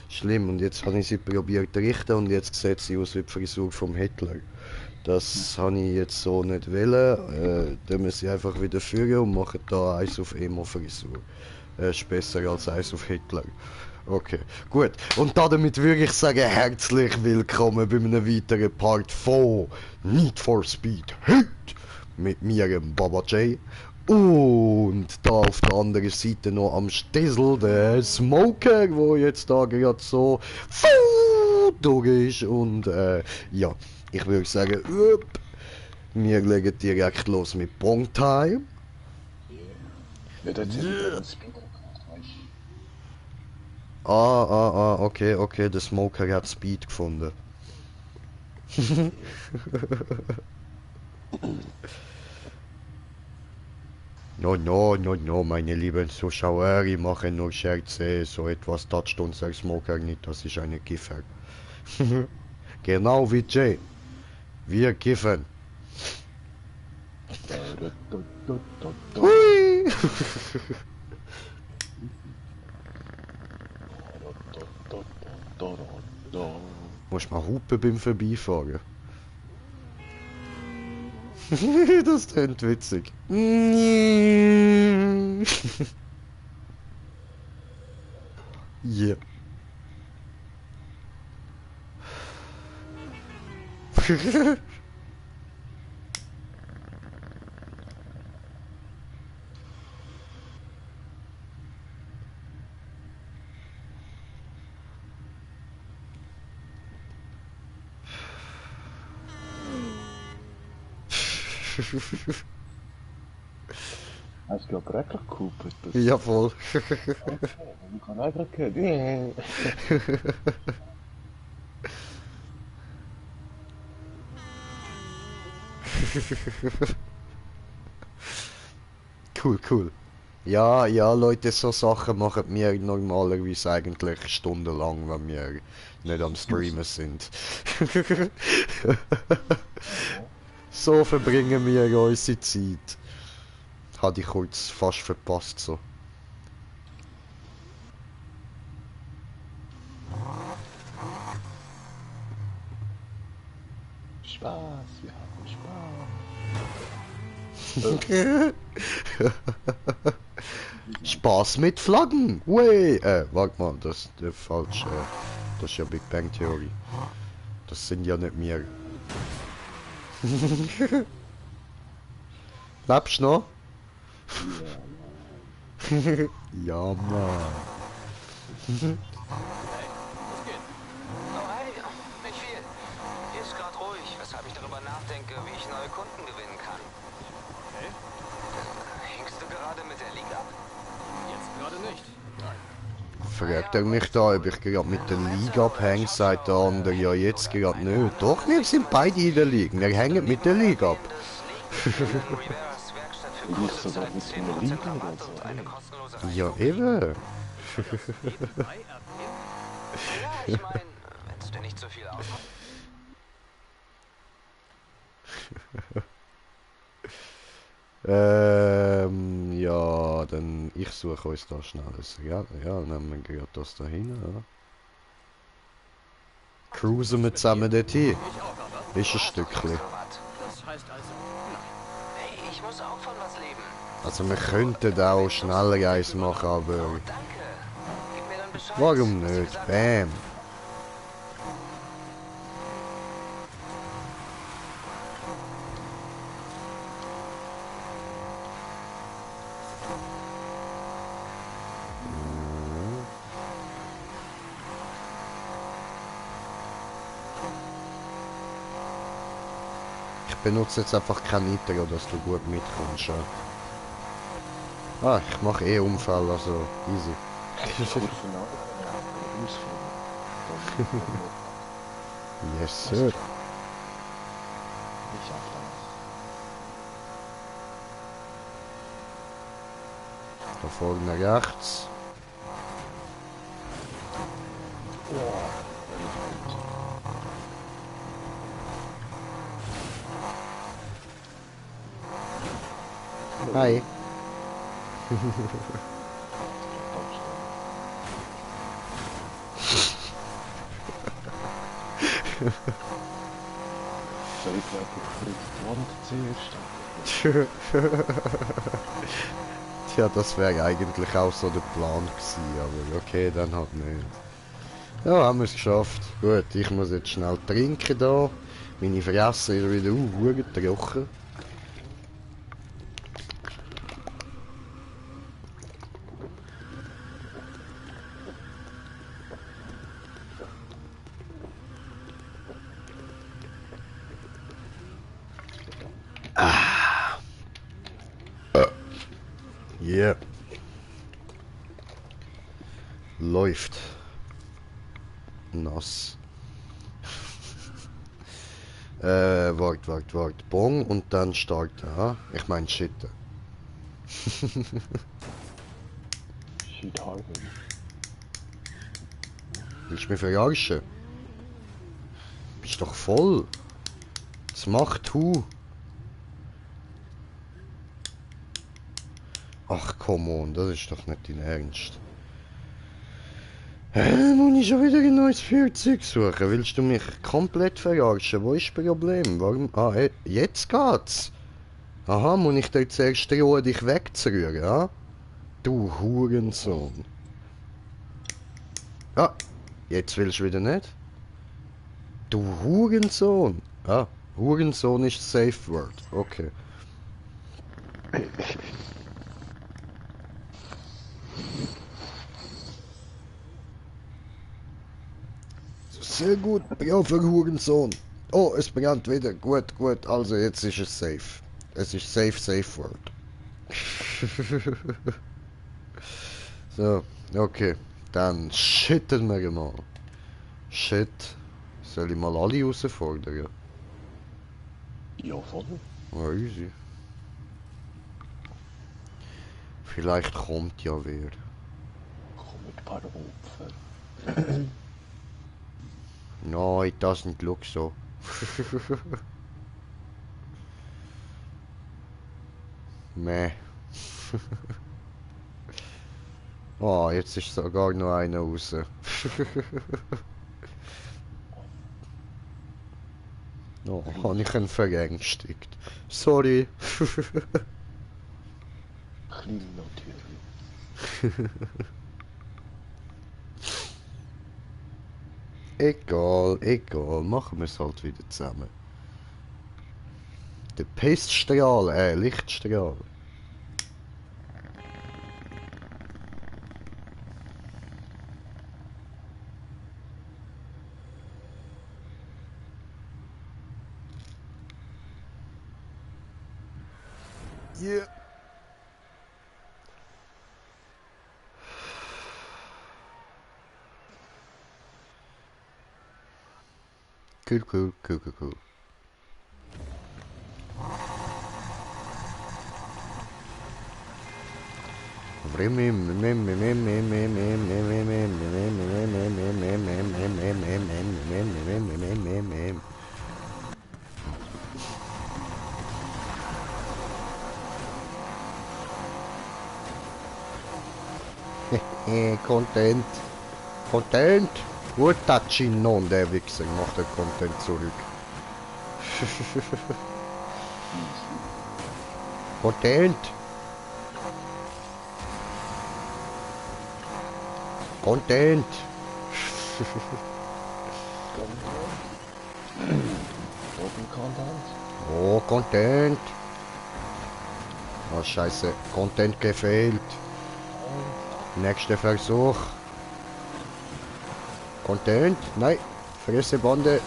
Schlimm. Und jetzt habe ich sie probiert zu richten und jetzt sieht sie aus wie die Frisur vom Hitler. Das habe ich jetzt so nicht wollen. Dann müssen sie einfach wieder führen und machen da eins auf Emo-Frisur. Ist besser als eins auf Hitler. Okay, gut. Und damit würde ich sagen, herzlich willkommen bei einem weiteren Part von Need for Speed Heat mit mir, Baba J. Und da auf der anderen Seite noch am Stissel der Smoker, wo jetzt da gerade so durch ist. Und ja, ich würde sagen, wir legen direkt los mit Bong Time. Ja, das ist ja ein Speeder. Okay, der Smoker hat Speed gefunden. No, meine lieben Zuschauer, ich mache nur Scherze, so etwas toucht unser Smoker nicht, das ist eine Kiffer. Genau wie Jay. Wir kiffen. Hui! Muss mal hupen beim Vorbeifahren. Das klingt witzig. Yeah. Hast du gerade wirklich gehupert? Jawohl. Ich kann einfach gehört. Cool. Ja, Leute, so Sachen machen wir normalerweise eigentlich stundenlang, wenn wir nicht am Streamen sind. So verbringen wir unsere Zeit. Hatte ich kurz fast verpasst so. Spaß, wir haben Spaß. Spaß mit Flaggen! Way! Warte mal, das ist falsch. Das ist ja Big Bang Theory. Das sind ja nicht wir. Lebst du noch? Ja, Mann. Nicht viel. Hier ist gerade ruhig, weshalb ich darüber nachdenke, wie ich neue Kunden gewinnen kann. Okay. Hängst du gerade mit der Liga? Jetzt gerade nicht. Nein. Fragt er mich da, ob ich gerade mit der Liga abhänge, sagt der andere, ja jetzt gerade nicht. Doch, wir sind beide in der Liga, wir hängen mit der Liga ab. Nicht sogar mit einer Liga oder so. Ja, eben. Ja, ich meine, wenn es dir nicht so viel ausmacht. Ja, dann ich suche uns da schnell ja, nehmen wir gerade das da hin, ja. Cruisen wir zusammen dorthin. Ist ein Stückchen. Das heißt also, nein. Hey, ich muss auch von was leben. Also wir könnten auch schneller eins machen, aber Danke. Gib mir dann Bescheid. warum was du nicht? gesagt Bam. Ich benutze jetzt einfach kein Nitro, dass du gut mitkommst. Ja. Ah, ich mache eh Unfall, also easy. Yes, sir. Ich schaff Da vorne rechts. Hi. Soll ich wirklich die Wand zuerst? Tja, das wäre eigentlich auch so der Plan gewesen, aber okay, dann halt nicht. Ja, haben wir es geschafft. Gut, ich muss jetzt schnell trinken da. Meine Fresse ist wieder verdammt trocken. Yeah. Läuft. Nass. Wart. Bong und dann starten, ha? Ich mein shitten. Shit Harvey. Willst du mich verarschen? Bist doch voll. Was macht du? Ach, come on, das ist doch nicht dein Ernst. Muss ich schon wieder ein neues Fahrzeug suchen? Willst du mich komplett verarschen? Wo ist das Problem? Warum? Ah, jetzt geht's. Aha, muss ich dir zuerst drohen, dich wegzurühren, ha? Du Hurensohn. Ah, jetzt willst du wieder nicht? Du Hurensohn. Ah, Hurensohn ist Safe Word. Okay. Sehr gut, ja, für Hurensohn. Oh, es brennt wieder. Gut, also jetzt ist es safe. Es ist safe word. So, okay. Dann shitten wir mal. Shit. Soll ich mal alle herausfordern? Ja, voll. Ja, easy. Vielleicht kommt ja wer. Komm mit ein paar Opfer. No, it doesn't look so. Meh. Oh, jetzt ist sogar noch einer raus. Oh, habe ich ihn verängstigt. Sorry. Klein natürlich. Egal, machen wir es halt wieder zusammen. Der Peststrahl, Lichtstrahl. Yeah. Cool. Content. Gut, Tachinon, der Wichser, macht den Content zurück. Content. Oh, Content. Oh, scheiße. Content gefehlt. Nächster Versuch. Content? Nein. Fressebande.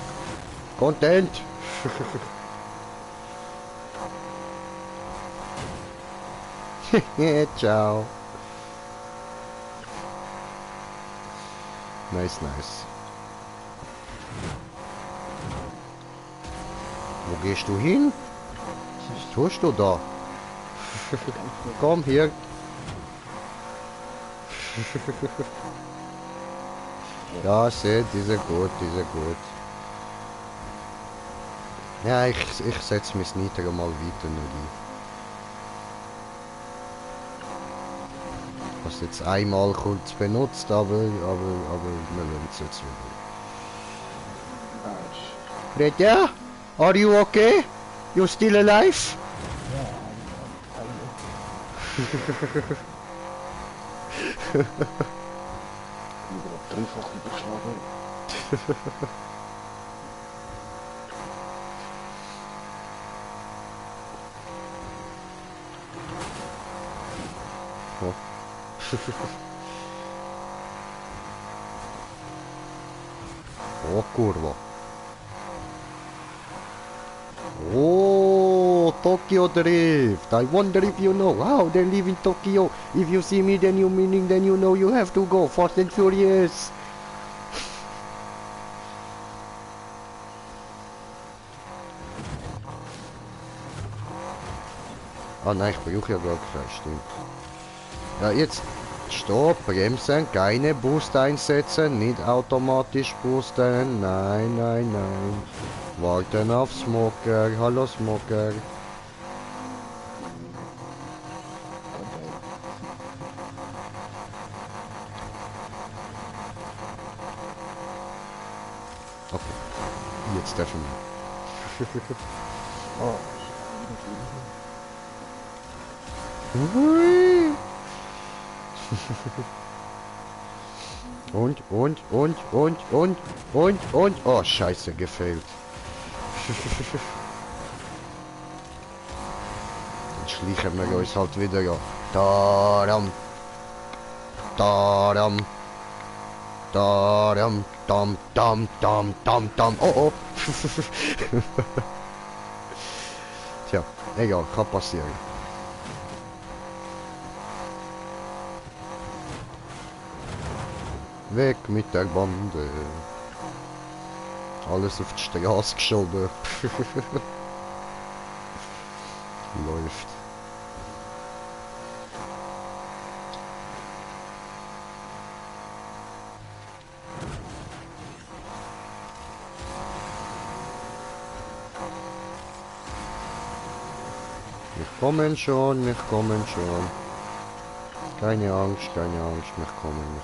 Content. Ciao. Nice. Wo gehst du hin? Was tust du da? Komm hier. Ja, seht, dieser gut. Ja, ich setze mich Nitro mal weiter noch ein. Ich habe es jetzt einmal kurz benutzt, aber wir lassen es jetzt wieder. Reda? Are you okay? You still alive? Lieber op dreifach überschlagen. O kurwa. Oh, Tokyo Drift. I wonder if you know how they live in Tokyo. If you see me, then you know you have to go. Fast and Furious. Ah nein, ich brauche ja gar keinen, stimmt. Ja, jetzt Stopp, bremsen, keine Boost einsetzen, nicht automatisch boosten, nein, nein, nein. Warten auf Smoker, hallo Smoker. Okay, jetzt dürfen wir. Oh, Hui. Und. Oh, scheiße, gefällt. Dann schleichen wir uns halt wieder an. Tadam. Tadam. Tadam. Dam, dam, dam, dam, dam. Oh, oh. Tja, egal, kann passieren. Weg mit der Bande. Alles auf die Straße geschoben. Läuft. Wir kommen schon, wir kommen schon. Keine Angst, wir kommen.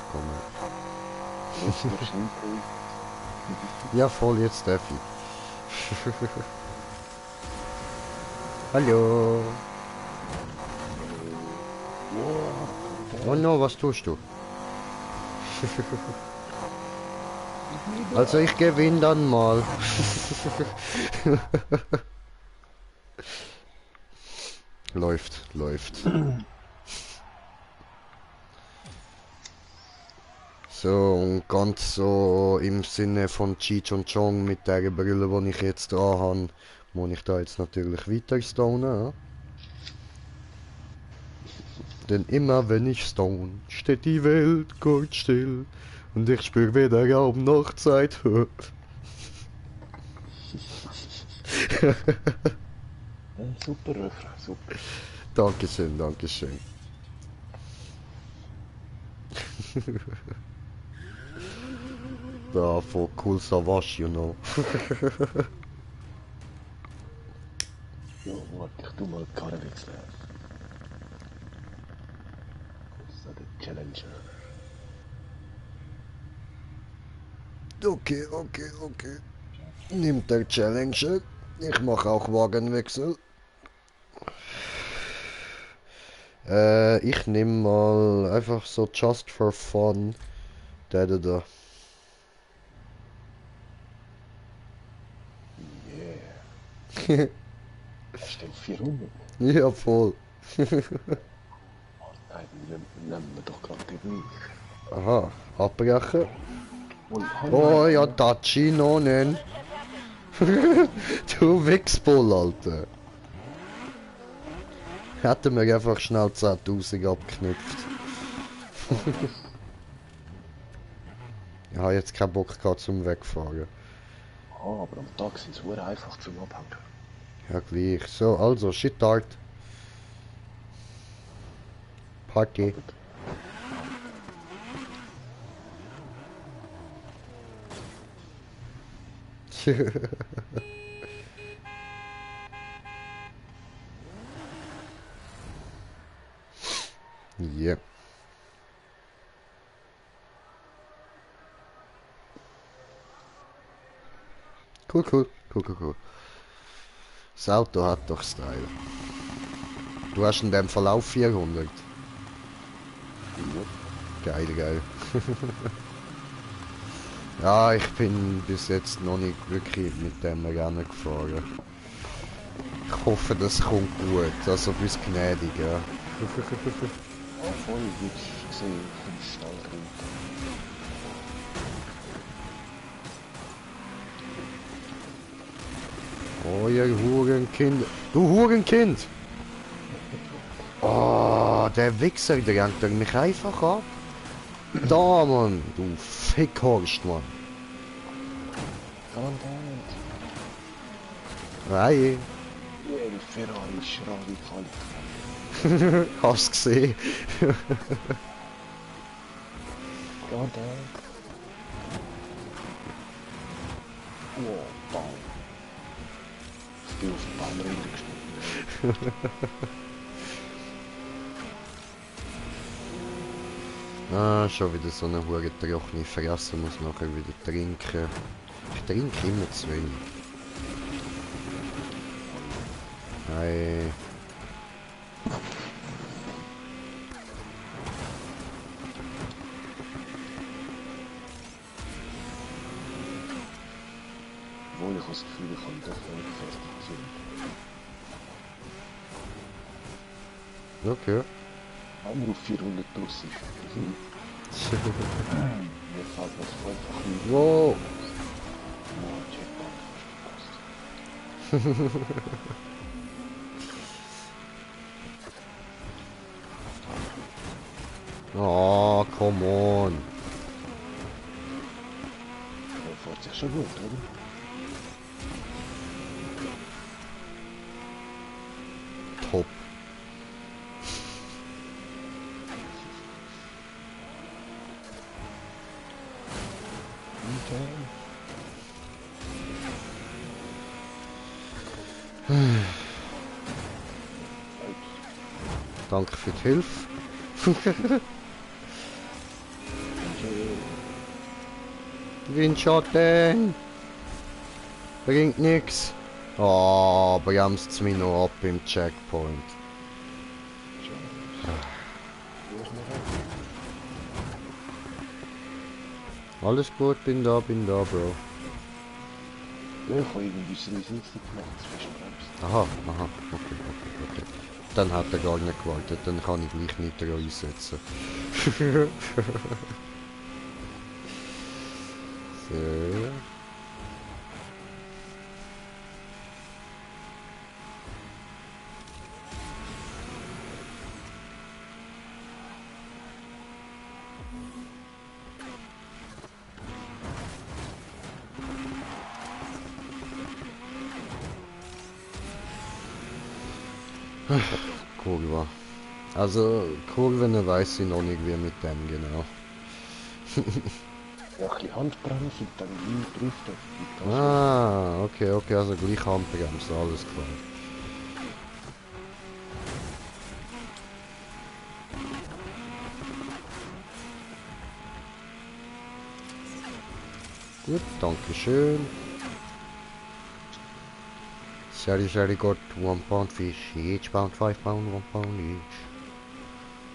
Ja, voll, jetzt darf ich. Hallo. Oh no, was tust du? Also ich gewinne dann mal. Läuft. So, und ganz so im Sinne von Cheech und Chong mit der Brille, die ich jetzt dran habe, muss ich da jetzt natürlich weiter stonen. Ja? Denn immer wenn ich stone, steht die Welt kurz still und ich spür weder Raum noch Zeit. Super Refrain, super. Dankeschön. Da, for cool Savage, you know. Ja, warte, ich tu mal die Karre wechseln. So, der Challenger. Okay. Nimmt der Challenger. Ich mache auch Wagenwechsel. Ich nehme mal einfach so just for fun. Da. Yeah. Hast du 400? Ja, voll. Nein, nehmen wir doch gerade den gleich. Aha, abbrechen. Und Oh ja, Daci noch nennen. Du Wichsbull, Alter. Hätten wir einfach schnell 10.000 abgeknüpft. Ich habe jetzt keinen Bock gehabt zum Wegfahren. Ah, aber am Tag sind es sehr einfach zum Abhängen. Ja, gleich. So, also, Shitart. Party. Yep. Cool, cool, cool, cool, cool. Das Auto hat doch Style. Du hast in dem Verlauf 400. Geil, geil. Ja, ich bin bis jetzt noch nicht wirklich mit dem Rennen gefahren. Ich hoffe, das kommt gut. Also bis gnädig, ja. Oh, voll gut. Ich sehe den Stall drin. Oh, ihr Hurenkind. Du Hurenkind! Oh, der Wichser drängt mich einfach ab. Da, Mann. Du Fickhorst, Mann. Verdammt. Nein. Der Ferrari ist radikal. Hast gesehen? Verdammt. Oh, Baum. Ich bin auf den Baum runtergeschnitten. Ah, schon wieder so eine hure trockene Fresse, muss nachher wieder trinken. Ich trinke immer zu wenig. Nein. Obwohl ich habe das Gefühl, ich kann doch nicht fertig sein. Okay. Wenn man auf 400 plus ist. Mir fällt das einfach nicht. Wow. Oh, Jetpack, fast Oh, come on. verpasst. Der fährt sich schon gut, oder? Top. Okay. Danke für die Hilfe. Windschatten. Bringt nix. Oh, bremst mich noch ab im Checkpoint. Alles gut, bin da, Bro. Ja, ich habe irgendwie 360 gemacht, zwischenbremst. Aha, aha, okay. Dann hat er gar nicht gewartet, dann kann ich gleich Nitro einsetzen. So. Kurve. Also Kurven weiß ich noch nicht wie mit dem genau. Ja, ein bisschen Handbremse und dann driften. Ah, okay, also gleich Handbremse, alles klar. Gut, danke schön. Very good. 1 pound fish, each pound, 5 pound, 1 pound each.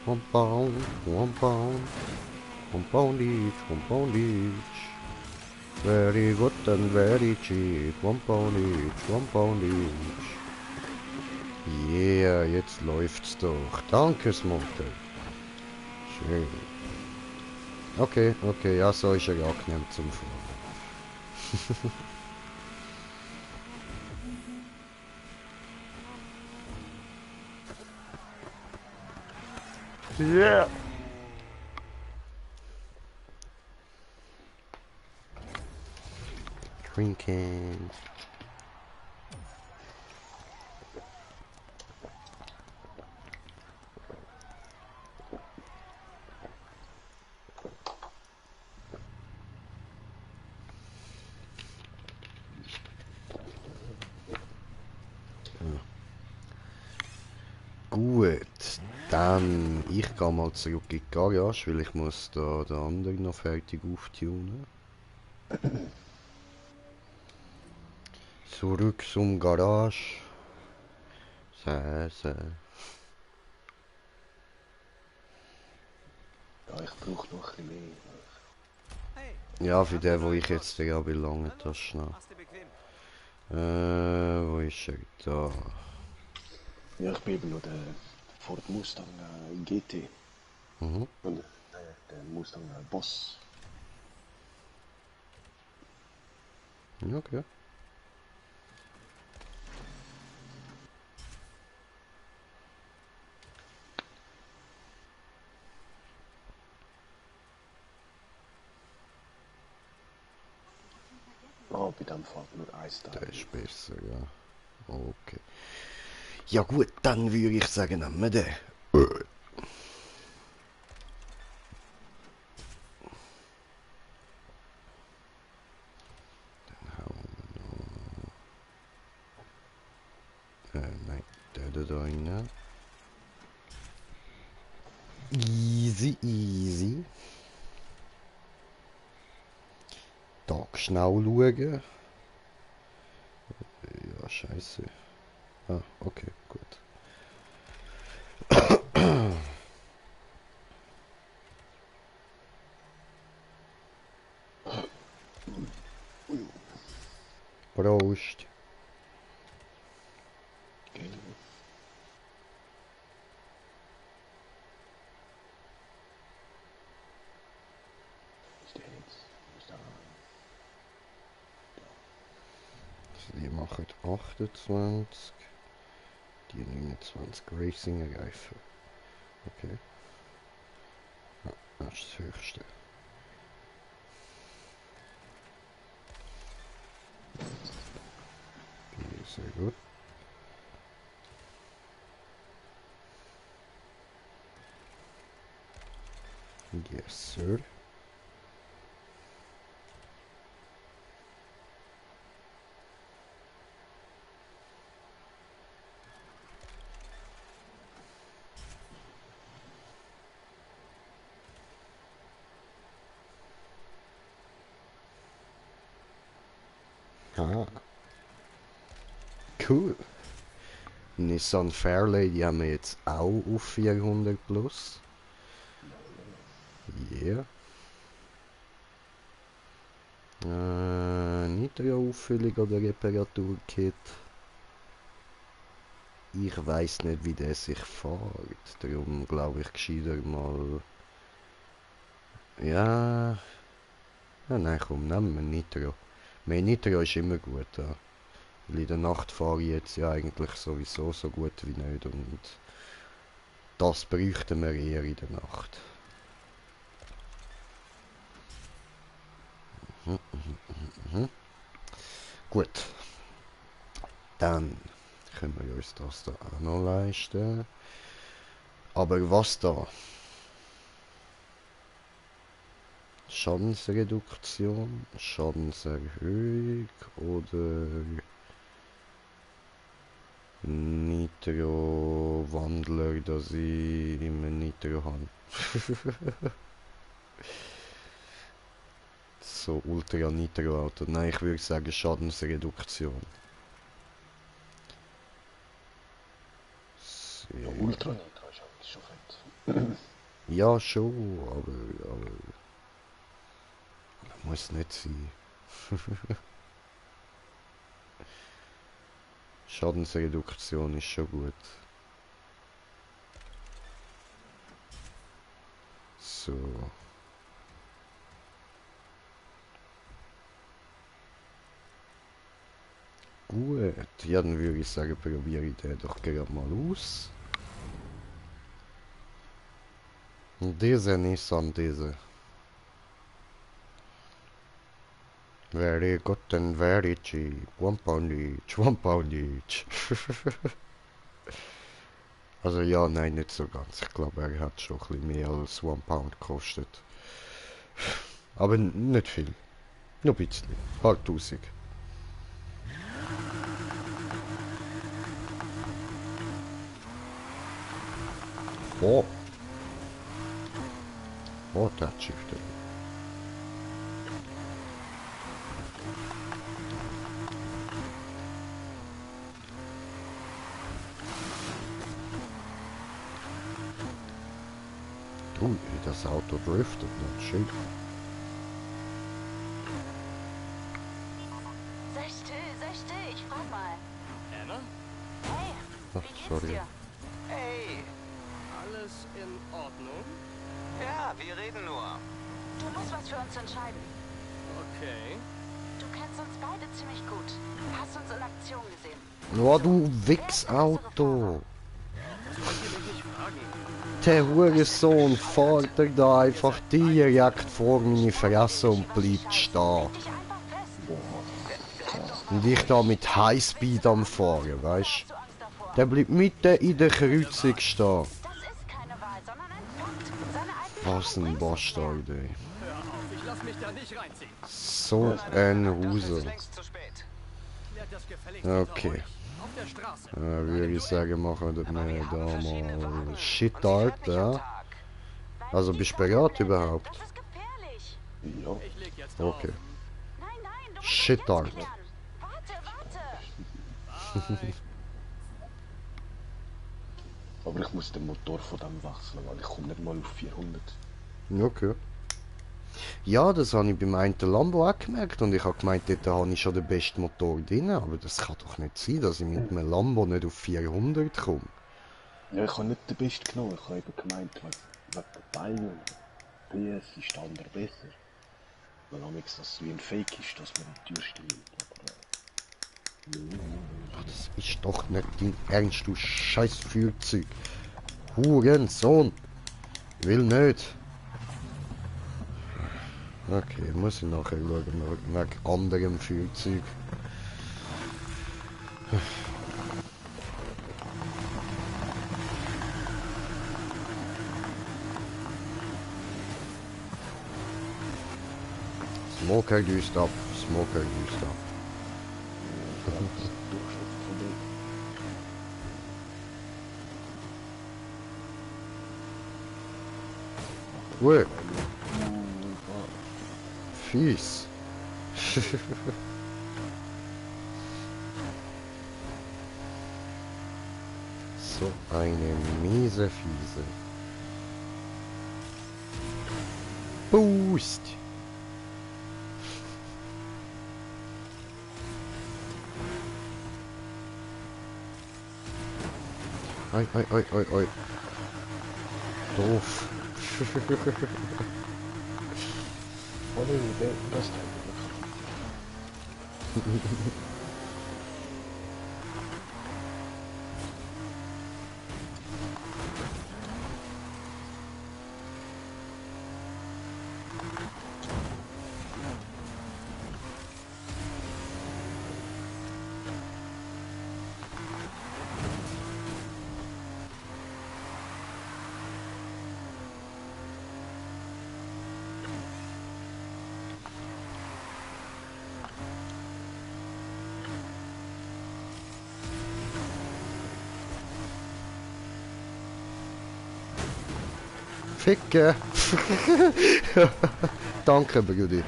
1 pound, 1 pound, 1 pound each, 1 pound each. Very good and very cheap. 1 pound each, 1 pound each. Yeah, jetzt läuft's doch. Danke, Smoker. Schön. Okay, ja, so ist er angenehm zum Fahren. Yeah! Drinking. Gut, dann ich gehe mal zurück in die Garage, weil ich muss da den anderen noch fertig auftunen. Zurück zum Garage. Säse. Ja, ich brauche noch ein bisschen mehr. Hey, Ja, für den, wo ich jetzt ja belange, das schnell. mach's dir bequem. Wo ist er da? Ja, ich bin eben noch der Ford Mustang GT. Mhm. Und der Mustang Boss. Ja, okay. Oh, bei dem Fahrt nur ein Teil. Der ist besser, ja. Okay. Ja gut, dann würde ich sagen, nehmen wir den. Dann hauen wir noch... nein, der da rein. Easy, easy. Da schnell schauen. Ja, scheiße. Ah, okay, gut. Prost. Okay. Ist der jetzt? Ist da? Die machen 28. Die 29 Racing Reifen. Okay. Ja, das ist das höchste. Okay, sehr gut. Yes, sir. Ah, cool. Nissan Fairlady haben wir jetzt auch auf 400 plus. Yeah. Nitro-Auffüllung oder Reparaturkit. Ich weiß nicht, wie der sich fährt. Darum glaube ich gescheiter mal... Ja... Ja, nein, komm, nehmen wir Nitro. Mehr Nitro ist immer gut, ja. Weil in der Nacht fahre ich jetzt ja eigentlich sowieso so gut wie nicht und das bräuchten wir eher in der Nacht. Gut, dann können wir uns das da auch noch leisten. Aber was da? Schadensreduktion, Schadenserhöhung oder Nitro-Wandler, dass ich immer Nitro habe. So Ultra Nitro Auto. Nein, ich würde sagen Schadensreduktion. So. Ja, Ultra Nitro ist eigentlich schon fett. Ja, schon, aber muss nicht sein. Schadensreduktion ist schon gut. So. Gut, ja, dann würde ich sagen, probiere ich den doch gerade mal aus. Diese Nissan, diese. Very good and very cheap. One pound each, one pound each. Also ja, nein, nicht so ganz. Ich glaube, er hat schon ein bisschen mehr als one pound gekostet. Aber nicht viel. Nur ein bisschen. Paar Tausend. Oh. Oh, das schifft. Ui, das Auto driftet nicht. Schön. Sei still, ich frag mal. Anna? Hey, Ach, wie geht's sorry. dir? Hey, Alles in Ordnung? ja, wir reden nur. Du musst was für uns entscheiden. Okay. Du kennst uns beide ziemlich gut. Hast uns in Aktion gesehen. Oh, du Wichsauto. Das könnt ihr mich nicht fragen. Der Hurensohn fährt er da einfach direkt vor meine Fresse und bleibt stehen. Dich einfach fest. Und ich da mit Highspeed am Fahren, weißt Hast du Angst davor? Der bleibt mitten in der Kreuzung stehen. Das ist keine Wahl, sondern ein Fakt. Seine alten Was ein Bastard, ey. Hör auf, ich lass mich da nicht reinziehen. So ein Dafür ist es Huser. längst zu spät. Klärt das gefälligst Okay. unter euch. Auf der Straße. Würde ich sagen, machen wir Aber da wir haben verschiedene mal Wagen. Shit-Art, Und sie fährt nicht am ja. Tag. Also bist du bereit überhaupt? Das ist gefährlich. Ja. Ich leg jetzt auf. Okay. Nein, du musst Shit, das Dart. jetzt klären. Warte. Bye. Aber ich muss den Motor von dem wechseln, weil ich komme nicht mal auf 400. Okay. Ja, das habe ich beim einen Lambo auch gemerkt und ich habe gemeint, dort habe ich schon den besten Motor drin, aber das kann doch nicht sein, dass ich mit einem Lambo nicht auf 400 komme. Ja, ich habe nicht den besten genommen, ich habe eben gemeint, wegen der Beine, PS ist der andere besser. Weil amigs das wie ein Fake ist, dass man die Tür steht. Ach, das ist doch nicht dein Ernst, du scheiß Führzeug. Hurensohn. Will nicht. Okay, muss ich nachher schauen, wegen anderem Führzeug. Smoker düst ab, Smoker düst ab. Ui, fies. So eine miese Fiese. Boost! Oi, oi, oi, oi, oi. Doof. Oh nee, das ist Ficke. Danke, Brudi.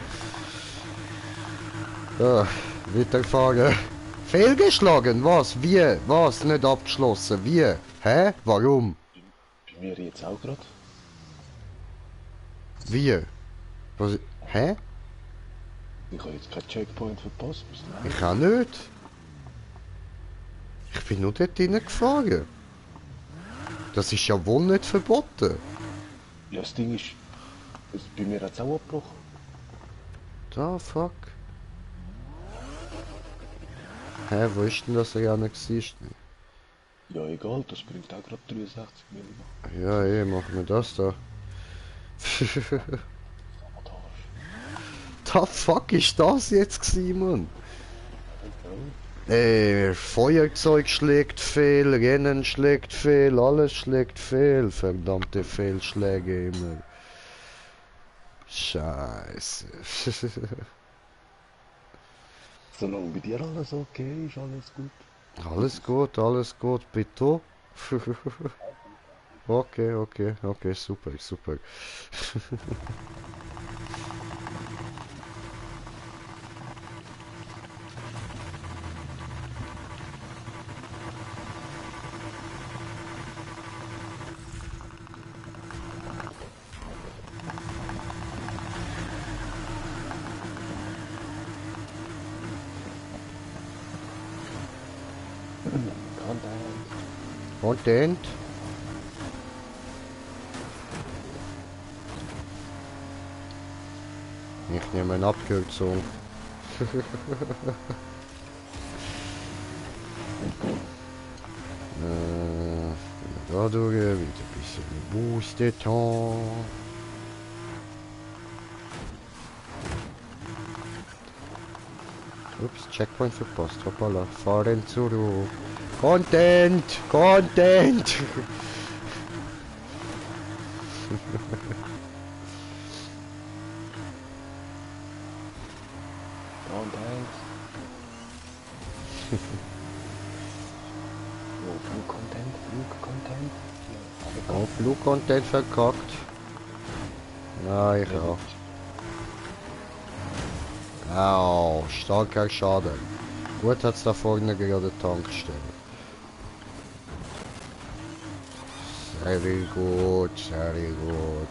Weiterfahren. Fehlgeschlagen? Was? Wie? Was? Nicht abgeschlossen? Wie? Hä? Warum? bei mir jetzt auch gerade. Wie? Was? Hä? Ich habe jetzt keinen Checkpoint verpasst. Ich auch nicht. Ich bin nur dort hineingefahren. Das ist ja wohl nicht verboten. Ja, das Ding ist, bei mir hat es auch abgebrochen. Da, fuck. Hä, wo ist denn das ja nicht gewesen? Ja, egal, das bringt auch gerade 63 Millionen. Ja, machen wir das da. Da fuck ist das jetzt gewesen, Mann? Feuerzeug schlägt fehl, Rennen schlägt fehl, alles schlägt fehl, verdammte Fehlschläge immer. Scheiße. Solange bei dir alles okay ist, alles gut. Alles gut, bitte. Okay, super. Content. Ich nehme eine Abkürzung. Da durch, wieder ein bisschen geboostet haben. Ups, Checkpoint verpasst. Hoppala, fahren zurück. Content! Content! Content. Oh, Blue Content, Blue Content. Ja, Oh, Blue Content verkackt. Ja, ich auch. Au, starker Schaden. Gut hat's da vorne gerade Tankstelle. Sehr gut, sehr gut.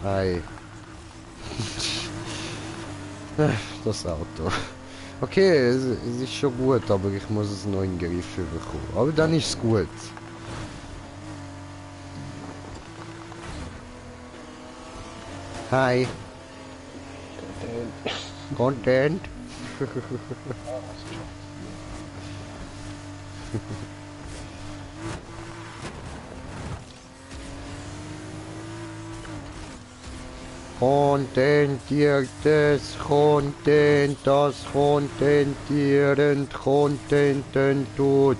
Hi. Das Auto. Okay, es ist schon gut, aber ich muss es noch in den Griff bekommen. Aber dann ist es gut. Hi. Content. Content. Contentiertes Content, das contentierend contenten tut.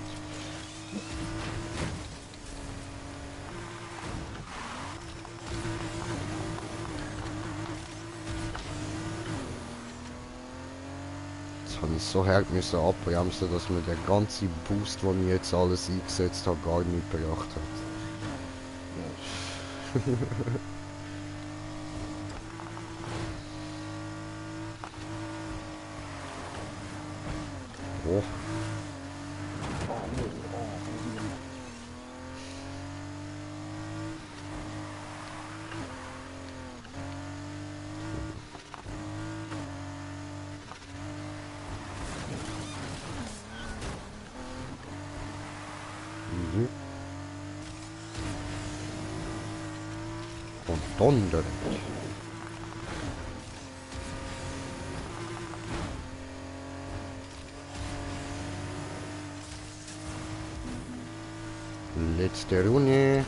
Jetzt habe ich so hart müssen abbremsen, dass mir der ganze Boost, den ich jetzt alles eingesetzt habe, gar nicht gebracht hat. Oh. Mhm. Und donnert. Letzte Runde.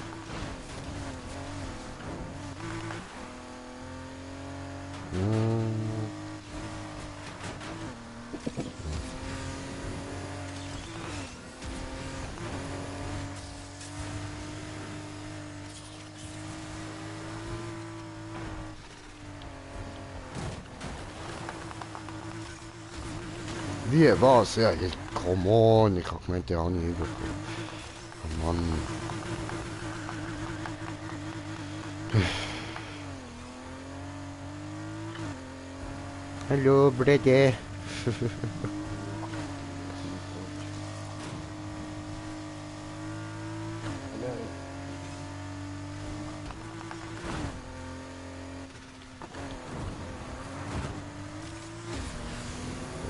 Wie, was? Ja, come on. Ich hab gemeint, der habe ich überkommen. Oh Mann. Hallo, Brede.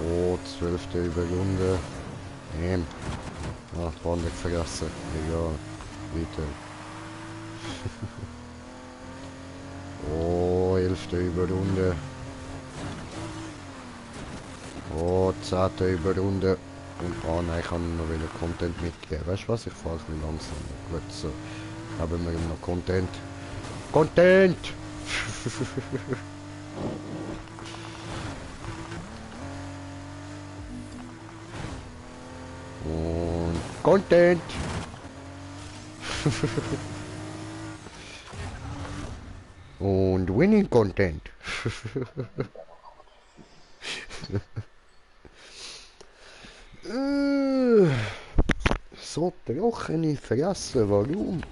Oh, 12. Überrunde. Ah, Bahn nicht vergessen. Egal. Bitte. Oh, 11. Überrunde. Oh, 10. Überrunde. Und nein, ich kann noch wieder Content mitgeben. Weißt du was? Ich fahre ein bisschen langsam. Gut, so. Haben wir noch Content. Content! Und Content! Und Winning Content! So trockene Fresse, warum?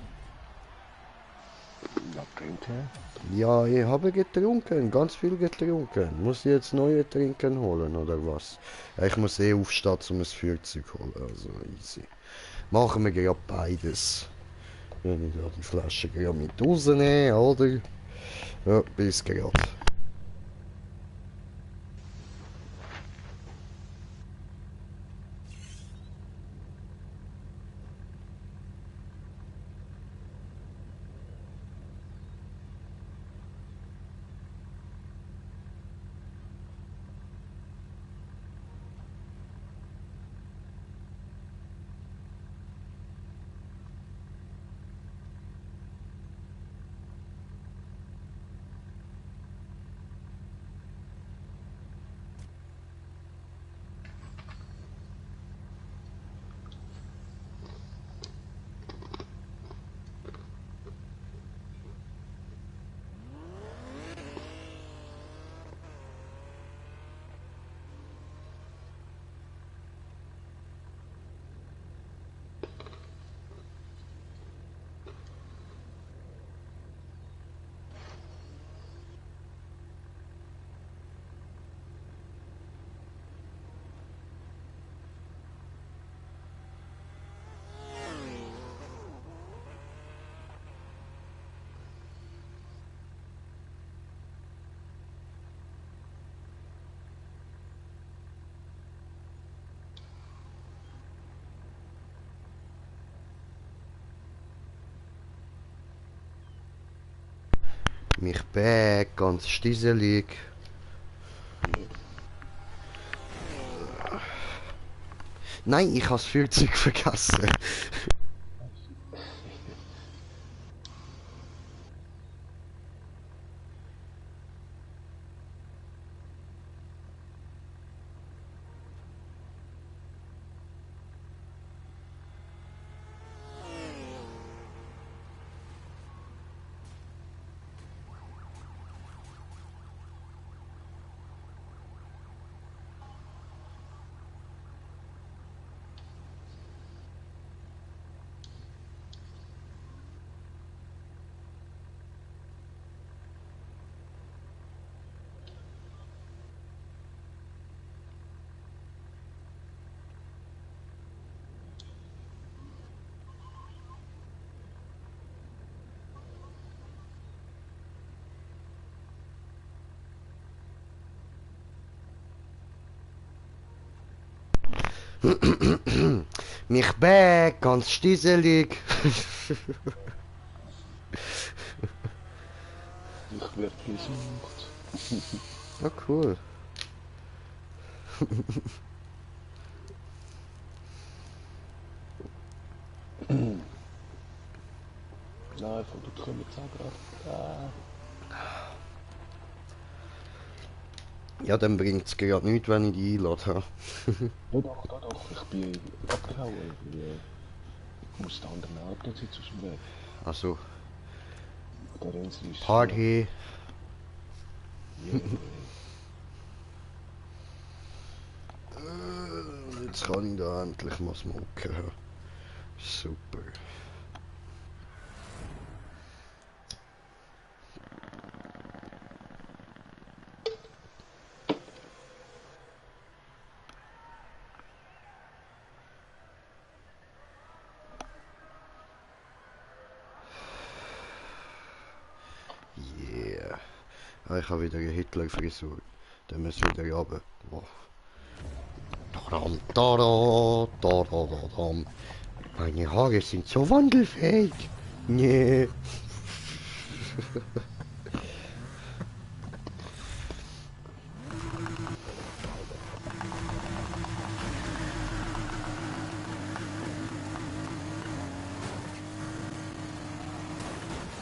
Was trinkt er? Ja, ich habe getrunken, ganz viel getrunken. Muss ich jetzt neue Trinken holen oder was? Ja, ich muss eh aufstehen, um ein Führzeug holen, also easy. Machen wir gerade beides. Wenn ich da die Flasche gerade mit rausnehme, oder? Ja, bis gerade. Mich back, ganz stieselig. Nein, ich habe das Führzeug vergessen. Mich back, ganz stieselig. Ich werde gesucht. Oh, cool. Nein, von dort kommen jetzt auch gerade. Ja, dann bringt es gerade nichts, wenn ich die einlade. Ja, doch, ich bin abgehauen. Ich muss den anderen Arbeitsplatz jetzt aus dem Weg. Also, Der Insel ist... Party. Yeah. Jetzt kann ich da endlich mal smoken. Super. Yeah. Ah, ich habe wieder eine Hitler-Frisur. Dann müssen wir wieder runter. Wow. Tadam, tada, tada, tadam. Meine Haare sind so wandelfähig. Nee.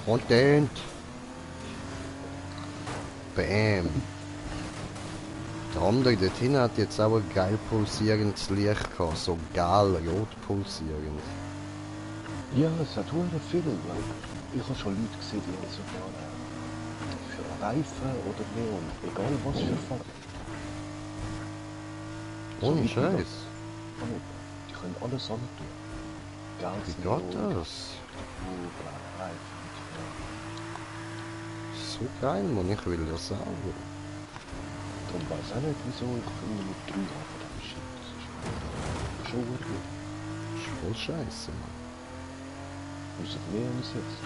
Content. Bam. Der andere dort hinten hat jetzt auch ein geil pulsierendes Licht gehabt. So geil rot pulsierend. Ja, es hat hure viel. Ich habe schon Leute gesehen, die haben sogar für Reifen oder Neon, egal was für Farbe. Ohne So Scheiß. Die können alles antun. Ganz Wie geht das? Reifen. So geil, Mann. Ich will das auch. Darum weiß ich auch nicht, wieso ich immer mit 3 habe von dem Shit. Das ist schon gut. Das ist voll scheiße, Mann. Ist es mehr als jetzt?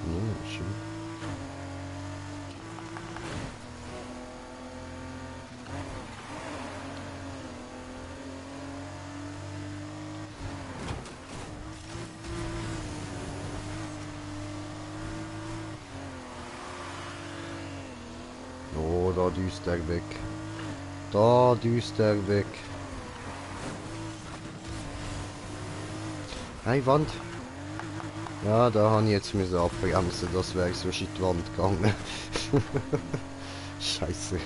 Ja, schön. Oh, da düst er weg. Da düst er weg. Hey, Wand. Ja, da habe ich jetzt müssen abbremsen, das wäre so in die Wand gegangen. Scheiße.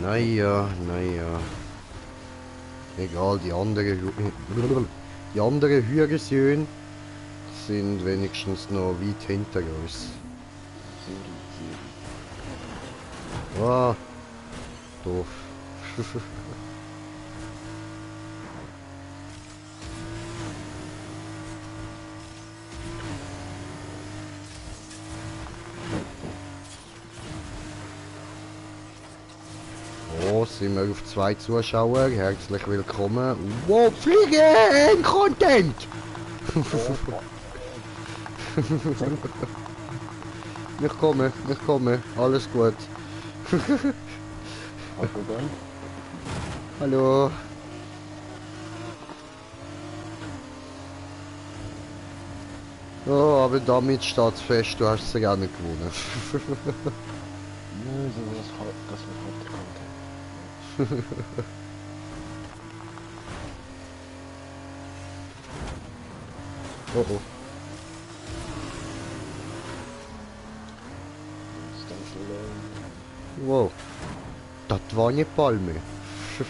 Naja, naja. Egal, die anderen Hügelsöhne sind wenigstens noch weit hinter uns. Ah, doof. Oh, sind wir auf 2 Zuschauer. Herzlich willkommen. Wow, fliegen! Content! Ich komme. Alles gut. Hallo. Oh, aber damit steht's fest, du hast sie gar nicht gewonnen. Nö, so das wird heute Content. Oh oh. Wow. Das war eine Palme. Da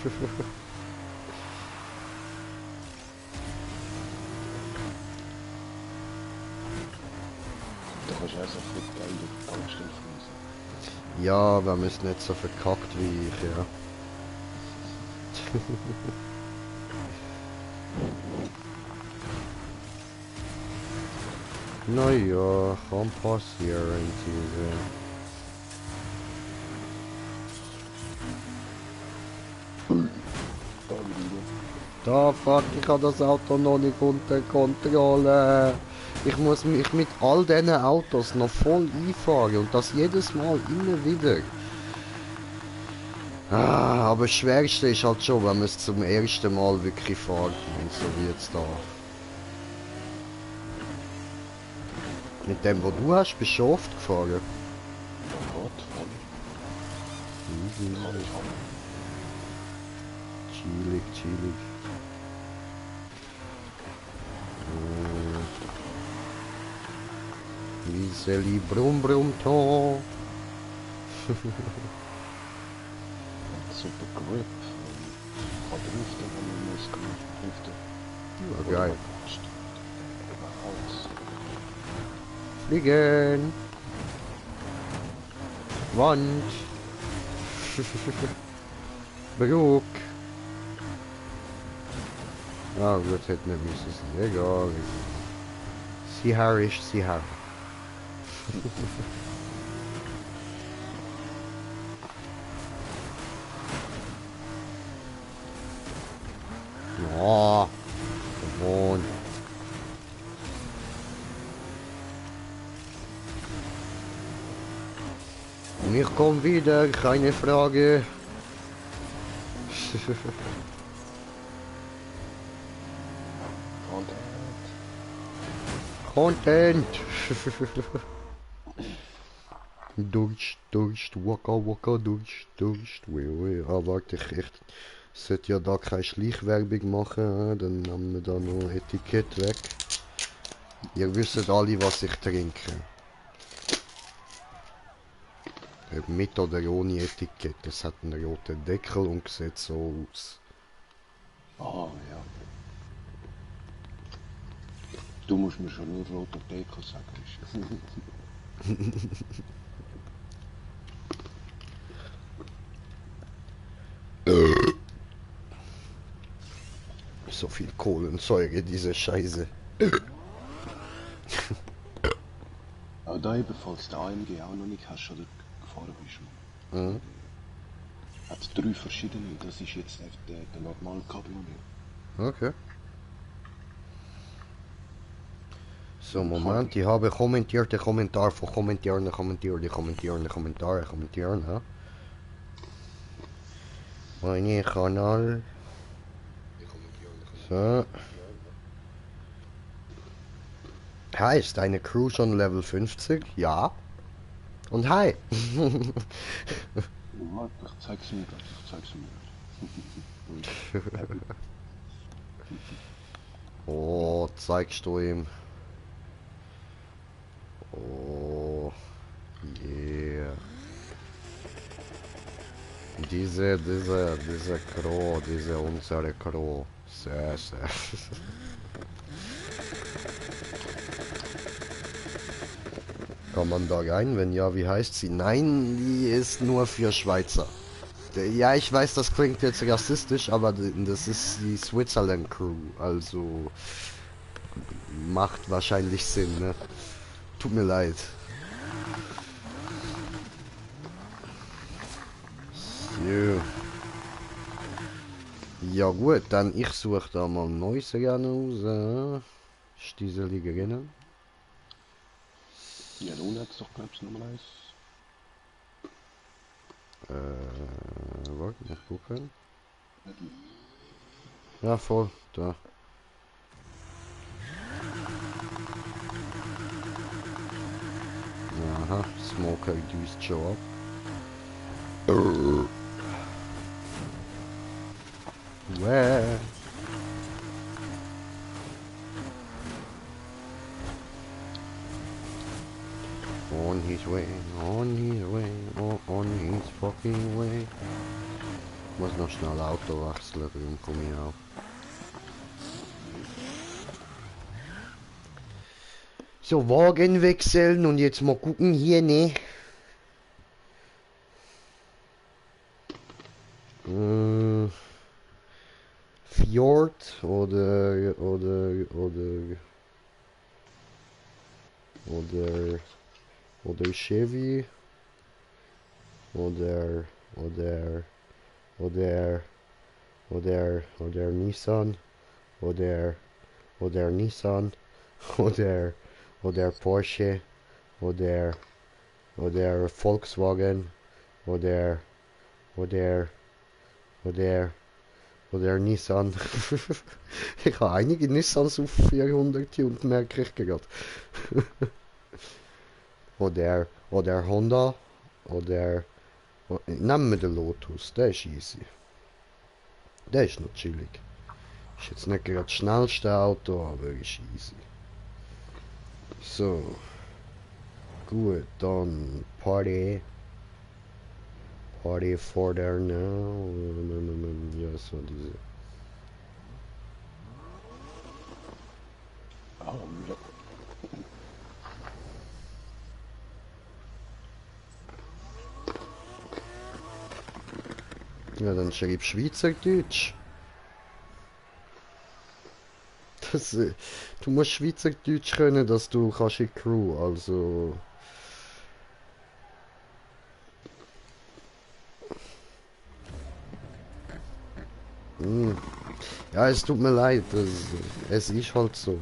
kannst du also viel Geld auf die Tankstelle fließen. Ja, wir haben es nicht so verkackt wie ich, ja. Naja, kann passieren, diese. Da wieder. Da, fuck, ich habe das Auto noch nicht unter Kontrolle. Ich muss mich mit all diesen Autos noch voll einfahren und das jedes Mal immer wieder. Ah, aber das Schwerste ist halt schon, wenn man es zum ersten Mal wirklich fährt, so wie jetzt da. Mit dem, was du hast, bist du schon oft gefahren. Ja, Gott, voll. Kann ich haben. Chillig, chillig. Wieseli Brumm Brumm To. Super Grip. Kann driften, wenn man muss driften. Ja, geil. Alles. Fliegen. Wand. Brug. Ah, gut, hätte nicht müssen sein. Egal. Sie herrisch, sie herr. Ja, gewohnt. Und ich komme wieder, keine Frage. Content. Durst, waka, Durst. Ah, warte, ich sollte ja da keine Schleichwerbung machen, dann haben wir da noch Etikett weg. Ihr wisst alle, was ich trinke. Ob mit oder ohne Etikett, das hat einen roten Deckel und sieht so aus. Ah, ja. Du musst mir schon nur roter Deko sagen. So viel Kohlensäure, diese Scheiße. Aber da eben, falls der AMG auch noch nicht hast oder gefahren bist. Mhm. Hat 3 verschiedene, das ist jetzt der normale Cabrio. Okay. So, Moment, ich habe kommentierte Kommentar von kommentieren, ja. Mein Kanal. So. Hi, ist deine Crew schon Level 50? Ja. Und hi. Warte, ich zeig's mir grad. Oh, zeigst du ihm. Oh, yeah. Diese Crow, diese unsere Crow. Sehr, sehr. Kann man da rein? Wenn ja, wie heißt sie? Nein, die ist nur für Schweizer. Ja, ich weiß, das klingt jetzt rassistisch, aber das ist die Switzerland Crew. Also macht wahrscheinlich Sinn, ne? Tut mir leid. So. Ja gut, dann ich suche da mal ein neues gerne aus. Ist diese Ligerin? Ja, nun hat's doch, glaubst du, nochmal eins. Warte, mal gucken. Ja, voll, da. Aha, Smoker düst schon ab. Where? On his way, on his fucking way. Muss noch schnell Auto wechseln, darum komme ich auch. So, Wagen wechseln und jetzt mal gucken hier, ne? Fjord oder Chevy oder Nissan oder Nissan oder Porsche oder Volkswagen oder Nissan. Ich habe einige Nissans auf 400 und merke ich gerade. oder Honda oder nehmen wir den Lotus, der ist easy. Der ist noch chillig. Ist jetzt nicht gerade das schnellste Auto, aber ist easy. So. Gut, dann Party for there now. Ja, so diese. Oh, ja. Ja, dann schreib Schweizerdeutsch. Du musst Schweizerdeutsch können, dass du kannst in die Crew, also... Ja, es tut mir leid, es ist halt so.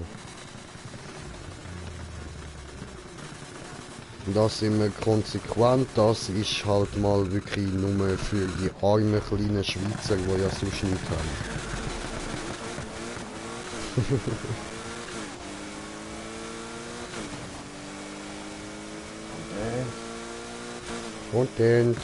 Das sind wir konsequent, das ist halt mal wirklich nur für die armen kleinen Schweizer, die ja sonst nichts haben. Und dann...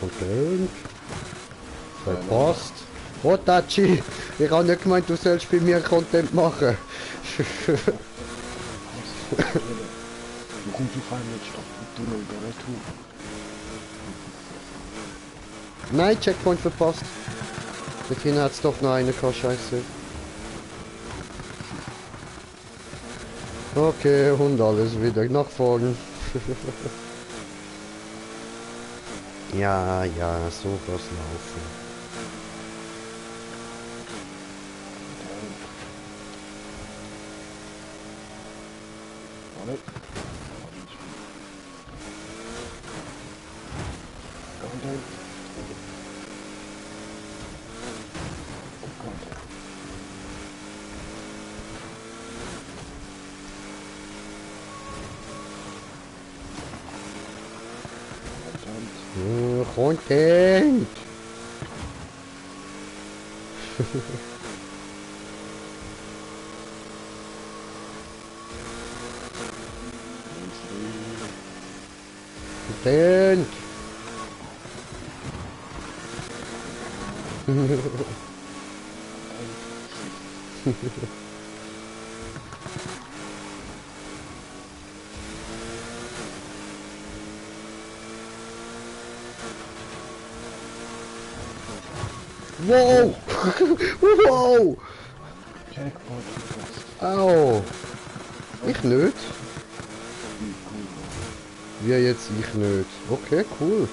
Und verpasst. Oh Tachi, ich habe nicht gemeint, du sollst bei mir Content machen. Du kommst auf einmal jetzt stopp und du noch gar nicht hoch. Nein, Checkpoint verpasst. Mit hinten hat es doch noch eine gehabt, scheiße. Okay, und alles wieder nach vorne. Ja, so was laufen. Warte. Content. Content. Content! Content! Wow! Wow! Jackpot gefasst. Au! Ich nicht. Wie jetzt ich nicht. Okay, cool.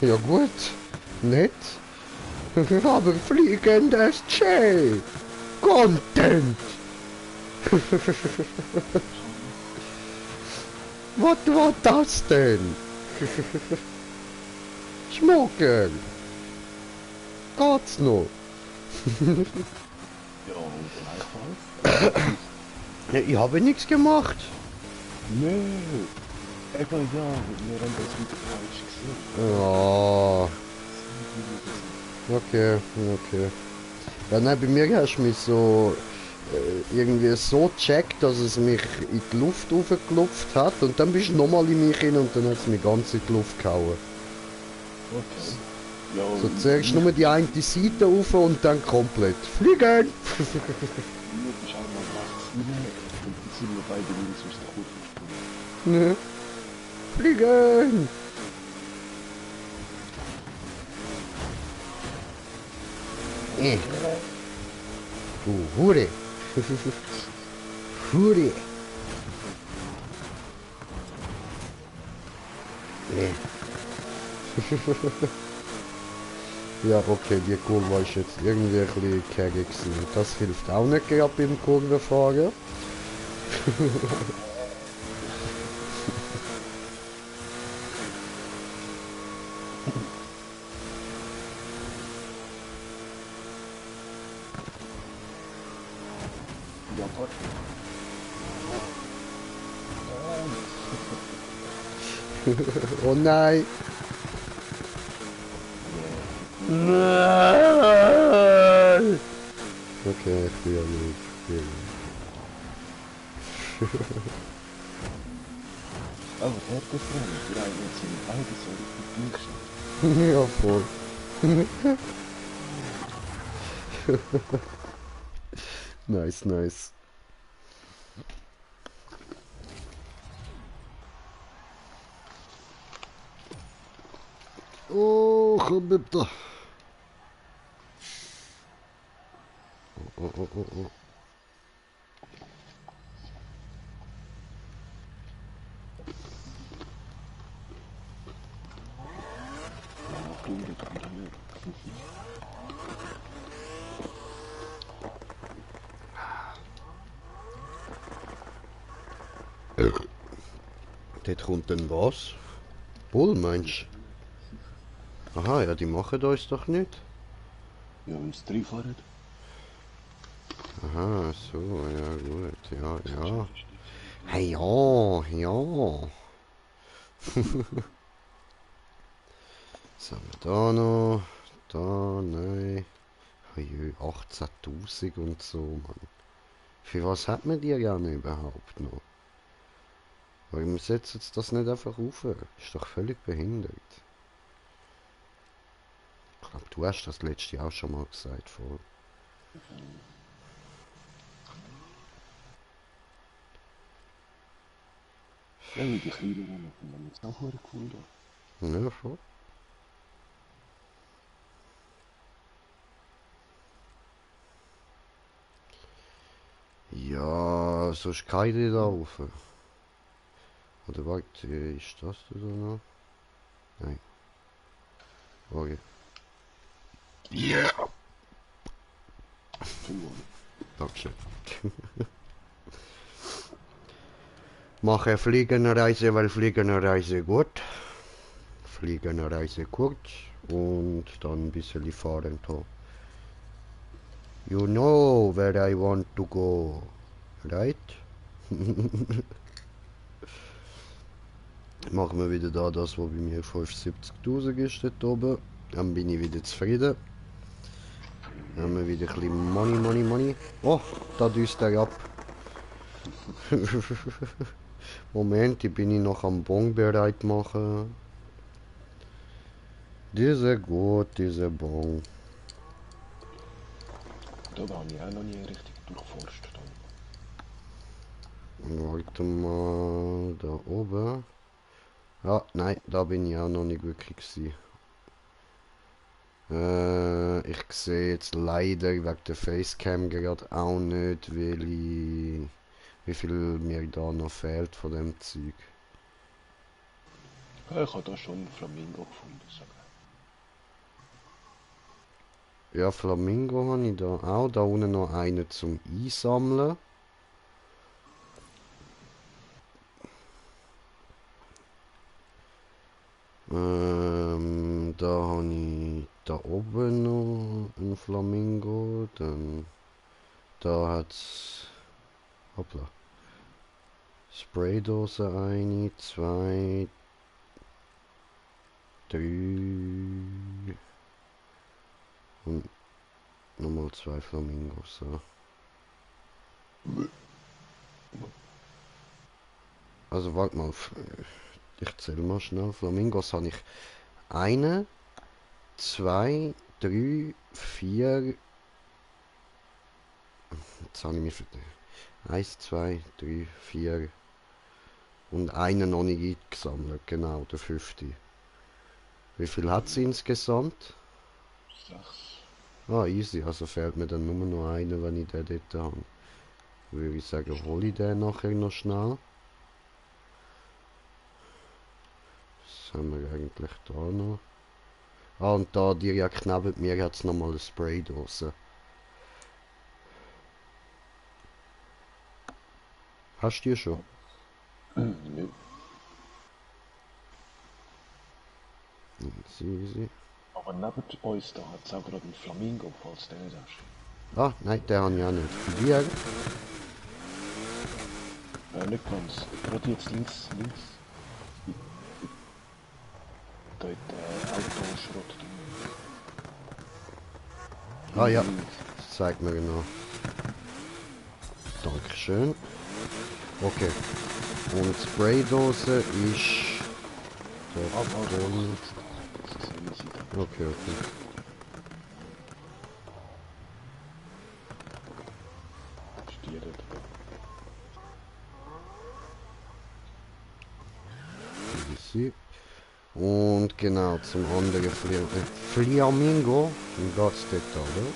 Ja gut. Nett. Aber fliegendes J. Content. Was war das denn? Schmuggel. Geht's noch? Ja, gleichfalls. Ja, ich habe nichts gemacht. Nee. Einfach ja, wir haben das wieder falsch gesehen. Ja. Okay, okay. Ja, nein, bei mir hast du mich so irgendwie so gecheckt, dass es mich in die Luft aufgeklopft hat und dann bist du nochmal in mich hin und dann hat es mich ganz in die Luft gehauen. Okay. Ja, So zuerst nur die eine Seite rauf und dann komplett. Fliegen! Mir ist einmal rechts rein und dann sind wir beide links aus der Kurve gesprungen. Ne? Fliegen! Du Hure! Hure! Nee. Ja, okay, die Kurve ist jetzt irgendwie ein bisschen kegig gewesen. Das hilft auch nicht gerade beim Kurvenfahren. Ja, Gott. Oh nein! Nein! Okay, ich bin ja gut. Aber der hat gefreut. Ja, jetzt sind beide so richtig durchgeschaut. Ja, voll. Nice, nice. Oh, komm bitte. Oh. Ja, du, das kommt dann nicht. Dort kommt dann was? Bull, meinst du? Aha, ja, die machen uns doch nicht. Ja, wenn es 3 fahren. Aha, so, ja gut, ja. Hey, ja. Was haben wir da noch? Da, nein. Hey, 18.000 und so, Mann. Für was hat man die ja nicht überhaupt noch? Warum setzt jetzt das nicht einfach auf? Ist doch völlig behindert. Ich glaube, du hast das letzte auch schon mal gesagt, voll. Ja, weil die Kleinen machen dann jetzt auch cool da. Ja, voll. Ja, sonst keine da rauf. Oder warte, ist das da noch? Nein. Okay. Ja! Dankeschön. mache Fliegenreise, weil Fliegenreise gut. Fliegenreise kurz und dann ein bisschen fahren da. You know where I want to go, right? Machen wir wieder da das, was bei mir 75.000 ist dort oben. Dann bin ich wieder zufrieden. Dann haben wir wieder ein bisschen Money. Oh, da düst er ab. Moment, ich bin noch am Bon bereit machen. Diese gut, diese Bon. Da habe ich auch noch nie richtig durchforscht. Warte mal, da oben. Ja, nein, da bin ich auch noch nicht wirklich gewesen. Ich sehe jetzt leider wegen der Facecam gerade auch nicht, wie viel mir da noch fehlt von dem Zeug. Ja, ich habe da schon einen Flamingo gefunden, sogar. Ja, Flamingo habe ich da auch. Da unten noch einen zum Einsammeln. Da habe ich da oben noch einen Flamingo. Dann da hat's. Hoppla. Spraydose eine, zwei, drei. Und nochmal zwei Flamingos. So. Also warte mal. Ich zähle mal schnell. Flamingos habe ich eine, zwei, drei, vier. Jetzt habe ich mich. Eins, zwei, drei, vier. Und einen noch nicht eingesammelt. Genau, der fünfte. Wie viel hat sie insgesamt? 6. Ah, easy. Also fehlt mir dann nur noch einer, wenn ich den dort habe. Würde ich sagen, hole ich den nachher noch schnell. Was haben wir eigentlich da noch? Ah, und da direkt neben mir hat es nochmal eine Spraydose. Hast du die schon? Nö. Easy. Aber neben uns da hat es auch gerade einen Flamingo, falls der nicht hast. Ah, nein, den habe ich auch nicht. Bei dir? Nicht ganz. Gerade jetzt links. Da hat Autoschrott drin. Ah ja, das zeigt mir genau. Dankeschön. Okay. Und Spraydose ist... Aber drin. das sehen Sie dann. Okay. Ist die dort. Easy. Und genau, zum anderen Flamingo. Dann geht's dort, oder?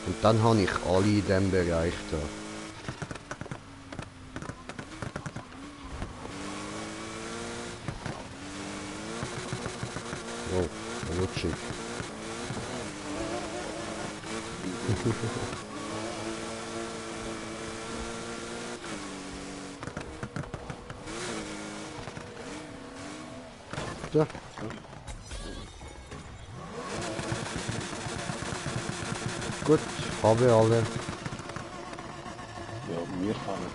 Und dann habe ich alle in diesem Bereich da. Oh, rutschig. Da. Gut, habe alle. Ja, mir fallen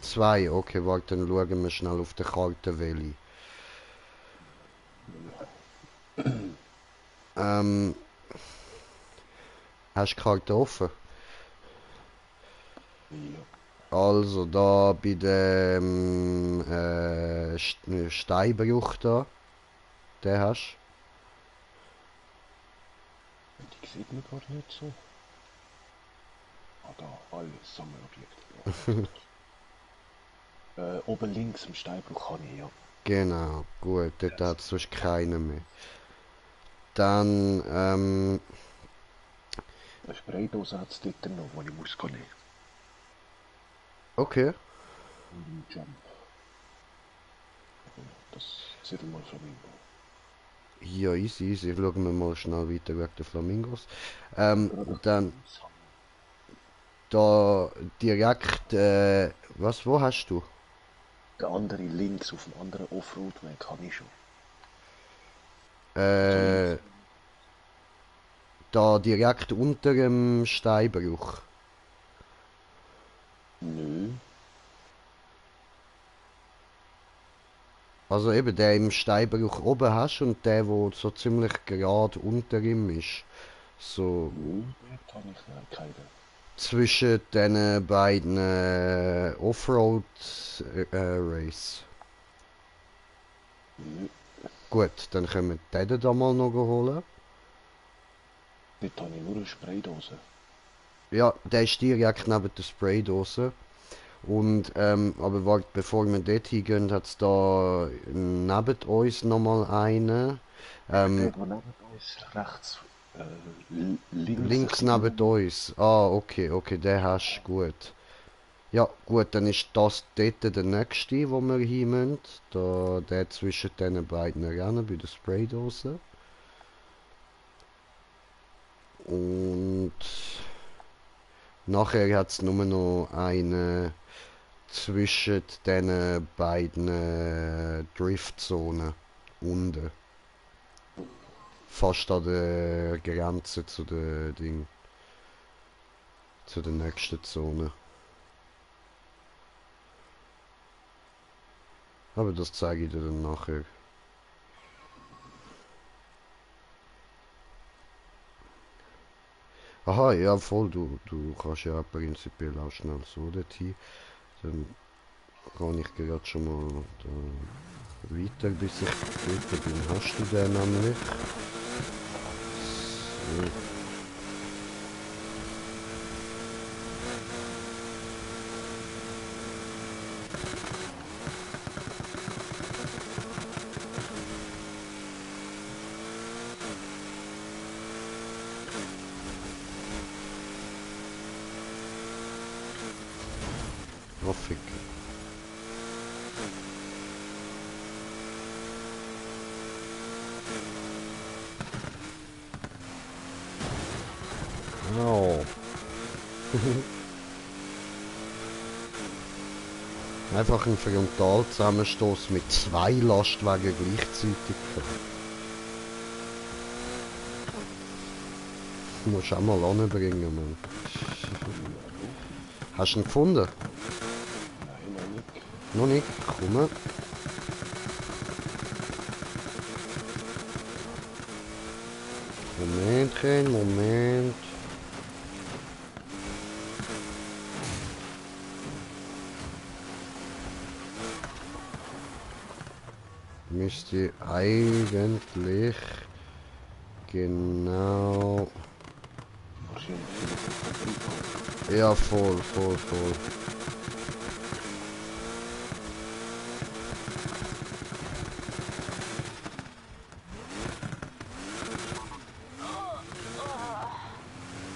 2. Zwei, okay, warte, dann schauen wir schnell auf der Karte, welche. Hast du die Karte offen? Ja. Also da bei dem Steinbruch da, den hast Die sieht man gar nicht so. Ah, da, alle Sammelobjekte. Ja. Oben links im Steinbruch habe ich, ja. Genau, gut, dort hat es sonst keinen mehr. Dann, Eine Spraydose hat es dort noch, die ich muss nehmen. okay. Und einen Jump. Das sieht mal Flamingo. Ja, easy. Schauen wir mal schnell weiter wegen der Flamingos. Dann da direkt, wo hast du? Der andere links auf dem anderen Offroad-Weg habe ich schon. Äh, da direkt unter dem Steinbruch. Nö. Also eben der im Steinbruch oben hast und der, wo so ziemlich gerade unter ihm ist. So Nö, dort habe ich keinen. zwischen den beiden Offroad-Race. Nö. Gut, dann können wir den da mal noch holen. Dort habe ich nur eine Spraydose. Ja, der ist direkt neben der Spraydose. Und, aber warte, bevor wir dort hingehen, hat es da neben uns nochmal einen. Der, der neben uns rechts, links ein Links bisschen neben uns. Ah, okay, okay, den hast du, gut. Ja, gut, dann ist das dort der nächste, wo wir hin müssen. Da, der zwischen den beiden Rennen bei der Spraydose. Und nachher hat es nur noch einen zwischen den beiden Driftzonen unten. Fast an der Grenze zu der Ding. Zu der nächsten Zone. Aber das zeige ich dir dann nachher. Aha, ja voll, du kannst ja prinzipiell auch schnell so dorthin. Dann kann ich gerade schon mal da weiter, bis ich dort bin. Hast du den nämlich? So. Traffic. Au. Einfach ein Frontalzusammenstoß mit zwei Lastwagen gleichzeitig. Du musst auch mal anbringen, Mann. Hast du ihn gefunden? Nein, noch nicht. Noch nicht? Komm. Momentchen, Moment. Müsste eigentlich genau... Wahrscheinlich Ja, voll, voll, voll.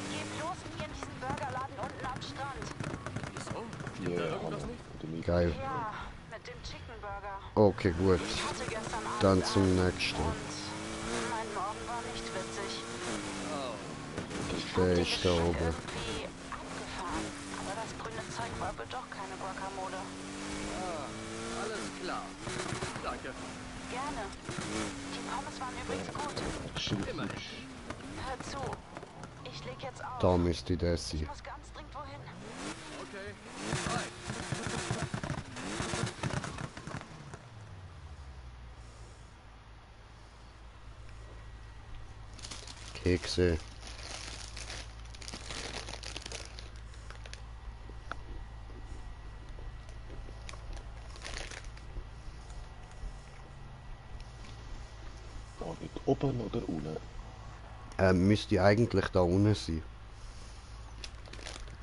Geh bloß nie in diesen Burgerladen unten am Strand. Wieso? die Stimmt da haben irgendwas nicht? oder nicht. Geil. Ja, mit dem Chicken Burger. Okay, gut. Ich hatte gestern Abend Dann zum einen nächsten. und mein Morgen war nicht witzig. Oh, Ich fand Der den ist da Geschmack oben. irgendwie abgefahren. Aber das grüne Zeug war wohl doch keine Guacamole. alles klar. Danke. Gerne. Die Pommes waren übrigens gut. Schildfisch. Hör zu. Ich leg jetzt auf. Da müsste der Ich sein. muss ganz dringend wohin. Okay. Hi. Kekse. Da nicht oben oder unten. Müsste eigentlich da unten sein.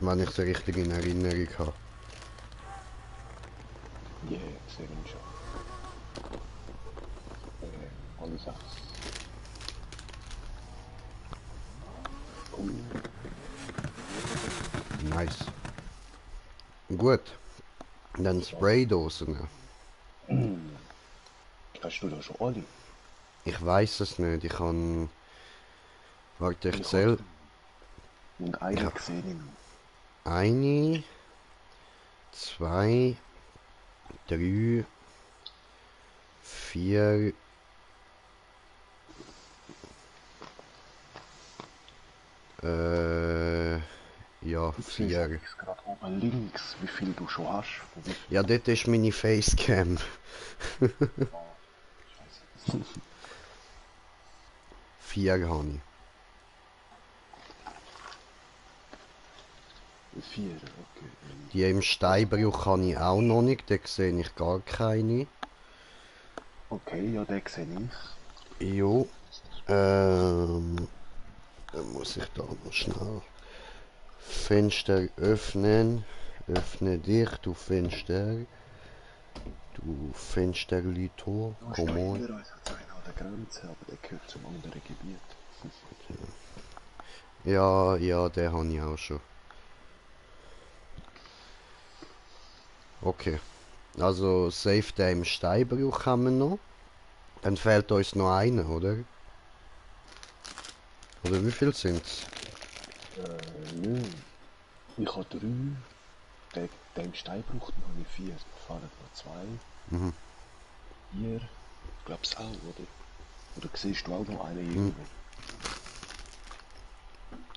Wenn ich es richtig in Erinnerung habe. Yeah, sehen wir schon. Alle 6. Nice. Gut. Dann Spraydosen. Hast du da schon alle? Ich weiß es nicht. Ich kann. Warte, ich zähl. Und eine Ja. gesehen. Eine, zwei, 3, 4. Ja, Du siehst 4. übrigens gerade oben links, wie viel du schon hast. Von wie Ja, dort ist meine Facecam. 4 habe ich. 4, okay. Die im Steinbruch habe ich auch noch nicht, da sehe ich gar keine. Okay, ja, den sehe ich. Jo. Dann muss ich da noch schnell Fenster öffnen. Öffne dich, du Fenster. Du Fensterli-Tor. Du hast da Komm on. hinter uns hat einer an der Grenze, aber der gehört zum anderen Gebiet. Ja, ja, den habe ich auch schon. Okay. Also, safe den im Steinbruch haben wir noch. Dann fehlt uns noch einer, oder? Oder wie viel sind's? Nö. Ich habe 3. Den im Steinbruch habe ich 4. Wir fahren noch 2. Mhm. 4. Ich glaube es auch, oder? Oder siehst du auch noch einen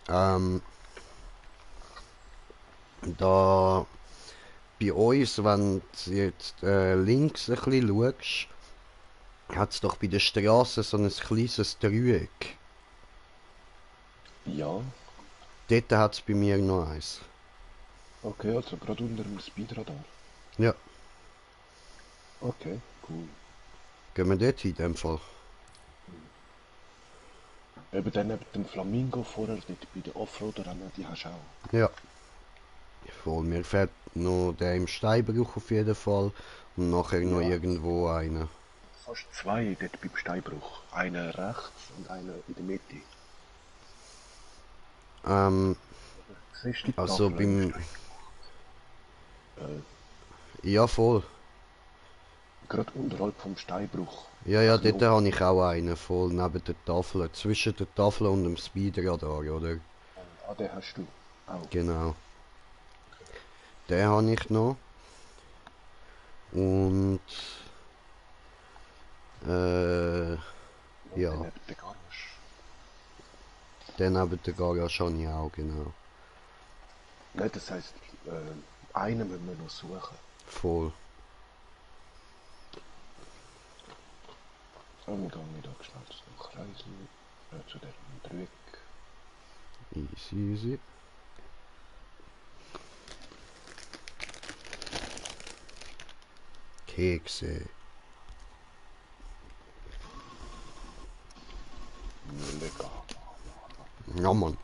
irgendwo? Da bei uns, wenn du jetzt links ein bisschen schaust, hat es doch bei der Straße so ein kleines Dreieck. Ja. Dort hat es bei mir noch eins. Okay, also gerade unter dem Speedradar. Ja, Okay, cool. gehen wir dort in dem Fall. Eben dann neben dem Flamingo vorher, dort bei den Offroad-Rennen, die hast du auch. Ja. Voll, mir fehlt noch der im Steinbruch auf jeden Fall. Und nachher noch Ja. irgendwo einer. Fast 2 dort beim Steinbruch. Einer rechts und einer in der Mitte. Siehst du die Also Tafel im beim... Steinbruch? Ja, voll. Gerade unterhalb vom Steinbruch. Ja, ja, Also dort habe ich auch einen, voll neben der Tafel. Zwischen der Tafel und dem Speedradar, oder? Ah, den hast du auch. Genau. Den habe ich noch. Und... Und ja, dann neben der Garage. den neben der Garage habe ich auch, genau. Nein, das heisst, einen müssen wir noch suchen. Voll. Dann gehe ich da schnell zum Kreisel, zu dem Dreieck. Easy, easy. Kekse. Lecker. Ja, Mann.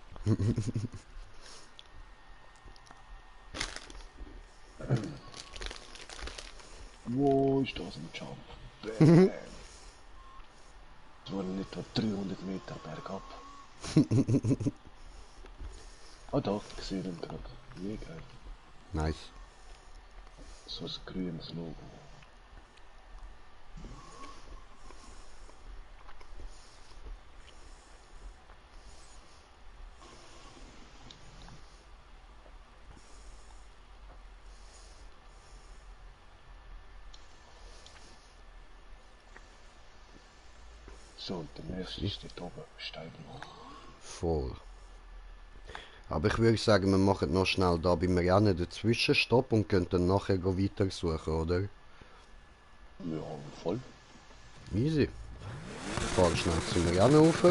Wo ist das ein Jump? Bam. Das waren etwa 300 Meter bergab. Ah, da, ich sehe den gerade. Wie geil. Nice. So ein grünes Logo. So, und der nächste ist dort oben, Steinbruch. Voll. Aber ich würde sagen, wir machen noch schnell da beim Rennen den Zwischenstopp und können dann nachher weiter suchen, oder? Ja, voll. Easy. Ich fahre schnell zum Rennen rauf.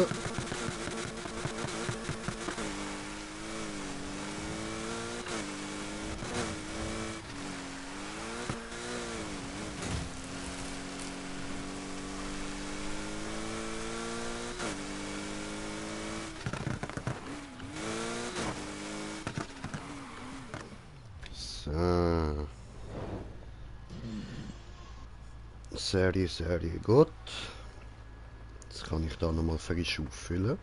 So. Sehr gut. Jetzt kann ich da nochmal frisch auffüllen.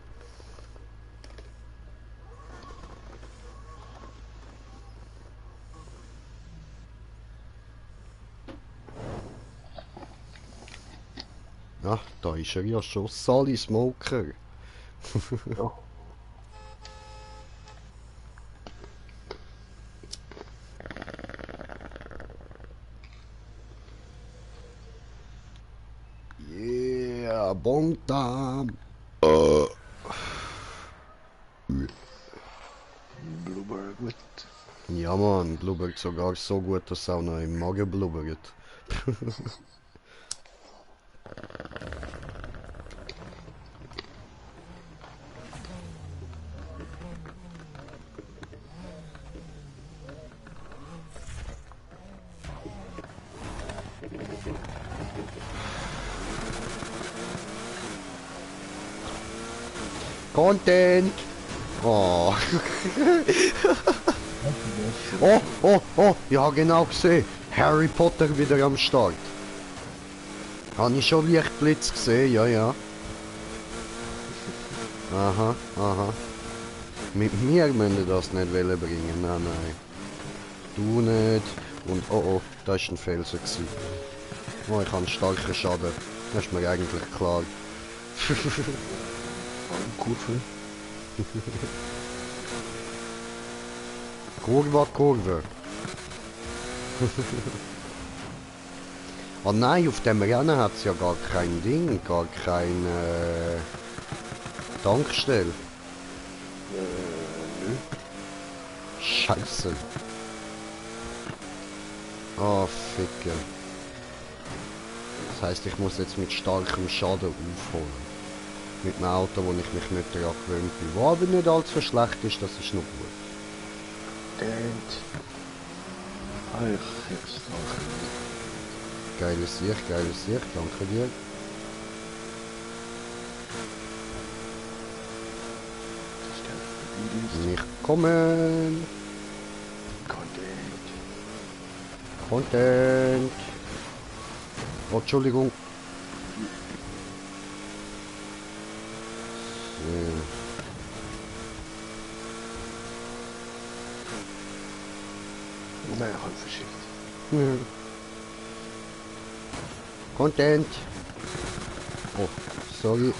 Ja, da ist er ja schon, Sally Smoker. Ja. Bontam. Blubber gut. Ja man, blubbert sogar so gut, dass es auch noch im Magen blubbert. Content! Oh. Oh, oh, oh, ja genau gesehen. Harry Potter wieder am Start. Habe ich schon Lichtblitz gesehen, ja, ja. Aha, aha. Mit mir müssen das nicht bringen, nein, nein. Du nicht. Und oh oh, das war ein Felsen gewesen. Oh, ich habe einen starken Schaden. Das ist mir eigentlich klar. Kurve. Kurve, Kurve. Oh nein, auf dem Rennen hat es ja gar kein Ding, gar kein Tankstelle. Nö. Scheiße. Oh, Ficke. Das heisst, ich muss jetzt mit starkem Schaden aufholen. Mit einem Auto, wo ich mich nicht daran gewöhnt bin. Was aber nicht allzu schlecht ist, das ist noch gut. Und... Ah, ich hab's noch. Geiles Sicht, danke dir. Das ist der Videos. Nicht kommen. Content. Content. Oh, Entschuldigung. Nein, ich hab verschickt. So. Content. Oh, sorry.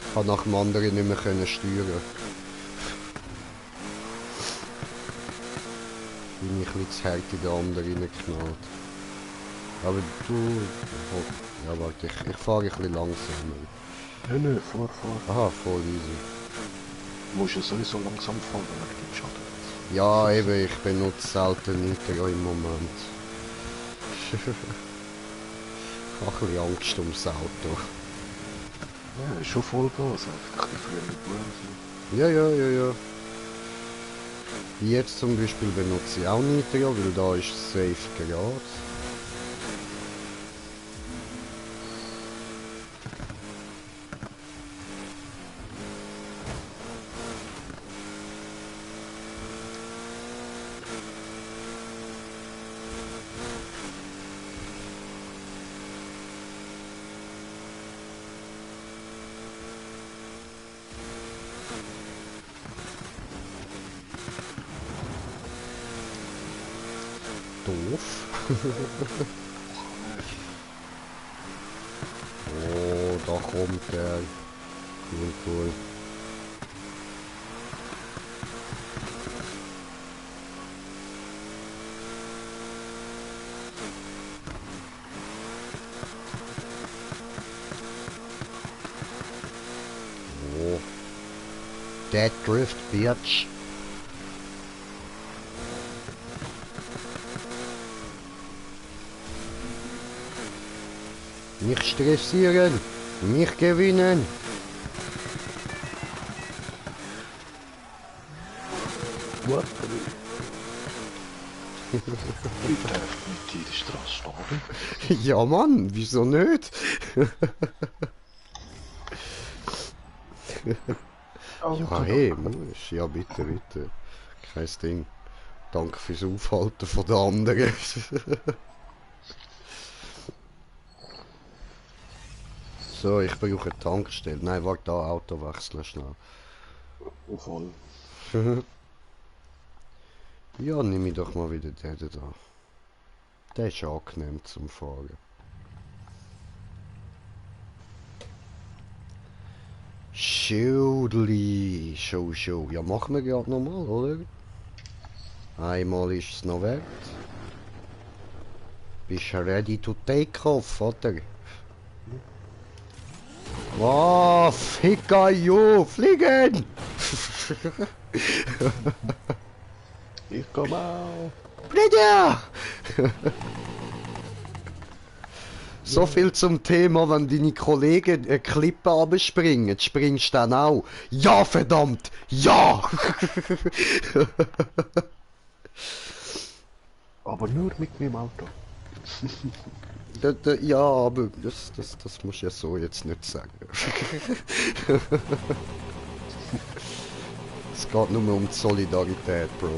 Ich konnte nach dem anderen nicht mehr steuern. Bin ich ein bisschen zu hart in den anderen reingeknallt. Aber du... Oh, ja, warte, ich fahre ein bisschen langsamer. Nö, fahr. Aha, voll easy. Du musst ja sowieso langsam fahren, wegen dem Schaden. Ja, eben, ich benutze selten Nitro im Moment. Ich habe ein bisschen Angst ums Auto. Ja, ist schon voll Gas, einfach ein bisschen früher mit Bremsen. Ja. Jetzt zum Beispiel benutze ich auch Nitro, weil da ist es safe gerade. Doof. Oh, da kommt der. Cool. Oh. Dead Drift, Bitch. Nicht stressieren, nicht gewinnen. What? Ich darf nicht in der Straße stehen. Ja Mann, wieso nicht? Ja hey, musst. Ja bitte. Kein Ding. Danke fürs Aufhalten von den anderen. So, ich brauche eine Tankstelle. Nein, warte, da Auto wechseln schnell. Voll. Ja, nehme ich doch mal wieder den da. Der ist angenehm zum Fahren. Schildli. Show. Ja, machen wir gerade nochmal, oder? Einmal ist es noch wert. Bist du ready to take off, oder? Oh, Ficker, you, fliegen! Ich komm auch. Bitte! So viel zum Thema, wenn deine Kollegen eine Klippe abspringen, springst du dann auch. Ja, verdammt! Ja! Aber nur mit meinem Auto. Ja, aber das musst du ja so jetzt nicht sagen. Es geht nur um die Solidarität, Bro.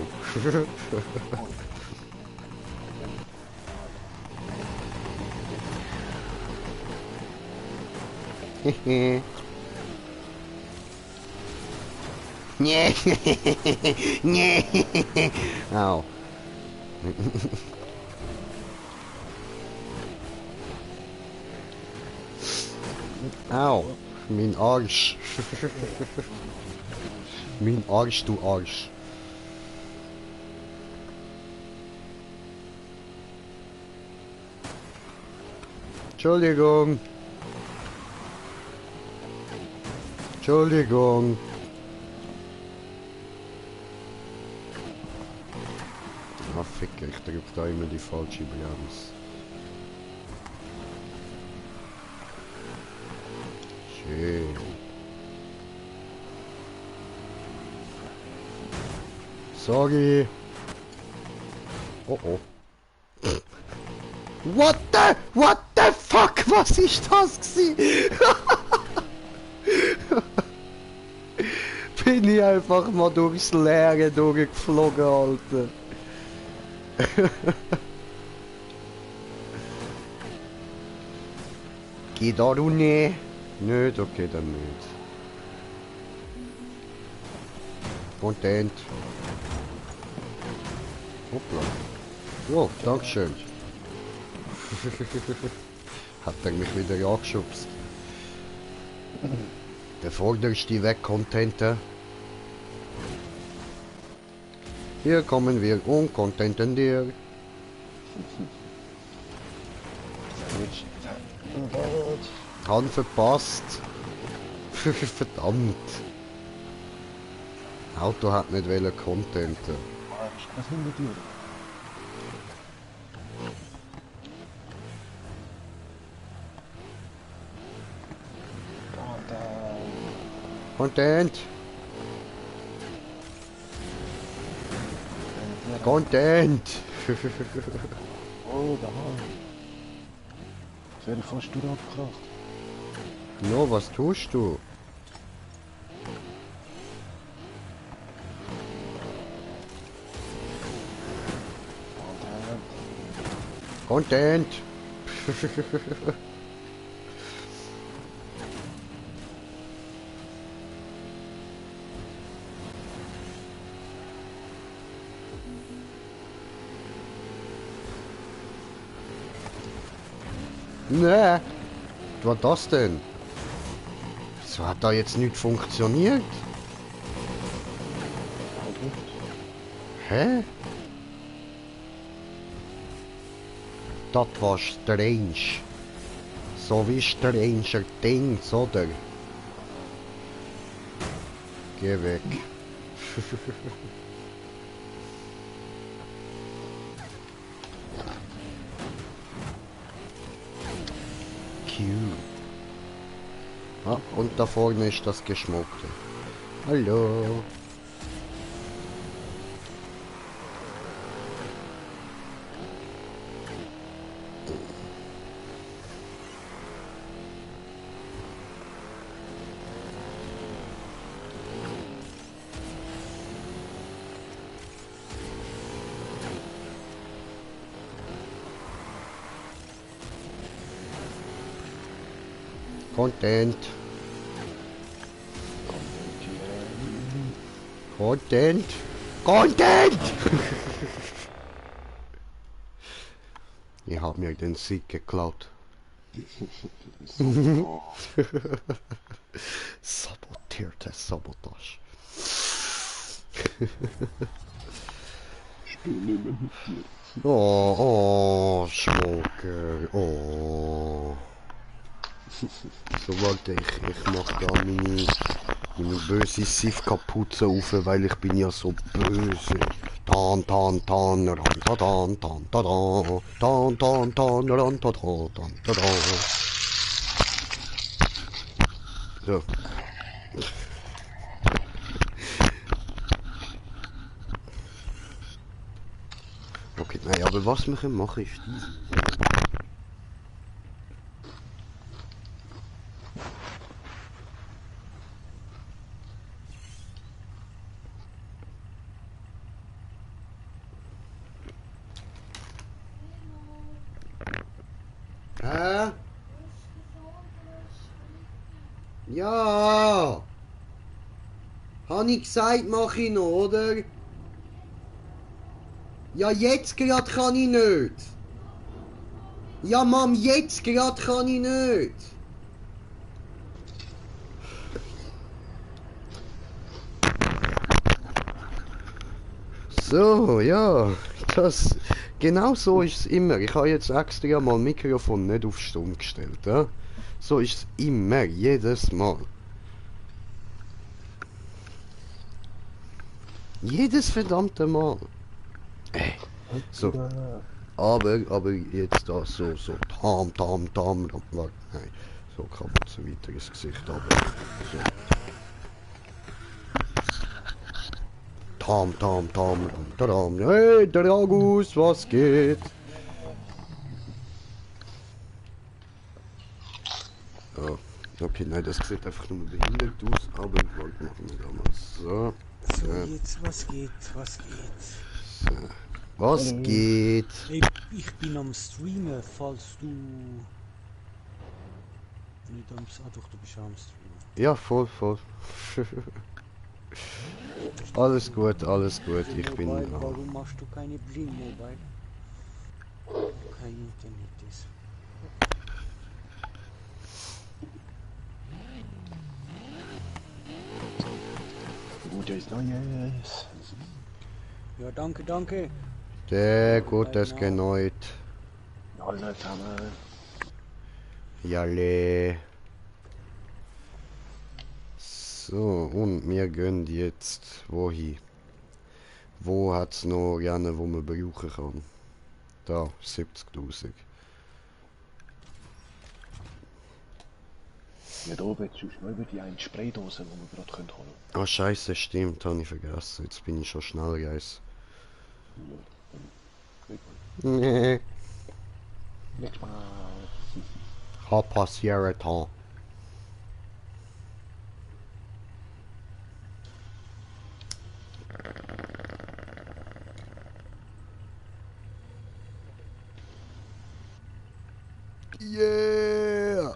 Nee. Nee. Au. Au. Mein Arsch. Mein Arsch, du Arsch. Entschuldigung. Entschuldigung. Ah, fick, ich drück da immer die falsche Bremse. Schön. Sorry. Oh oh. What the fuck, was ist das gewesen? Bin ich einfach mal durchs Leere durchgeflogen, Alter. Geht da du nicht? Nicht? Okay, dann nicht. Content. Hoppla. Oh, dankeschön. Hat er mich wieder angeschubst. Der vorderste weg, Contenter. Hier kommen wir und contenten dir. Hand verpasst. Verdammt. Auto hat nicht wollen contenten. Was will mit dir? Content. Content. Oh, da war ich. Wäre fast durchgekracht. No, was tust du? Content. Nee. Was war das denn? Wieso hat da jetzt nicht funktioniert? Hä? Das war strange. So wie Stranger Things, oder? Geh weg. Cute. Ah, und da vorne ist das Geschmuckte. Hallo. Content. Content. Content! Ich hab mir den Sieg geklaut. Sabotierte Sabotage. Oh, oh, Schmucker. Oh. So, warte, ich mach da meine böse Sif-Kapuze auf, weil ich bin ja so böse. Tan tan tan ran ta tan tan ta tan tan tan ran ta tan ta tan. So. Okay, nein, aber was wir machen ist dies. Hä? Ja! Habe ich gesagt, mach ich noch, oder? Ja, jetzt gerade kann ich nicht. Ja, Mom, jetzt gerade kann ich nicht. So, ja, genau so ist es immer. Ich habe jetzt extra mal Mikrofon nicht auf Stumm gestellt, ja? So ist es immer, jedes Mal. Jedes verdammte Mal. So. Aber jetzt da so, tam, warte, nein. So kann man so weiter ins Gesicht, aber so. Tam. Hey, der August, was geht? Ja, okay, nein, das sieht einfach nur behindert aus, aber warte, machen wir da mal so. So, jetzt, was geht? So. Was geht? Ey, ich bin am Streamen, falls du... Nicht am... Ah doch, du bist auch am Streamen. Ja, voll. Alles gut, ich bin... Mobile, warum machst du keine Blim Mobile? Kein Internet ist. Gutes Neues. Ja, danke. Sehr gutes Geneut. Alle zusammen. Jalle. So, und wir gehen jetzt wohin? Wo hat's noch gerne, wo man brauchen kann? Da, 70.000. Ja, da willst du mal über die eine Spraydose, die wir gerade holen können. Ah, scheiße, stimmt, habe ich vergessen. Jetzt bin ich schon schnell, Guys. Nee, Nächstes Mal. kann passieren. Yeah!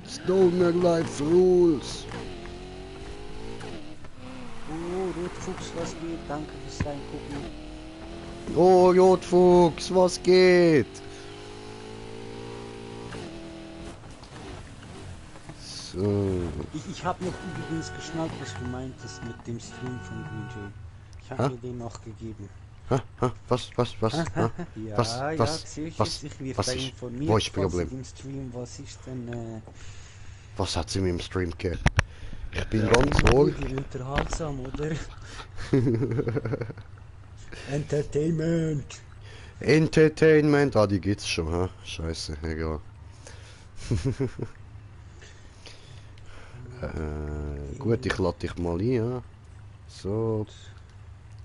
Stoner Life Rules! Oh, Rotfuchs, was geht? Danke fürs Reingucken. Oh, Rotfuchs, was geht? So. Ich habe noch übrigens geschnallt, was du meintest mit dem Stream von Green Jay. Ich habe mir den noch gegeben. Was? Ja, Was? sehe ich Was? jetzt. Ich werde Was da ist? informiert, Wo ist das falls Problem? im Stream, was ist denn... Was hat sie mit dem Stream gegeben? Ich bin ganz wohl. Unterhaltsam, oder? Entertainment! Entertainment, die gibt's schon, ha? Scheiße, egal. Gut, ich lade dich mal ein, ja? So.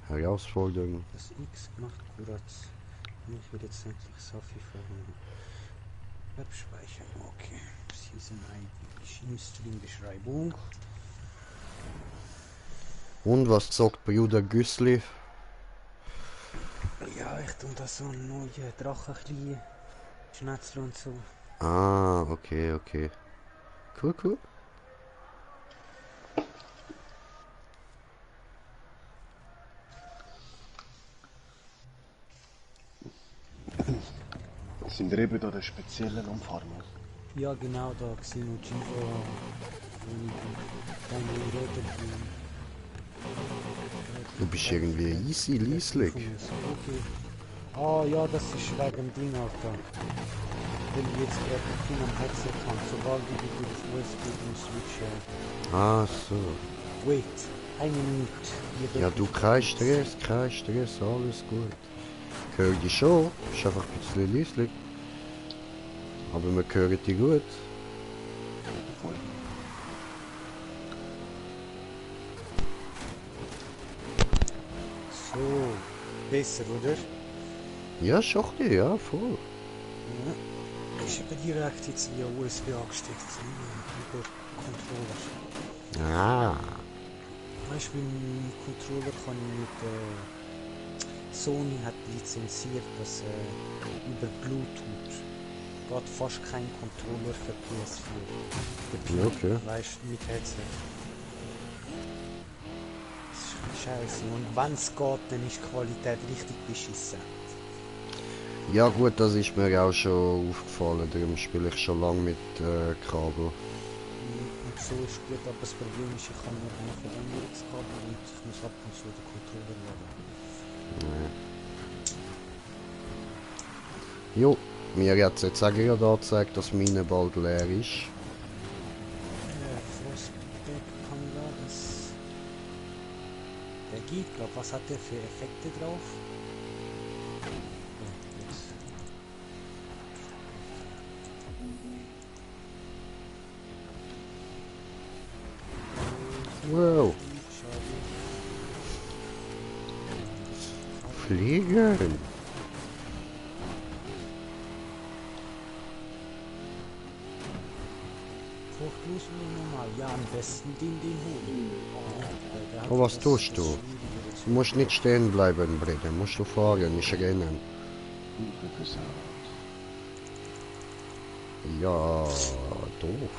Herausforderung. Das X macht Kuratz. Ich will jetzt endlich Safi verwenden. Abspeichern, okay. Season ID, im Stream-Beschreibung. Und was sagt Bruder Güssli? Ja, ich tue da so neue Drachen, Schnetzel und so. Ah, okay. Cool. Sind wir eben da der speziellen Umfahrung? Ja, genau, da gesehen und Chivo. Deine rote Du bist irgendwie easy, leislich. Okay. Ah ja, das ist wegen Ding, Alter. will jetzt gerade tun am Headset haben, sobald ich wieder das USB und Switch Ah, so. Wait, eine Minute. Wir Ja, reden du, für kein kurz. Stress, alles gut. Ich höre dich schon, ist einfach ein bisschen leislich. Aber wir hören dich gut. Voll. So, besser, oder? Ja, schon ein bisschen, ja, voll. Ja. Ich habe direkt jetzt via USB angesteckt, über Controller. Ah, Weißt du, beim Controller kann ich mit Sony hat lizenziert, dass über Bluetooth geht fast kein Controller für PS4. ja, okay. Weißt du, mit Headset. Das ist scheiße. Und wenn es geht, dann ist die Qualität richtig beschissen. Ja gut, das ist mir auch schon aufgefallen, darum spiele ich schon lange mit Kabel. Und so ist gut, aber das Problem ist, ich habe nur ein Verlängerungskabel und ich muss ab und zu den Controller laden. Jo, mir hat es jetzt auch gerade angezeigt, dass meine bald leer ist. Frostback Panda, das... Der geht, glaub, was hat der für Effekte drauf? Oh, jetzt. Wow, Schade. fliegen. Furchtlos oder normal? Ja, am besten den holen. Der hat Oh, was das- tust das du? Schwierigere zu- Du musst nicht stehen bleiben, Brede, musst du fahren, nicht rennen. Hilfe versagt. Ja, doof.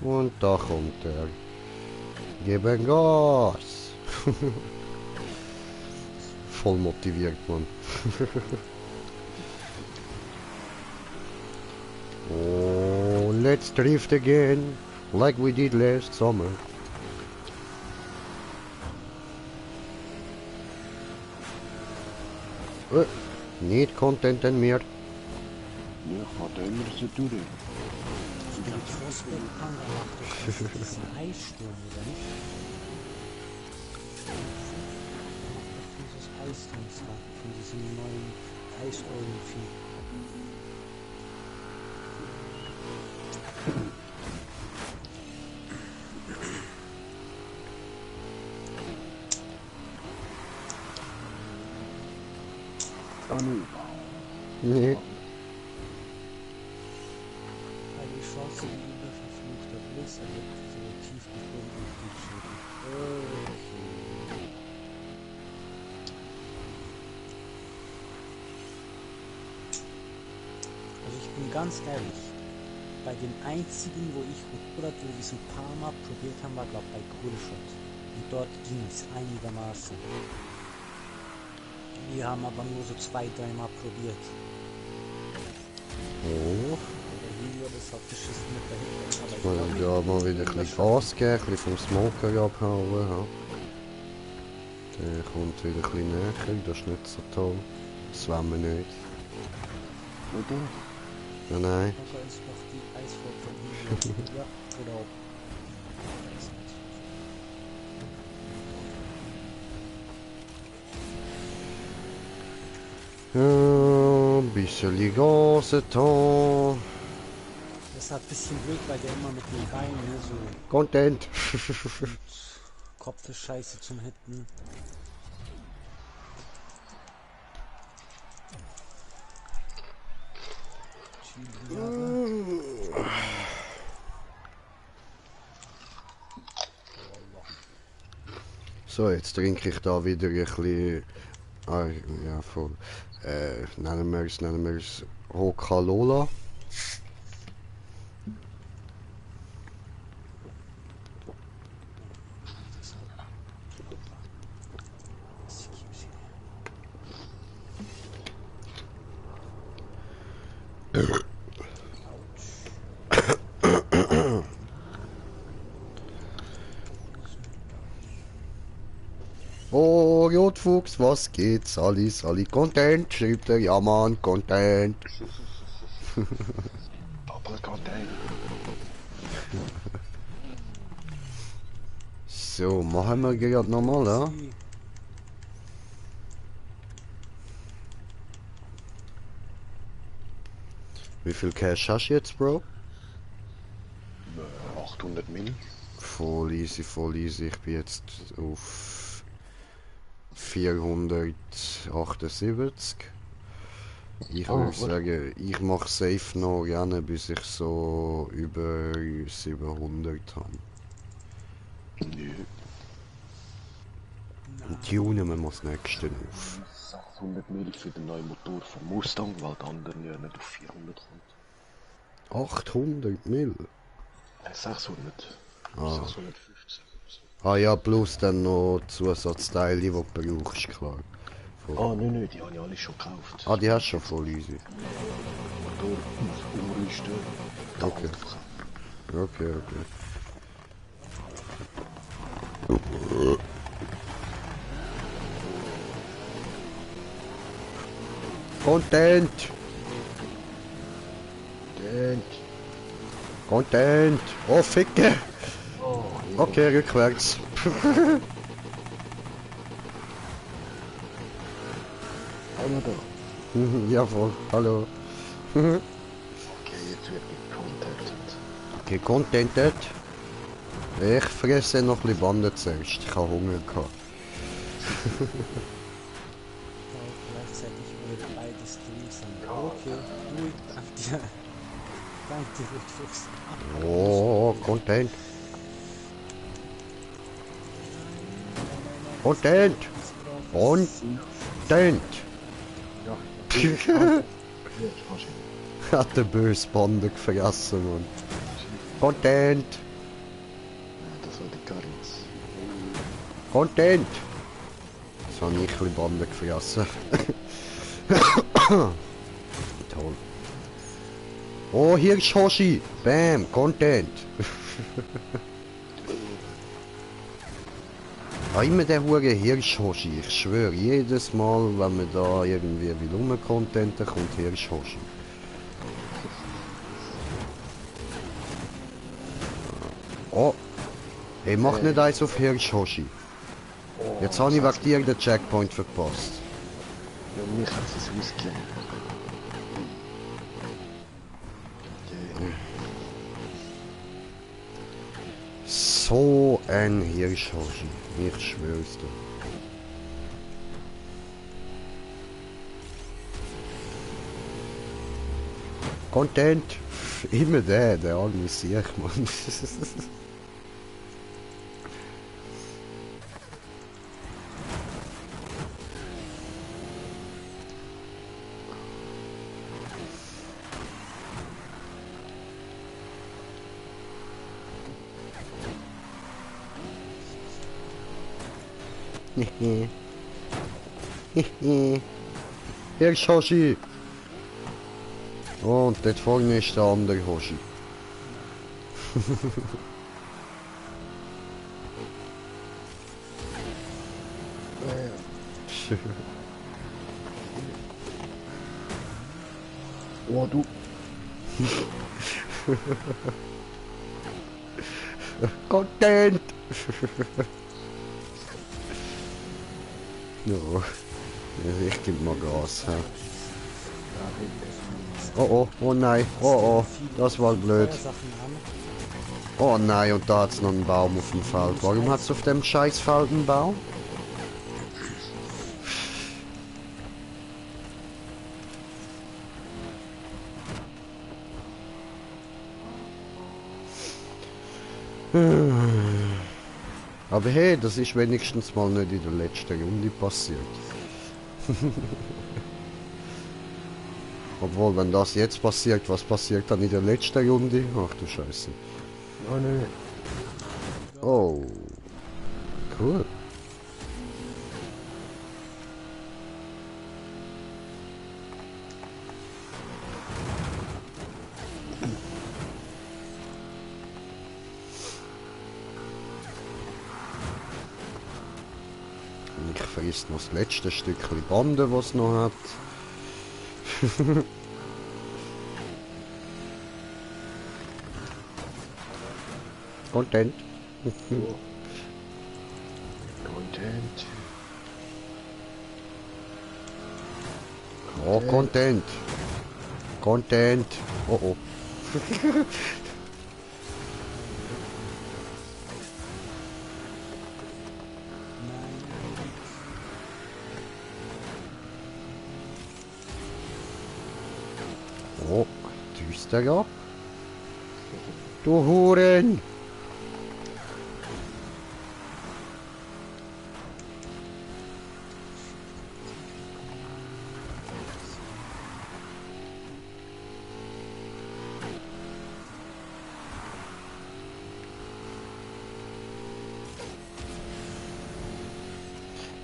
Und da kommt er. Geben Gas. Voll motiviert, Mann. Oh, let's drift again, like we did last summer. Nicht contenten mehr. Ja, gaat immer so durch. Ich glaube, Frostback Panda macht doch diesen Eissturm, oder nicht? Der macht doch dieses Eisdings da, von diesem neuen Eiseulenvieh. Anul. Nee. Eine Chance gegenüber verfluchter Bliss erlebt so tiefgefrorene Blutschäden. Okay. Also ich bin ganz ehrlich, bei den einzigen, wo ich Motorrad diesen paar Mal probiert haben, war glaube bei Coolshot. Und dort ging es einigermaßen. Wir haben aber nur so 2-3 Mal probiert. Oh. Der Video, das hat beschissen mit der Hitze. Aber ich Mal glaub, ja, mal wieder ein bisschen Gas geben, ein bisschen vom Smoker abhauen. Ja. Der kommt wieder ein bisschen näher, das ist nicht so toll. Das wollen wir nicht. Oder? Ja, nein. Also ist noch die Eisvorkommen. Ja, genau. Ja, ein bisschen Gas getan. Das hat ein bisschen blöd, weil der immer mit den Beinen ne, so Content. Kopf ist scheiße zum Hitten. So, jetzt trinke ich da wieder ein bisschen. Ah, ja, voll. Nennen wir es Roccalola. Oh, Rotfuchs, was geht? Sally, Content, schreibt er. Ja, Mann, Content. Doppelcontainer. So, machen wir gerade nochmal, ja? Sie- Wie viel Cash hast du jetzt, Bro? 800 Mil. Voll easy, voll easy. Ich bin jetzt auf 478. Ich würde sagen, ich mache safe noch gerne, bis ich so über 700 habe. Nö. Und tunen wir das nächste auf. 600 Mil für den neuen Motor vom Mustang, weil der andere ja nicht auf 400 kommt. 800 Mil? 600. Ah. 650. Ah ja, plus dann noch Zusatzteile, die du brauchst, klar. Ah, nö, die habe ich alle schon gekauft. Ah, die hast du schon voll easy. Motor umrüsten, den Okay. alten verkaufen. Okay. Content! Content! Oh, Ficke! Okay, rückwärts. Hallo da. Jawohl, hallo. Okay, jetzt wird gecontentet. Okay, contented. Ich fresse noch ein bisschen Bande zuerst. Ich habe Hunger gehabt. auch gleichzeitig über beide Streams an. Okay, gut, danke dir. Danke dir, Rotfuchs. Oh, Content. Content. Content. Ja, jetzt kannst du. Hat der böse Bande gefressen, Mann. Content. Das war die Carlos. Content. Jetzt habe ich ein bisschen Bande gefressen. Toll. Oh, hier ist Hoshi. Bam, Content. Ah, immer der hure Hirsch-Hoshi. Ich schwöre, jedes Mal, wenn man da irgendwie will rumcontenten, kommt Hirsch-Hoshi. Oh. Hey, mach nicht eins auf Hirsch-Hoshi. Jetzt habe ich wegen dir den Checkpoint verpasst. Ja, mich hat es ausgegeben. So ein Hirsch-Hoshi. Ich schwör's dir. Content. Immer der arme Sieg, Mann. Hirsch-Hoshi. Und dort vorne ist der andere Hoshi. Oh, du. Content! Ja, ich geb mal Gas. He. Oh nein, oh, das war blöd. Sachen haben. Oh nein, und da hat's noch einen Baum auf dem Feld. Warum hat's auf dem Scheißfeld einen Baum? Aber hey, das ist wenigstens mal nicht in der letzten Runde passiert. Obwohl, wenn das jetzt passiert, was passiert dann in der letzten Runde? Ach du Scheiße. Oh, nö. Oh. Cool. Ich frisst noch das letzte Stückchen Bande, was es noch hat. Content. Content. Oh, Content. Content. Oh, oh. Oh, düster ab. Du Huren!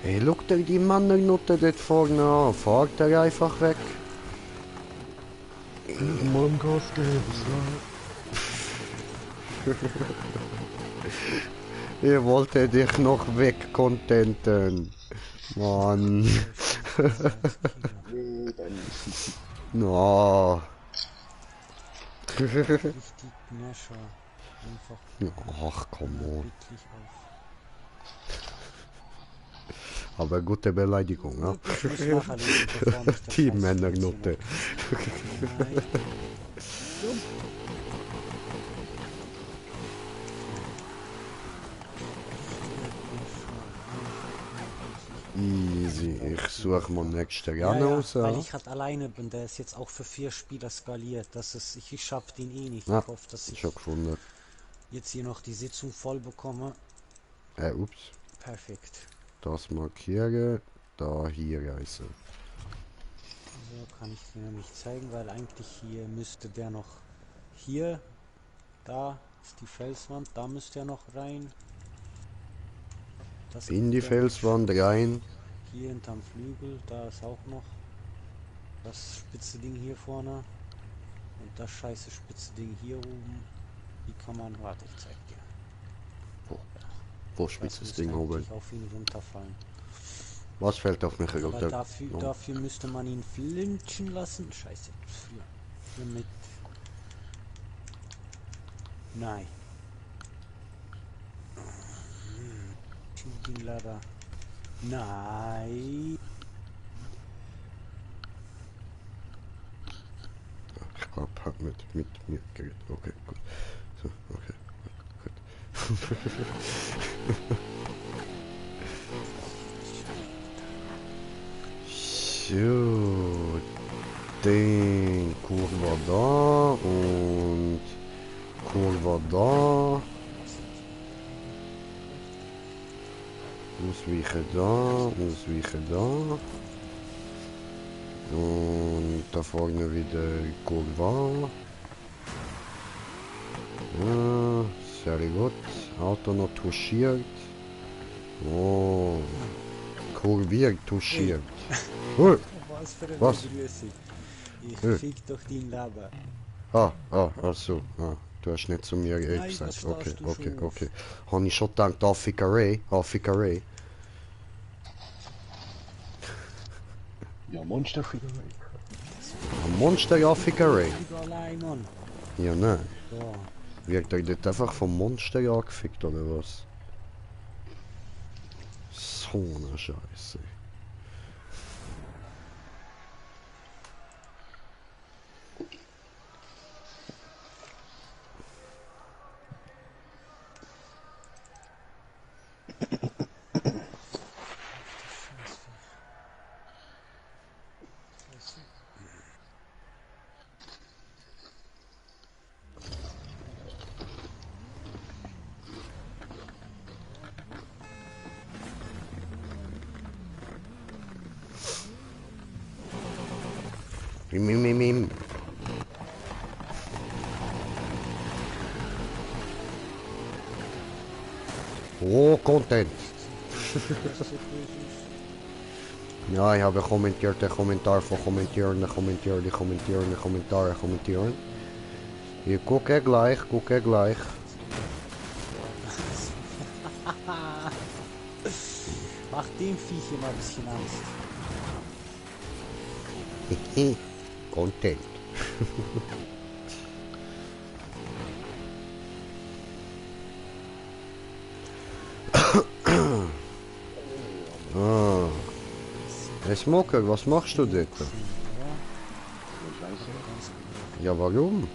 Hey, guck dir die Männernutte dort vorne an. Fahrt er einfach weg. Mann, Gas geben, Ihr wolltet dich noch wegcontenten. Mann. No. Richtig Gnascher. Einfach Ach, komm on. wirklich auf. Aber gute Beleidigung, ne? Ich muss nachher lesen, bevor mich der Die Scheiß Männernutte. Nein. Easy. Ich suche mal nächste Ja, Rennen ja, raus. weil Ja. ich halt alleine bin, der ist jetzt auch für 4 Spieler skaliert. Das ist, ich schaff den eh nicht. Ja, Ich hoffe, dass ich Schon gefunden. jetzt hier noch die Sitzung voll bekomme. Ups. Perfekt. Das markiere. Da hier reise. So kann ich dir nämlich zeigen, weil eigentlich hier müsste der noch hier, da ist die Felswand, da müsste er noch rein. Das In die geht ja nicht. Felswand rein. Hier hinterm Flügel, da ist auch noch das spitze Ding hier vorne und das scheiße spitze Ding hier oben. Wie kann man, warte, ich zeig dir. Wo spitzes müsste Ding oben? eigentlich auf ihn runterfallen. Was fällt auf mich Aber runter? dafür müsste man ihn flinchen lassen. Scheiße. Für mit. Nein. Shooting Ladder. Nein. Ich glaube, hat mit mir geredet. Okay, gut. So, okay, gut. So, den Kurve da und Kurve da. Ausweichen da, ausweichen da. Und da vorne wieder Kurve. Ja, sehr gut. Auto noch touchiert. Oh, kurviert, touchiert. Ui. Was für eine Was? Begrüßung. Ich Hm. fick doch den Laber. Ach so. Ah, du hast nicht zu mir Nein, gesagt. das Okay, darfst du okay, schon. okay. Habe ich schon gedacht, Affikerei. Ja, Monsterfigur. Ein Monster Affikerei. Überall, Mann. Ja, nein. So. Wird euch das einfach vom Monster angefickt oder was? So eine Scheiße. Mim. Oh, Content. Ja, ich habe kommentiert, der Kommentar von kommentieren. Ich gucke gleich. Mach dem Viech immer ein bisschen Angst. Content. Ah. Hey Smoker, was machst du dort? Ich weiß nicht. Ja, warum?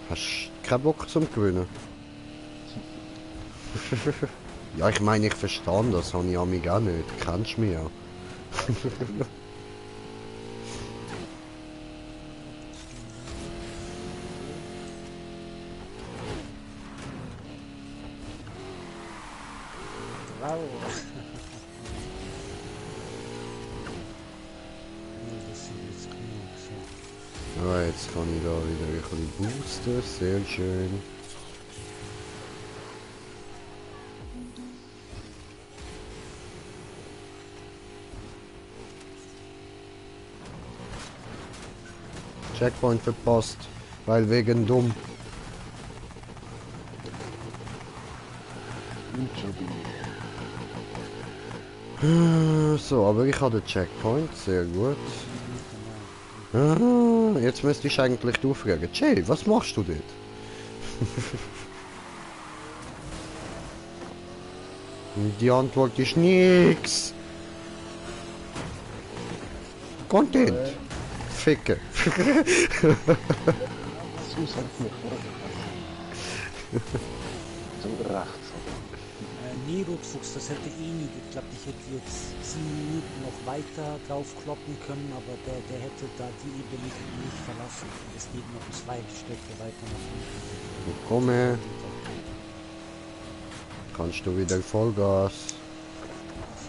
Hast du keinen Bock zum Gewinnen? Ja, ich meine, ich verstehe das, habe ich an mich auch nicht. Kennst du mich ja. Wow. Ja, das sind jetzt genug, so. Ja, jetzt kann ich da wieder ein bisschen boosten, sehr schön. Checkpoint verpasst, weil wegen dumm. So, aber ich habe den Checkpoint, sehr gut. Ah, jetzt müsste ich eigentlich aufregen. Jay, was machst du dort? Die Antwort ist nix. Content. Ficken. So sagt mir so rechts. Nee, Rotfuchs, das hätte eh nie geklappt. Ich hätte jetzt 7 Minuten noch weiter drauf kloppen können, aber der hätte da die Ebene nicht verlassen. Es geht noch 2 Städte weiter nach unten. Komm her. Kannst du wieder Vollgas.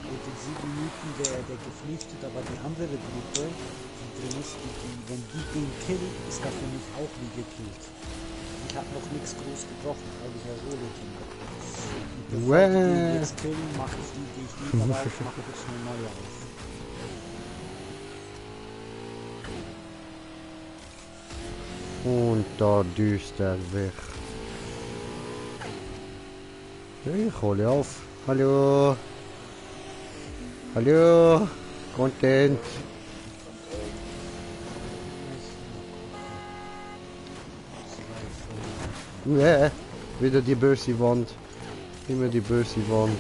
Mit den 7 Minuten der geflüchtet, aber die andere Gruppe, die drin ist, wenn die den killt, ist das für mich auch wie gekillt. Ich habe noch nichts groß gebrochen, weil ich ja Solo gemacht habe. Bevor die den jetzt killen, mache ich die, die ich lieber raus, mache ich jetzt eine neue auf. Und da düst er weg. Ich hole auf. Hallo. Hallo. Content. Nee, wieder die böse Wand. Immer die böse Wand.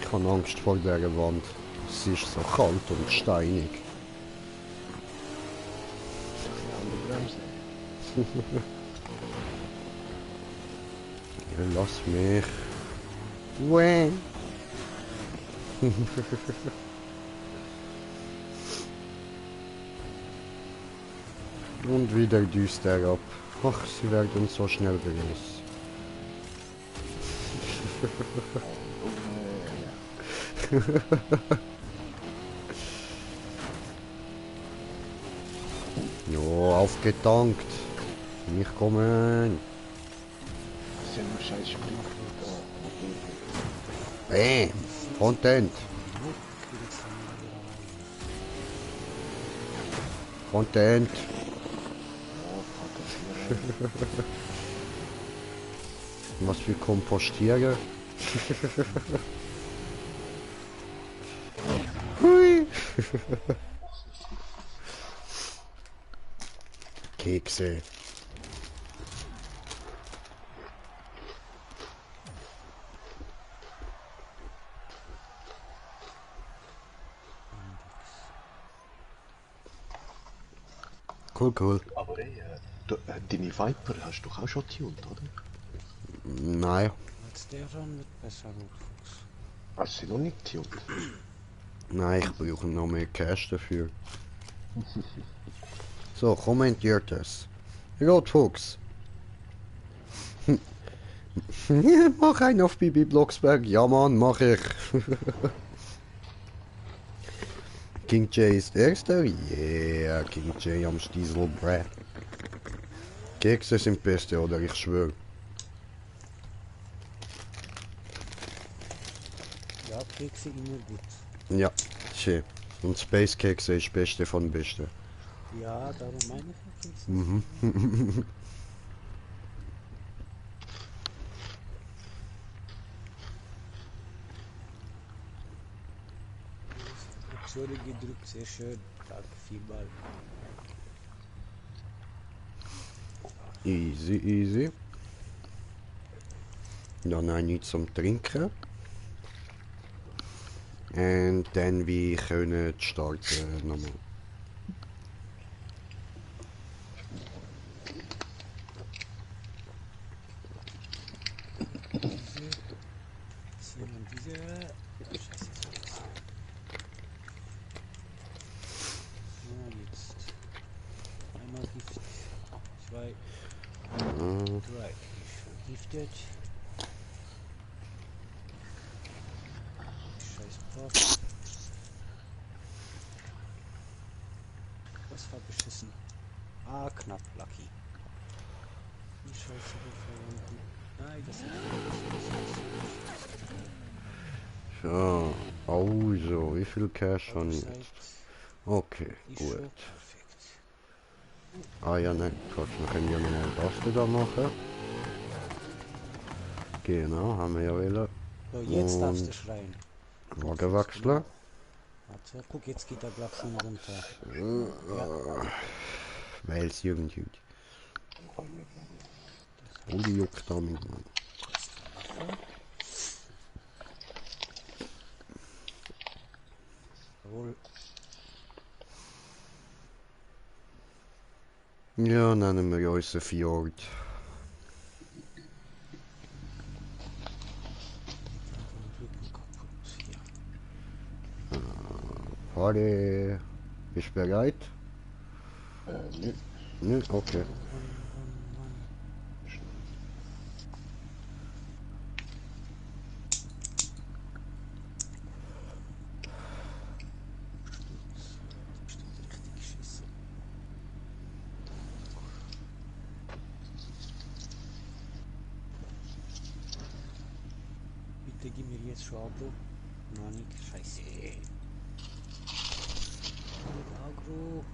Ich habe Angst vor der Wand. Es ist so kalt und steinig. Ja, lass mich. Uäh. Und wieder düst er ab. Ach, sie werden so schnell groß. Jo, aufgetankt. Nicht kommen. Das sind nur scheiß Springflüge. Bam. Content. Content. Was für Kompostieren. Hui. Kekse. Cool, cool. Aber ey, deine Viper hast du doch auch schon tuned, oder? Nein. Jetzt der schon wird besser, Rotfuchs. Hast du sie noch nicht tuned? Nein, ich brauche noch mehr Cash dafür. So, kommentiert es. Rotfuchs. Mach einen auf Bibi Blocksberg. Ja Mann, mach ich. King J ist erster. Yeah, King J am Stiesel, bruh. Kekse sind beste, oder? Ich schwöre. Ja, Kekse immer gut. Ja, schön. Und Space Kekse ist beste von beste. Ja, darum meine ich ja Kekse. Mhm. zurückgedrückt, sehr schön. Danke vielmals. Easy, easy. Dann habe ich nichts zum Trinken. Und dann wir können starten nochmal. Ziehen wir diese. Scheiße, jetzt war das. Ja, jetzt. Einmal Gift. 2, 3. Vergiftet. Scheiß Post. Das war beschissen. Ah, knapp, Lucky. Die Scheiße verwenden. Nein, das ist So, also, wie viel Cash habe ich Zeit. jetzt? Okay, Ist gut. schon perfekt. Ah ja, nein, Quatsch, wir können ja nochmal das da machen. Genau, haben wir ja wollen. So, jetzt darfst du Und schreien. Wagen wechseln. Warte, guck, jetzt geht er glaub schön runter. Ja, Wales Jugendjugend. Oh, die juckt damit, Mann. jawohl. Ja, nennen wir unseren Fjord. Den Rücken kaputt. Hier. Harry, bist du bereit? Nö. Nö, okay. Bestimmt richtig geschissen. Bitte gib mir jetzt schon Agro. Nein, nicht. Scheiße. Mit Agro.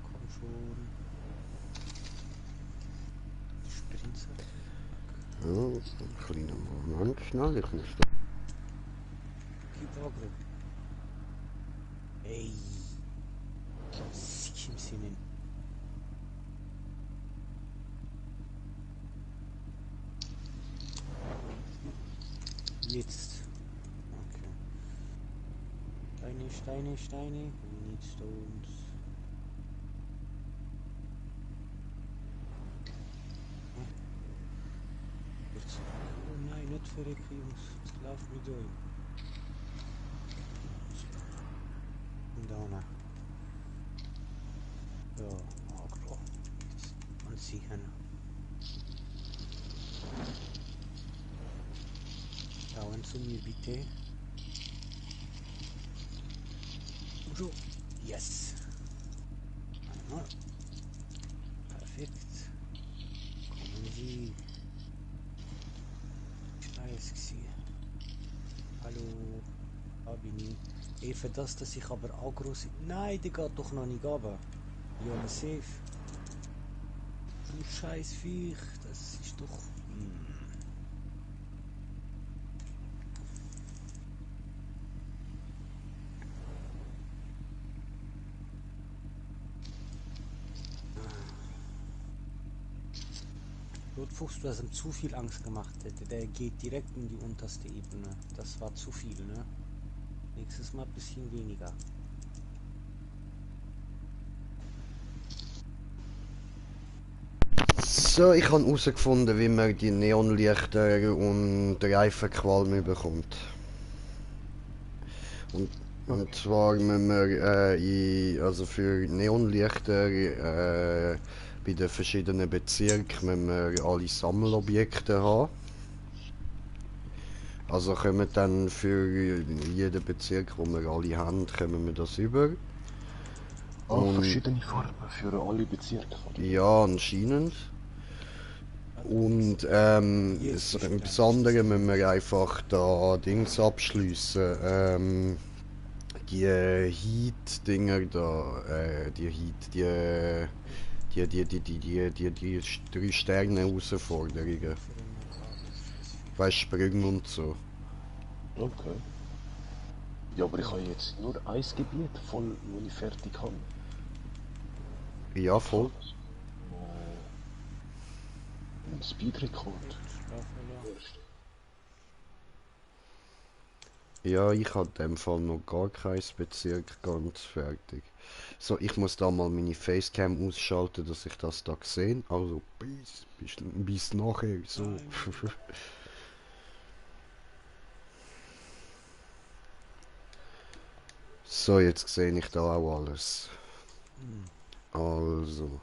Komm schon. Sprinzer. Ja, ein kleiner Moment, schnell, ich muss Gib Agro. Ey. Sick im Sinne. Jetzt. Okay. Steine, Steine, Steine. We need stones. Jetzt. Oh nein, nicht verrecken, Jungs. Jetzt lauf mir durch. Und da. Ja, Agro. Jetzt anziehen. Schauen zu mir bitte. So. Yes. Einmal. Perfekt. Kommen Sie. Scheiß gesehen. Hallo. Da bin ich. Ey, für das, dass ich aber Agro... Nein, der geht doch noch nicht runter. Ja, aber safe. Du scheiß Viech. Das ist doch... Rotfuchs, du hast ihm zu viel Angst gemacht. Der geht direkt in die unterste Ebene. Das war zu viel, ne? Nächstes Mal ein bisschen weniger. So, ich habe herausgefunden, wie man die Neonlichter und Reifenqualm bekommt. Und zwar müssen wir also für Neonlichter bei den verschiedenen Bezirken müssen wir alle Sammelobjekte haben. Also können wir dann für jeden Bezirk, wo wir alle haben, kommen wir das über. Oh, verschiedene Farben für alle Bezirke. Ja, anscheinend. Und im Besonderen müssen wir einfach da Dings abschliessen. Die Heat-Dinger da, die 3 Sterne Herausforderungen. Weißt, Sprünge und so. Okay. Ja, aber ich habe jetzt nur ein Gebiet voll, wo ich fertig habe. Ja, voll. Ein Speedrekord. Ja, ich habe in dem Fall noch gar kein Bezirk ganz fertig. So, ich muss da mal meine Facecam ausschalten, dass ich das da sehe. Also, bis nachher, so. So, jetzt sehe ich da auch alles. Also,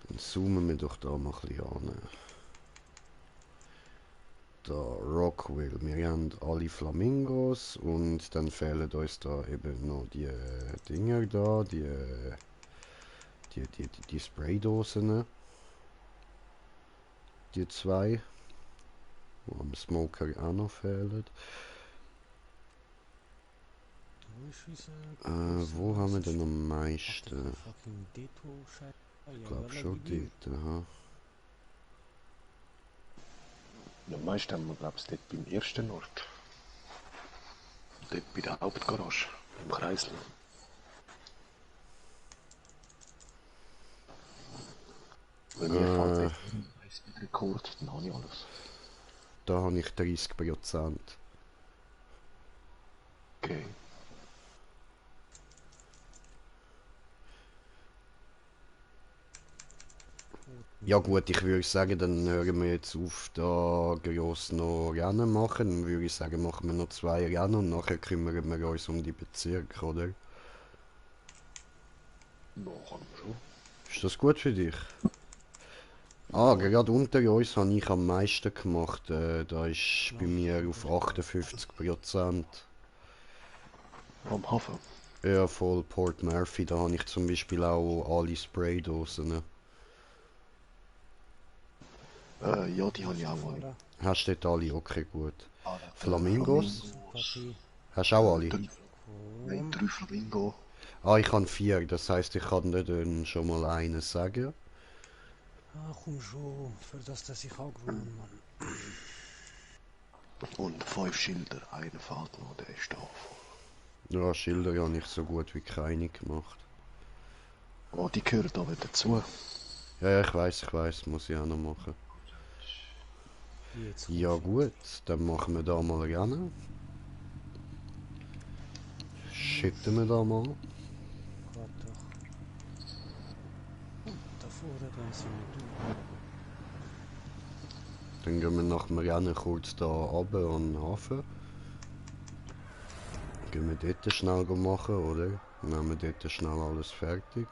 dann zoomen wir doch da mal ein bisschen an. Da Rockville, wir haben alle Flamingos und dann fehlen uns da eben noch die Dinger da, die Spraydosen. Die zwei, die am Smoker auch noch fehlen. Wo haben wir denn am meisten? Ich glaube schon dort, aha. Ja, am meisten haben wir, glaube ich, dort beim ersten Ort. Dort bei der Hauptgarage, im Kreisel. Wenn mir fällt dort ein Speedrekord, dann habe ich alles. Da habe ich 30%. Okay. Ja gut, ich würde sagen, dann hören wir jetzt auf, da gross noch Rennen machen. Dann würde ich sagen, machen wir noch 2 Rennen und nachher kümmern wir uns um die Bezirke, oder? Ja, kann man schon. Ist das gut für dich? Ah, gerade unter uns habe ich am meisten gemacht. Da ist bei mir auf 58%. Am Hafen. Ja, voll Port Murphy, da habe ich zum Beispiel auch alle Spraydosen. Ja, die habe ich auch alle. Hast du dort alle? Okay, gut. Alle. Flamingos? Hast du auch alle? Nein, 3 Flamingo. Ah, ich habe 4, das heisst, ich kann dir dann schon mal einen sagen. Ah, komm schon, für das, dass ich auch gewonnen, Mann. Und 5 Schilder. Einer fehlt noch, der ist da. Ja, Schilder habe ich so gut wie keine gemacht. Oh, die gehören da wieder dazu. Ja, ich weiß, muss ich auch noch machen. Jetzt Ja gut, dann machen wir da mal Rennen. Schütten wir da mal. Gott doch. Da vorne, dann sind wir Dann gehen wir nach dem Rennen kurz da runter an den Hafen. Gehen wir dort schnell machen, oder? Dann haben wir dort schnell alles fertig.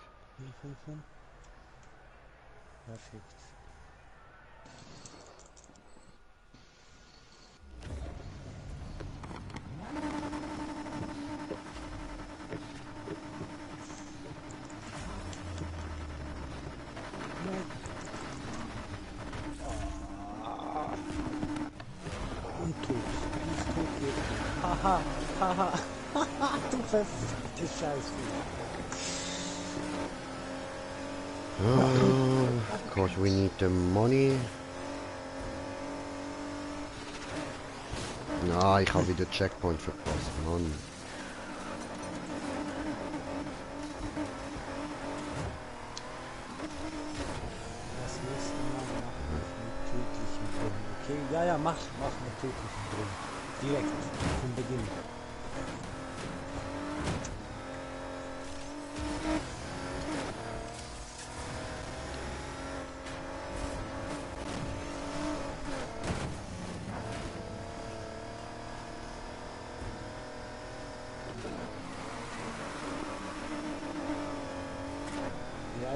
Komm. Perfekt. Und tot. Nicht tot wird. Haha. Du verfickte Scheiße. Of course we need the money. Na, ich habe wieder Checkpoint verpasst, Mann. Das nächste Mal machen wir mit tödlichen Brunnen. Okay, ja, mach mit tödlichen Brunnen. Direkt, vom Beginn.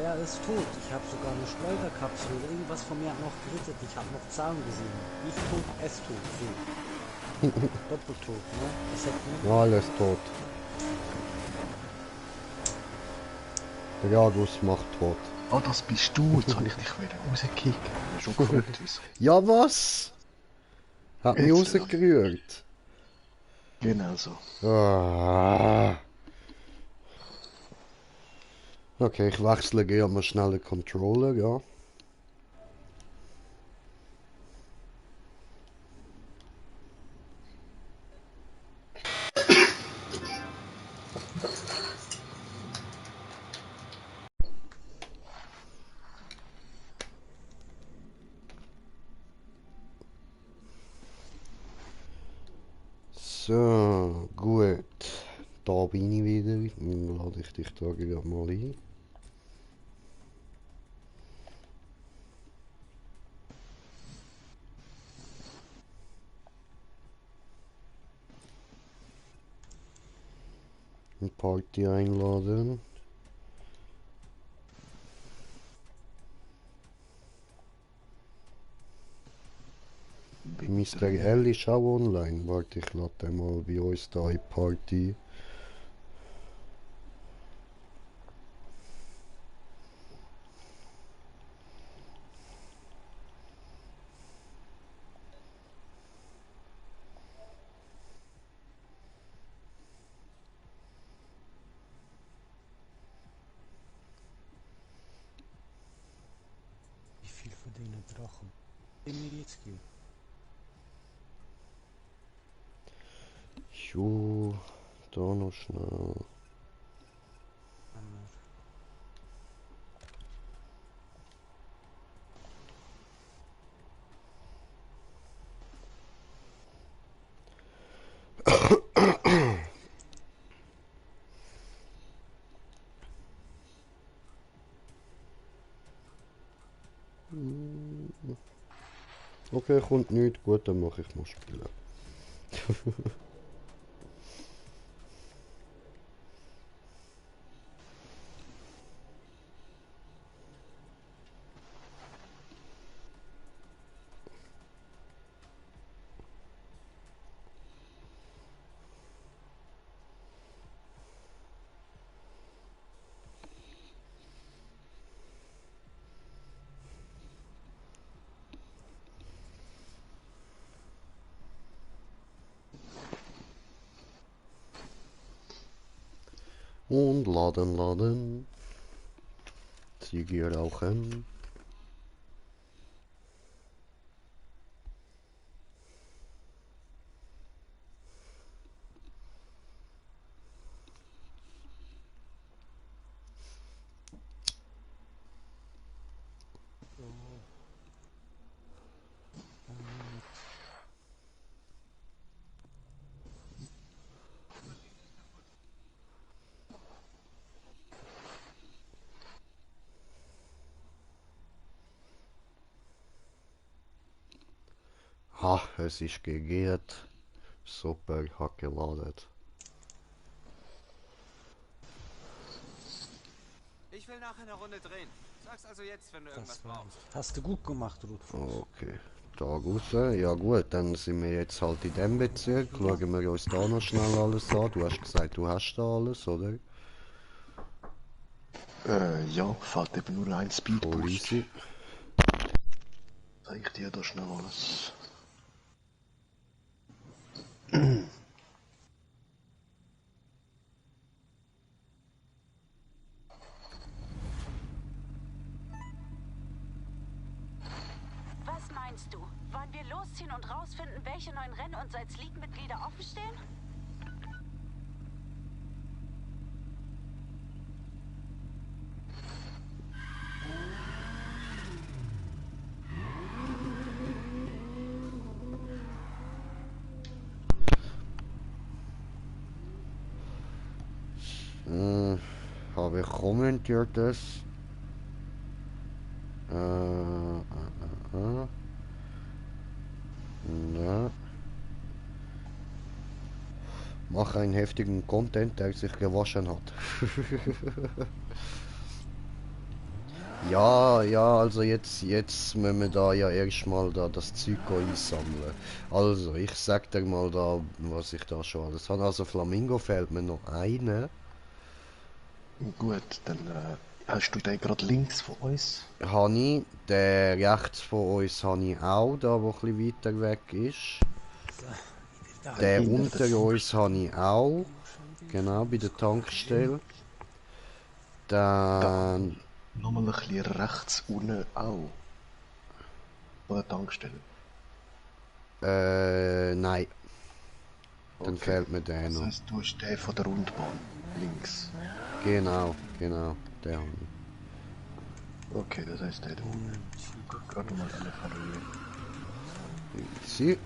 Ja, ist tot. Ich habe sogar eine Schleuderkapsel. Irgendwas von mir hat noch gerettet. Ich habe noch Zahlen gesehen. Nicht tot, es tot. So. Doppeltot, ne? Das hätte Ja, alles tot. Der Jagus macht tot. Ah, das bist du. Jetzt habe ich dich wieder rausgekickt. Ich bin schon gefragt, wieso. Ja, was? Hat mich Jetzt, rausgerührt. Genau so. Ah. Okay, ich wechsle gerne mal schnell den Controller, ja. So, gut. Da bin ich wieder. Dann lade ich dich da gerade mal ein. Eine Party einladen. Mr. L ist auch online. Warte, ich lade den mal bei uns da in die Party. Wie viel von denen Drachen? Den wir jetzt gehen. Jo, da noch schnell. Hammer. Okay, kommt nichts. Gut, dann mache ich mal spielen. Und laden. Ziege rauchen. Ha, es ist gegeht. Super, hat geladen. Ich will nachher eine Runde drehen. Sag's also jetzt, wenn du irgendwas Das war brauchst. Hast du gut gemacht, Rotfuß. Okay, da raus. Ja gut, dann sind wir jetzt halt in dem Bezirk. Schauen wir uns da noch schnell alles an. Du hast gesagt, du hast da alles, oder? Ja, fällt eben nur ein Voll Speedboost. easy. Zeig ich dir da schnell alles. Was meinst du? Wollen wir losziehen und rausfinden, welche neuen Renn- und League-Mitglieder offen stehen? Habe ich kommentiert das? Ja. Mache einen heftigen Content, der sich gewaschen hat. Ja, also jetzt müssen wir da ja erstmal da das Zeug einsammeln. Also, ich sag dir mal da, was ich da schon alles habe. Also Flamingo fehlt mir noch eine. Gut, dann hast du den gerade links von uns. Habe ich. Der rechts von uns habe ich auch, da wo ein bisschen weiter weg ist. Da. Der hinter unter der uns habe ich auch. Genau, bei der Tankstelle. Dann... Nochmal ein bisschen rechts unten auch. Von der Tankstelle. Nein. Dann Okay. fehlt mir der Das noch. heisst, du hast den von der Rundbahn. Links. Genau, der habe ich. Okay, das heisst der da unten. Guck gerade mal eine von mir. Sie.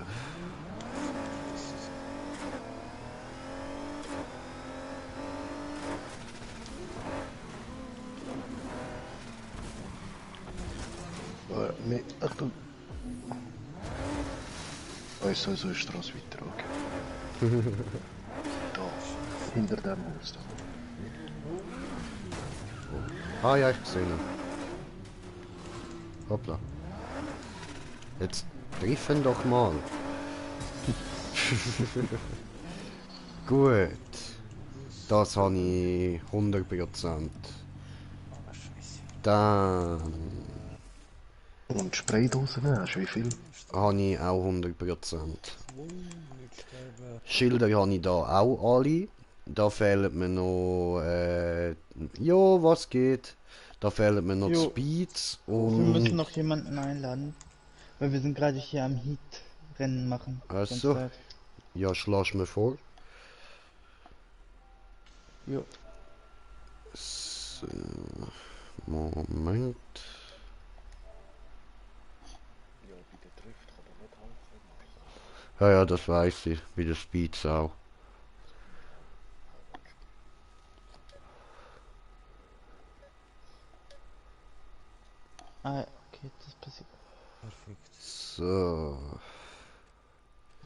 Weißt du, so ist die Straße weiter, okay? Da, hinter dem Haus da. Ah ja, ich gesehen. Hoppla. Jetzt triffen doch mal. Gut. Das habe ich 100%. Aber scheiße. Dann Und Spraydosen hast du wie viel? habe ich auch 100%. Nicht sterben. Schilder habe ich da auch alle. Da fehlen mir noch. Ja, was geht? Da fehlen mir noch die Jo. Speeds Wir müssen und. noch jemanden einladen, weil wir sind gerade hier am Heat-Rennen machen. Ach die ganze so. Zeit. Ja, schlag mir vor. Jo. So, Moment. Ja, bei der Drift kann er nicht helfen. Ja, ja, das weiß ich. Wie der Speeds auch. Ah, okay, das passiert. Perfekt. So.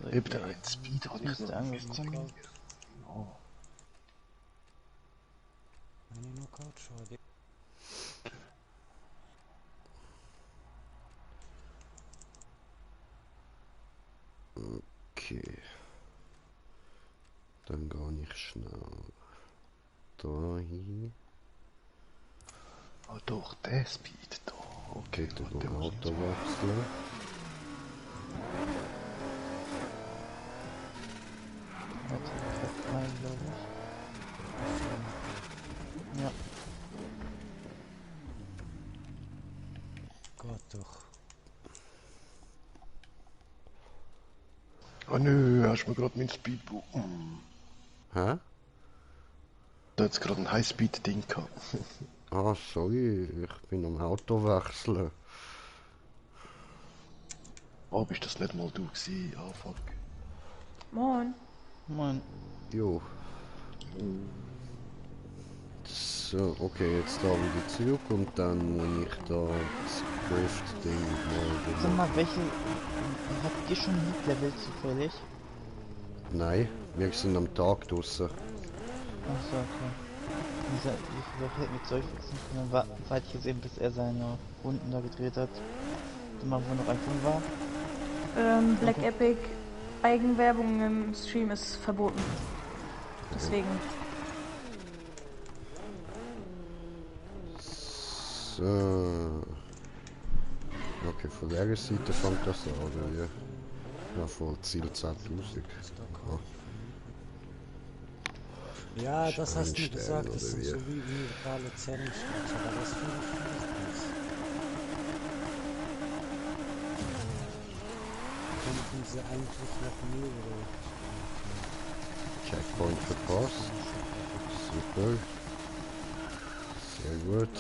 So, Eben der einen Speed habe ich Ist noch angekommen. Ja. Eine Knockout, schade. Okay. Dann gehe ich schnell da hin. Ah doch, der Speed da. Okay, Bitte warte, noch muss Auto ich jetzt wechseln. Warte, ich hab einen, glaube ich. Ja. Gott doch. Ah nö, hast du mir gerade mein Speed... Hä? Da hat's gerade ein Highspeed-Ding gehabt. Ah, sorry, ich bin am Auto wechseln. Oh, bist das nicht mal du gewesen? Ah, fuck. Moin. Moin. Jo. So, okay, jetzt da wieder zurück und dann muss ich da das Drift-Ding mal Sag wieder. mal, welche... Habt ihr schon Heat-Level zufällig? Nein, wir sind am Tag draussen. Achso, okay. Wie viel hätten wir Zeug wechseln können? Warte ich gesehen, bis er seine Runden da gedreht hat. Mal, wo noch ein Punkt war. Black Epic Eigenwerbung im Stream ist verboten. Deswegen. So. Okay, von der Seite fängt das an, oder wie? Ja, von Ziel 10.000. Ja, das hast du Steinstern gesagt, das oder sind wie? so wie illegale Zerrungsstücke, aber das finde ich nicht. Könnten sie eigentlich noch mehrere Checkpoint verpasst. Super. Sehr gut.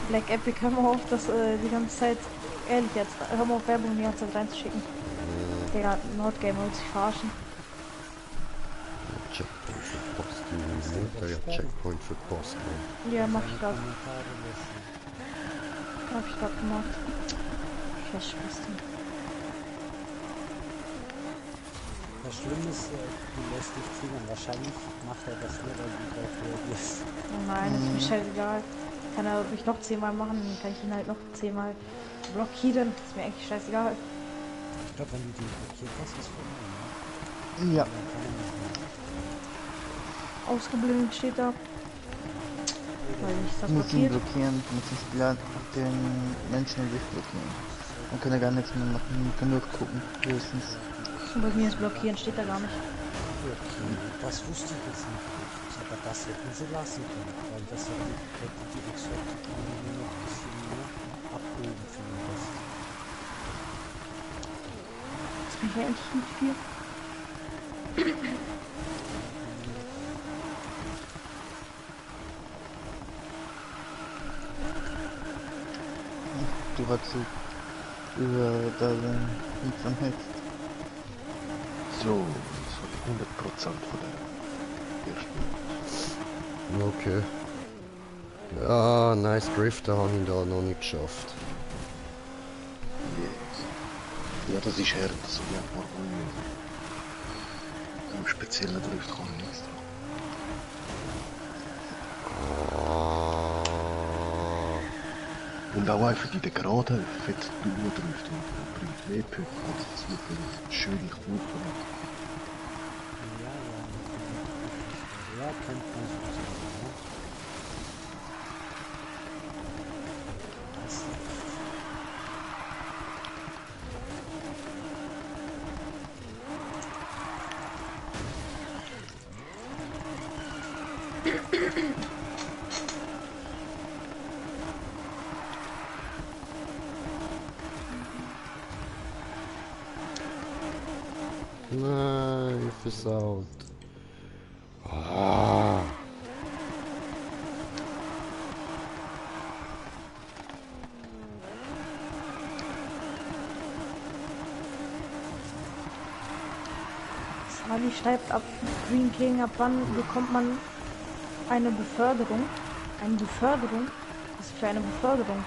Black Epic, hör mal auf, das die ganze Zeit, ehrlich jetzt, hör mal auf Werbung die ganze Zeit reinzuschicken. Digga, Nordgame wollte sich verarschen. Checkpoint verpasst. Ja, Checkpoint verpasst. Ja, mach ich grad. Kommentare lassen. Hab ich grad gemacht. Scheiß Schwester. Das Schlimme ist, du lässt dich triggern. Wahrscheinlich macht er das nur, weil du drauf reagierst. Oh nein, das ist mir scheißegal. Kann er mich noch 10-mal machen, dann kann ich ihn halt noch 10-mal blockieren. Ist mir eigentlich scheißegal. Ich glaube, wenn du den blockiert hast, ist vorbei, ne? Ja. Dann kann er nicht mehr. Ausgeblendet steht da. Weil ich das Ich muss ihn blockiert. blockieren, ich muss den Spieler den Menschen in sich blockieren. Dann kann er gar nichts mehr machen, man kann nur gucken, höchstens. Und bei mir ist blockieren, steht da gar nicht. Okay, das wusste ich jetzt nicht. Aber das hätten sie lassen können, weil das hätte die Exotik nur noch ein bisschen mehr abgehoben für den Rest. Das bringt ja endlich nicht viel. Durazug über da nichts anhältst. So, das war 100% von der ersten. Okay. Ja, nice Drifter habe ich da noch nicht geschafft. Yes. Ja, das ist hart, so wie ein paar Runden. Im speziellen Drift kann ich nichts dran. Und auch einfach in der Geraden fett durchdriften und bringt mehr Punkte als jetzt wirklich schöne Kurven. Ja, kennt man so sagen, ne? Das Nein, versaut. Ah. Sali schreibt ab Green King, ab wann bekommt man eine Beförderung? Eine Beförderung? Was für eine Beförderung?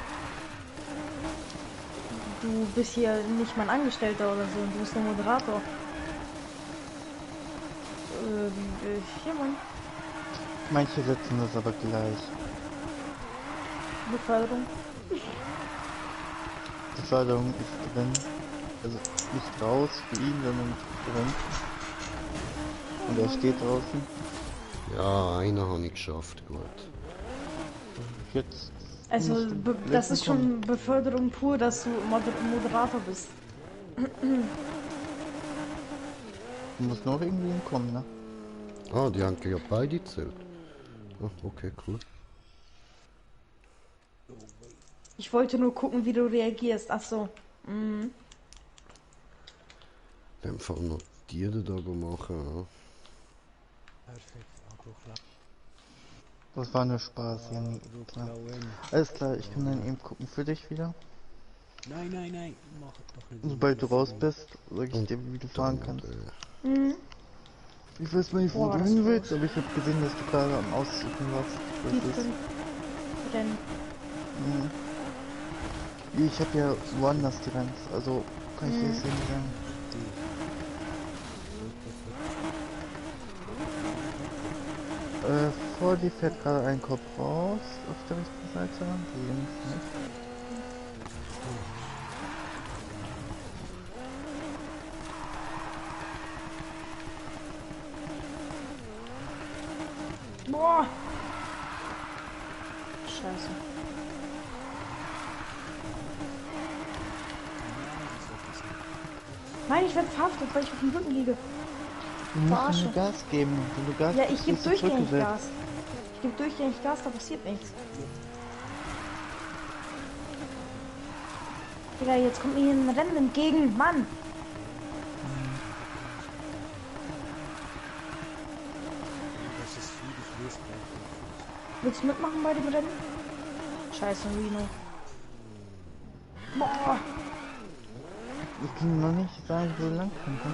Du bist hier nicht mein Angestellter oder so, du bist der Moderator. Hier, Mann. Manche setzen das aber gleich. Beförderung. Die Förderung ist drin. Also nicht raus für ihn, sondern drin. Und er steht draußen. Ja, einer habe ich geschafft, gut. Jetzt. Also, musst du das ist kommen. schon Beförderung pur, dass du Moderator bist. Du musst noch irgendwie hinkommen, ne? Ah, die haben ja beide gezählt. Ah, okay, cool. Ich wollte nur gucken, wie du reagierst. Ach so. Mhm. In dem Fall noch die da machen. perfekt, Agro Das war nur Spaß, Janik. Ja. Alles klar, ich kann dann eben gucken für dich wieder. Nein, mach doch nicht. Sobald du raus bist, sag ich dir, wie du fahren kannst. Ich weiß nicht, wo Boah, du das hin ist willst, aber ich habe gesehen, dass du gerade am Aussuchen warst. Das Die ist, fünf. Denn ich habe ja woanders die Rents, also kann ich dir das ja nicht sagen. Vor dir fährt gerade ein Kopf raus, auf der rechten Seite, links nicht. boah! Scheiße. Nein, ich werde verhaftet, weil ich auf dem Rücken liege. Du musst Verarsche. nur Gas geben. Wenn du Gas Ja, gibst, ich gebe wirst du durchgängig zurückgesetzt. Gas. Ich gebe durchgängig Gas, da passiert nichts. Digga, jetzt kommt mir hier ein Rennen entgegen. Mann! Das ist viel, ich lese gleich. Willst du mitmachen bei dem Rennen? Scheiße, Reno. Boah! Ich kann noch nicht sagen, wo du lang kannst.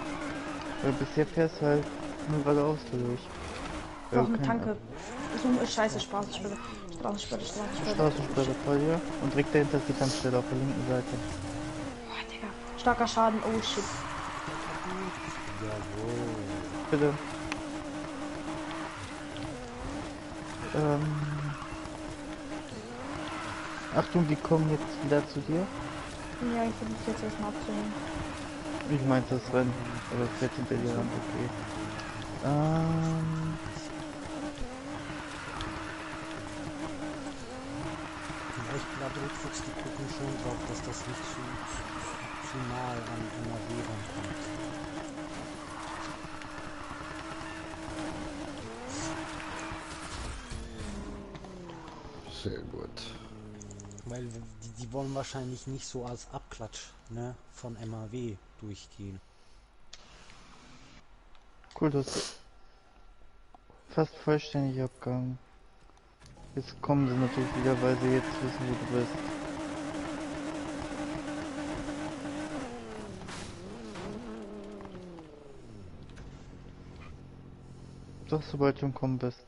Weil bisher fährst du halt nur geradeaus durch. Weil Noch du eine kein- Tanke. So ist scheiße, Straßensperre. Straßensperre. Straßensperre vor dir und direkt dahinter ist die Tankstelle auf der linken Seite. Boah, Digga. Starker Schaden. Oh shit. Bitte. Achtung, die kommen jetzt wieder zu dir. Ja, ich versuche jetzt erstmal abzunehmen. Ich meinte das Rennen, aber es fährt hinter dir ran, okay. Vielleicht Bladrotfuchs, die gucken schon drauf, dass das nicht zu nahe an NRW rankommt. Sehr gut. Weil die wollen wahrscheinlich nicht so als Abklatsch, ne, von MAW durchgehen. Cool, das ist fast vollständig abgegangen. Jetzt kommen sie natürlich wieder, weil sie jetzt wissen, wo du bist. Doch, sobald du gekommen bist.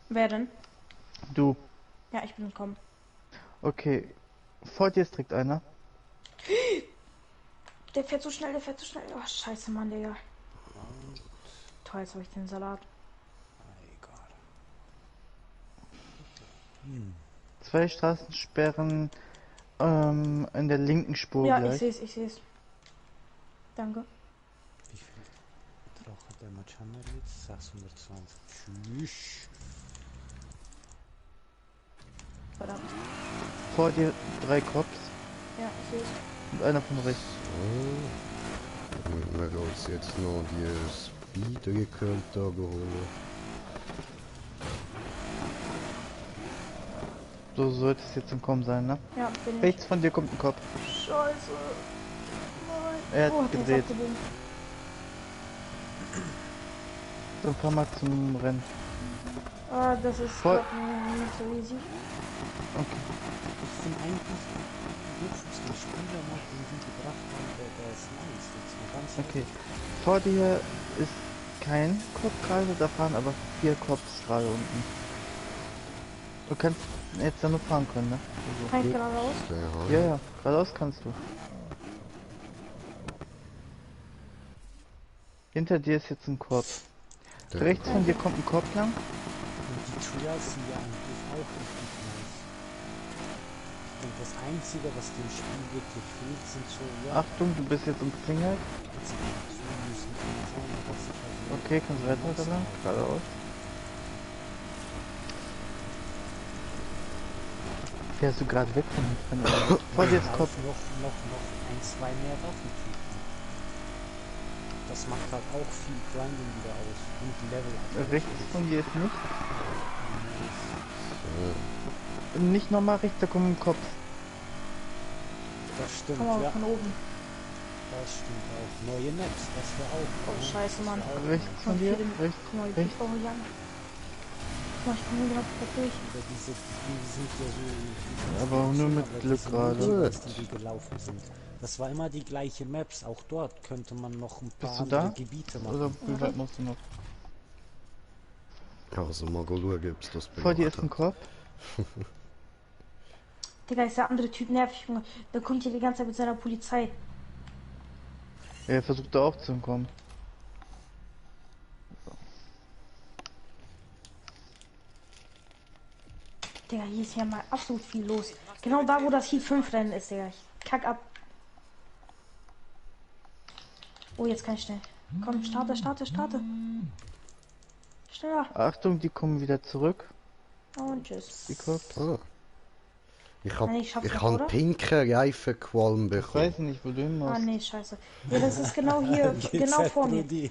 Wer denn? Du. Ja, ich bin gekommen. Okay. Vor dir ist direkt einer. Der fährt so schnell, der fährt so schnell. Oh, scheiße, Mann, Digga. Toll, jetzt habe ich den Salat. Egal. 2 Straßensperren in der linken Spur Ja, gleich. ich seh's. Danke. Wie viel Drache Damage haben wir jetzt? 620. Tschüss. Verdammt. Vor dir 3 Cops Ja, ich seh's. und einer von rechts. Müssen wir uns jetzt noch die Speed-Recurrent da geholt. So sollte es jetzt im Kommen sein, ne? Ja, bin ich. Rechts von dir kommt ein Kopf. Scheiße. Nein. Er hat der ist gedreht. abgebogen. Dann fahr mal zum Rennen. Ah, das ist Voll. nicht so easy. Okay. Ich finde eigentlich, höchstens den Spieler noch, den sie gebracht haben, der ist nice. Jetzt mal ganz Okay. ehrlich. Vor dir ist kein Kopf gerade, da fahren aber 4 Cops gerade unten. Du kannst jetzt ja nur fahren können, ne? Kann ich geradeaus? Ja, ja, geradeaus kannst du. Hinter dir ist jetzt ein Kopf. Rechts von dir kommt ein Kopf lang. Und die Trials sind ja eigentlich auch richtig nice. Ich denke, das Einzige, was dem Spiel wirklich fehlt, sind so, ja, Achtung, du bist jetzt umzingelt. jetzt müssen kann sein, aber sicher. Okay, kannst du weiter oder lang? Geradeaus. Fährst du gerade weg von mir? Vor dir ist Kopf. Noch ein, zwei mehr Waffentypen. Das macht halt auch viel Grinding wieder aus. Und Level. Rechts von dir ist nicht. Nicht nochmal rechts, da kommt ein Kopf. Das stimmt, Komm mal ja. von oben. Das stimmt auch. Neue Maps, das wäre auch. Oh, scheiße, Mann. Rechts von dir, rechts, Guck mal, rechts. ich brauche Jan. Guck mal, ich komme gerade durch. Aber diese, die sind ja so. Aber nur mit aber Glück diese gerade. Multiverse, die gelaufen sind. Das war immer die gleiche Maps. Auch dort könnte man noch ein paar Bist du andere da? Gebiete machen. Oder wie weit musst du noch? Also mal schauen, ob es das Vor dir ist hat. ein Kopf. Digga, ist der andere Typ nervig, Junge. Der kommt hier die ganze Zeit mit seiner Polizei. Er versucht da auch zu entkommen. Digga, hier ist ja mal absolut viel los. Genau da, wo das Heat 5 Rennen ist, Digga. Ich kack ab. Oh, jetzt kann ich schnell. Komm, starte. Schneller. Achtung, die kommen wieder zurück. Und tschüss. Die Cops. Ah. Ich hab, Nein, ich schaff's ich noch, hab oder? pinke Reifenqualm Ich bekommen. weiß nicht, wo du hin Ah, musst. nee, scheiße. Ja, das ist genau hier, genau vor mir. Brudi.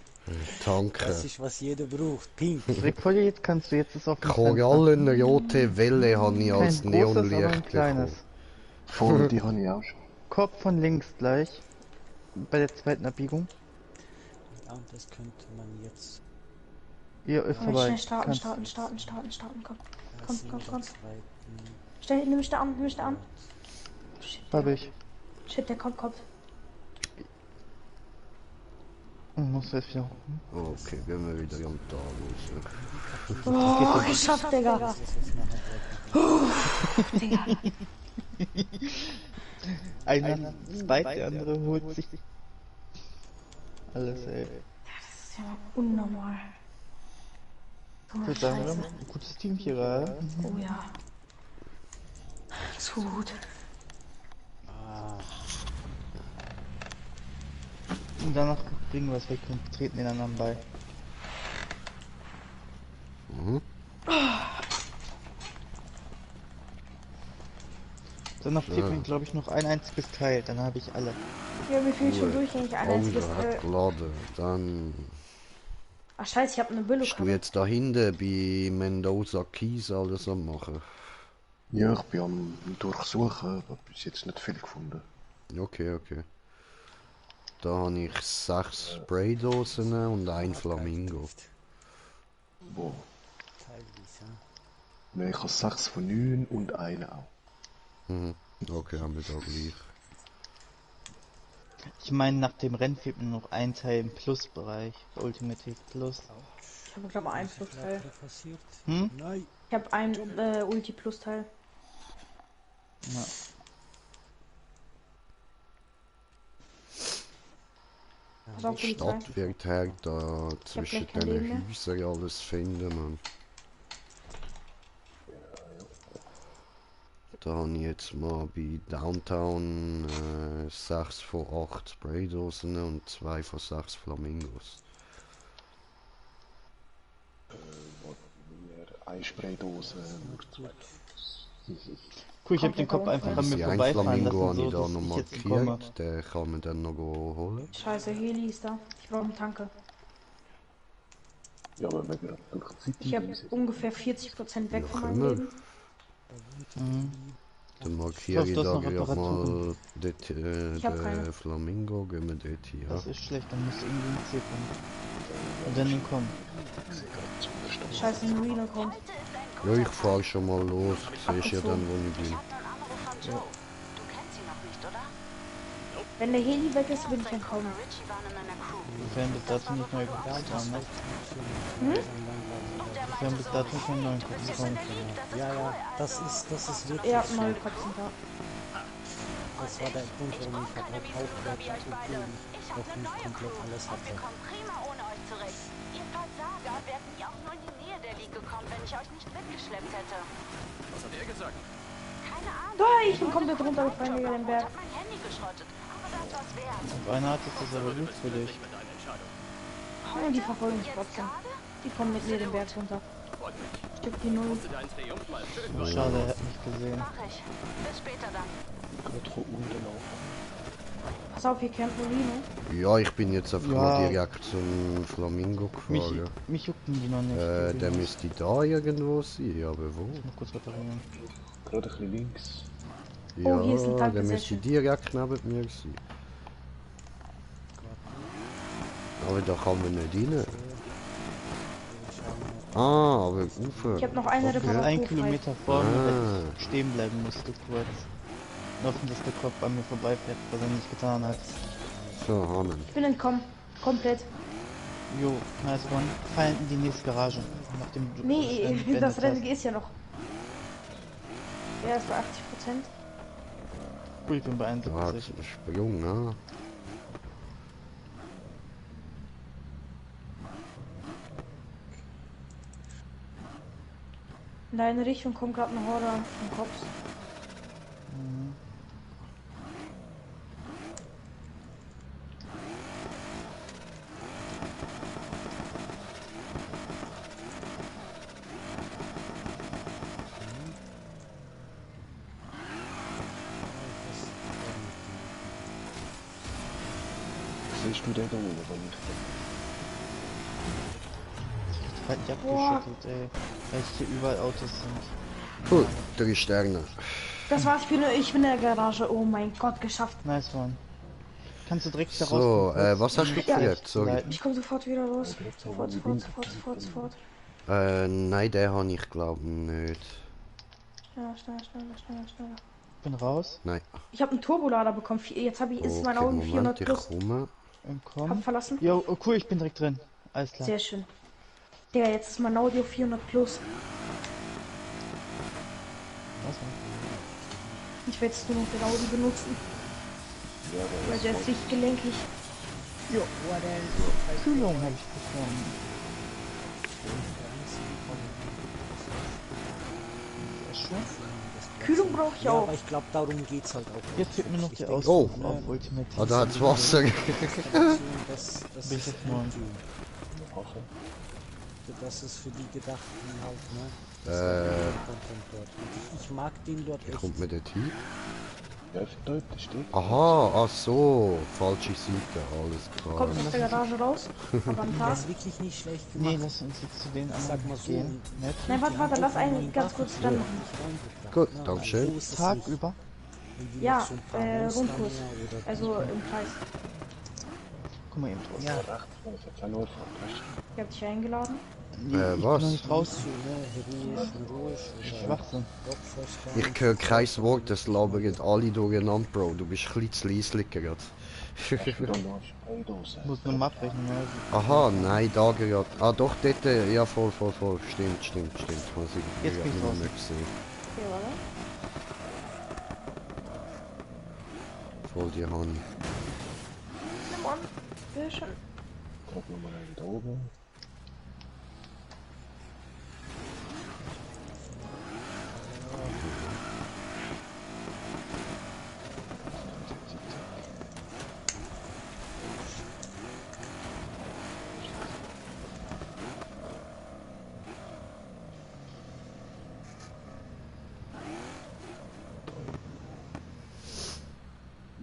Danke. Das ist, was jeder braucht. Pink. Direkt vor dir, jetzt kannst du, jetzt ist auf dem Fenster. Korallenrote Welle habe ich als Kein großes, aber ein Neonlicht kleines. bekommen. Vor die habe ich auch schon. Kopf von links gleich. Bei der zweiten Abbiegung. Ja, und das könnte man jetzt. Hier ist Komm, vorbei. schnell starten. Kannst- Komm. Komm. Zweiten. Schnell, nimm mich da an. Shit, Hab ich. Shit, der kommt. Musst du jetzt wieder hoch. Okay, gehen wir wieder am Tag raus. Oh, geschafft, Digga. Digga. Einer spiked, der andere holt sich alles, ey. Das ist ja mal unnormal. So Ich eine würde sagen, wir Scheiße. haben ein gutes Team hier gerade. Oh ja. Zu gut. Ah, Und danach bringen wir es weg und treten den anderen bei. Mhm. Danach fehlt mir, glaube ich, noch ein einziges Teil. Dann habe ich alle. Ja, mir fehlt schon durchgängig ein einziges. Andere hat geladen. Dann Ach scheiße, ich habe eine Bülle. bist du jetzt da hinten bei Mendoza Keys alles am machen. Ja, ich bin am Durchsuchen, aber bis jetzt nicht viel gefunden. Okay. Da habe ich 6 Spraydosen und ein Flamingo. Wo? teilweise. Ja. Nein, ich habe 6 von 9 und einen auch. Mhm. Okay, haben wir da gleich. Ich meine, nach dem Rennen fehlt mir noch ein Teil im Plus-Bereich. Ultimate Plus. Ich habe glaube ein Plus-Teil. Passiert. Hm? Nein. Ich habe ein Ulti Plus-Teil. Ja. Pass auf, Polizei. Stadt wird halt da zwischen gleich kein Leben mehr. den Häusern alles finden, man. Da habe ich jetzt mal bei Downtown 6 von 8 Spraydosen und 2 von 6 Flamingos. Eine Spraydose, nur 2. Cool, ich habe den Kopf einfach an mir Ein vorbeifahren Flamingo lassen, habe ich so da dass noch ich jetzt komme. markiert, den kann man dann noch holen. Scheiße, Heli ist da. Ich brauche einen Tanker. Ja, aber wenn wir durch die City Ich habe düsen, ungefähr 40% weg Ja, von können meinem wir. Leben. Mhm. Dann markiere ich Du hast da noch gleich Reparaturen. mal dort, Ich hab keine. den Flamingo, gehen wir dort hier. Das ist schlecht, dann musst du irgendwie ins Ziel kommen. Und dann hinkommen. ich sehe gerade zu der Stadt. Scheiße, ein Reno kommt. Heute ist ein Ja, guter ich fahre schon mal los, siehst ja dann, wo ich Ich bin. habe einen Anruf von Joe. Du kennst sie noch nicht, oder? Wenn der Heli weg ist, will ich Sein entkommen. Kumpel Richie waren in meiner Crew. Sofern bis dato nicht neu gebaut haben, ne? Und der Wir haben meinte bis so, dato keinen neuen du bist jetzt Kopf in der League, das ist Ja, cool. ja, das ist wirklich Ja, so. neue Kotzen da. Das war der Grund, Ich warum brauche ich keine halt miesen Loser aufgehört wie euch habe, beide. obwohl Ich ich habe noch eine nicht neue komplett Crew alles und hatte. wir kommen prima ohne euch zurecht. Ihr Versager wärt nie auch nur in die Nähe der League gekommen, wenn ich euch nicht mitgeschleppt hätte. Was hat er gesagt? Keine Ahnung. Da, ich bin komplett runtergefallen wegen dem Berg. Ich hab mein Handy geschrottet, aber das war's wert. Auf eine Art ist das aber gut für dich. Mit deiner Entscheidung. Und die verfolgen mich Jetzt trotzdem. gerade? Die kommen mit mir den Berg runter. Freut mich. Stück die Null. Musste deinen Triumph mal schön feiern. Schade, er hat mich gesehen. Mach ich. Bis später dann. Gerade von unten auf. Pass auf, hier campt Molino. Ja, ich bin jetzt einfach Ja. mal direkt zum Flamingo gefahren. Mich juckten die noch nicht. Der müsste da irgendwo sein, aber wo? Noch kurz reparieren. Gerade ein bisschen links. Oh, hier ist ein Ja, Tank der müsste gesessen. direkt neben mir sein. Aber da kann man nicht rein. Ah, aber Ufer. Ich habe noch eine Okay. Reparatur. Ein Kilometer vorne, Ah. weil ich stehen bleiben musste kurz. Und hoffen, dass der Kopf an mir vorbeifährt, was er nicht getan hat. So, Hannen. Ich bin entkommen. Komplett. Jo, nice one. Fallen in die nächste Garage. Nachdem du Nee, beendet das hast. Rennen ist ja noch. Ja, ist bei 80%. Cool, ich bin bei Da hat 71. einen Sprung, ne? In deine Richtung kommt gerade ein Horde vom Kopf. Siehst du den da oben, oder nicht? Halt die Boah. abgeschüttelt, ey. Weil hier überall Autos sind. Cool, 3 Sterne. Das war's, ich bin in der Garage. Oh mein Gott, geschafft. Nice one. Kannst du direkt da So, rauskommen? was hast du Ja. gekriegt? Sorry. Ich komme sofort wieder los. Sofort. Nein, den habe ich glaube nicht. Schneller. Ich bin raus. Nein. Ich habe einen Turbolader bekommen. Jetzt habe ich, ist mein Okay, Augen Moment, 400 ich plus. komme. Hab Komm. verlassen. Jo, oh cool, ich bin direkt drin. Alles klar. Sehr schön. Digga, jetzt ist mein Audio 400 plus. Was denn? Ich werde jetzt nur noch den Audi benutzen. Ja, aber Weil der ist richtig gelenkig. Kühlung habe ich bekommen. Sehr schön. Kühlung brauche ich Ja, auch. aber ich glaube, darum geht's halt auch. Jetzt fehlt mir noch Ich der denke, Oh. Ausdruck auf Ultimate. Ah, da hat's Wasser. das Bin ich ist jetzt neun. das ist für die Gedachten halt, ne? Content dort. Und ich mag den dort Wie echt. kommt man dort hin? Ja, dort steht. Aha, ach so. Falsche Seite, alles klar. Kommt aus der Garage raus. Aber am Der Tag. ist wirklich nicht schlecht gemacht. Nee, lass uns jetzt zu den Sag anderen mal so. gehen. Nett. Nein, Die haben warte, lass auch einen einen ganz Waffen kurz für dann mich machen. reingebracht, Gut, ne? dankeschön. So ist es Tag nicht. über. Wenn die Ja, noch so ein paar Monster Rundkurs. mehr oder Also im Kreis. Guck mal eben draus. Ja. Rechts, das ist jetzt ein Notfall. Ich hab dich eingeladen. Nee, ich was? bin noch nicht raus. Heroisch oder Schwachsinn. Blockfeuster. Ich höre kein Wort, das labern alle durcheinander, Bro. Du bist ein bisschen zu leislich gerade. Ich muss nur mal abbrechen, ja. Aha, nein, da gerade. Ah, doch, dort, ja, voll. Stimmt. Muss ich Jetzt bin ich nicht raus. mehr gesehen. Okay, warte. Voll die Hand. Nimm an. Sehr schön. Guck nochmal da oben.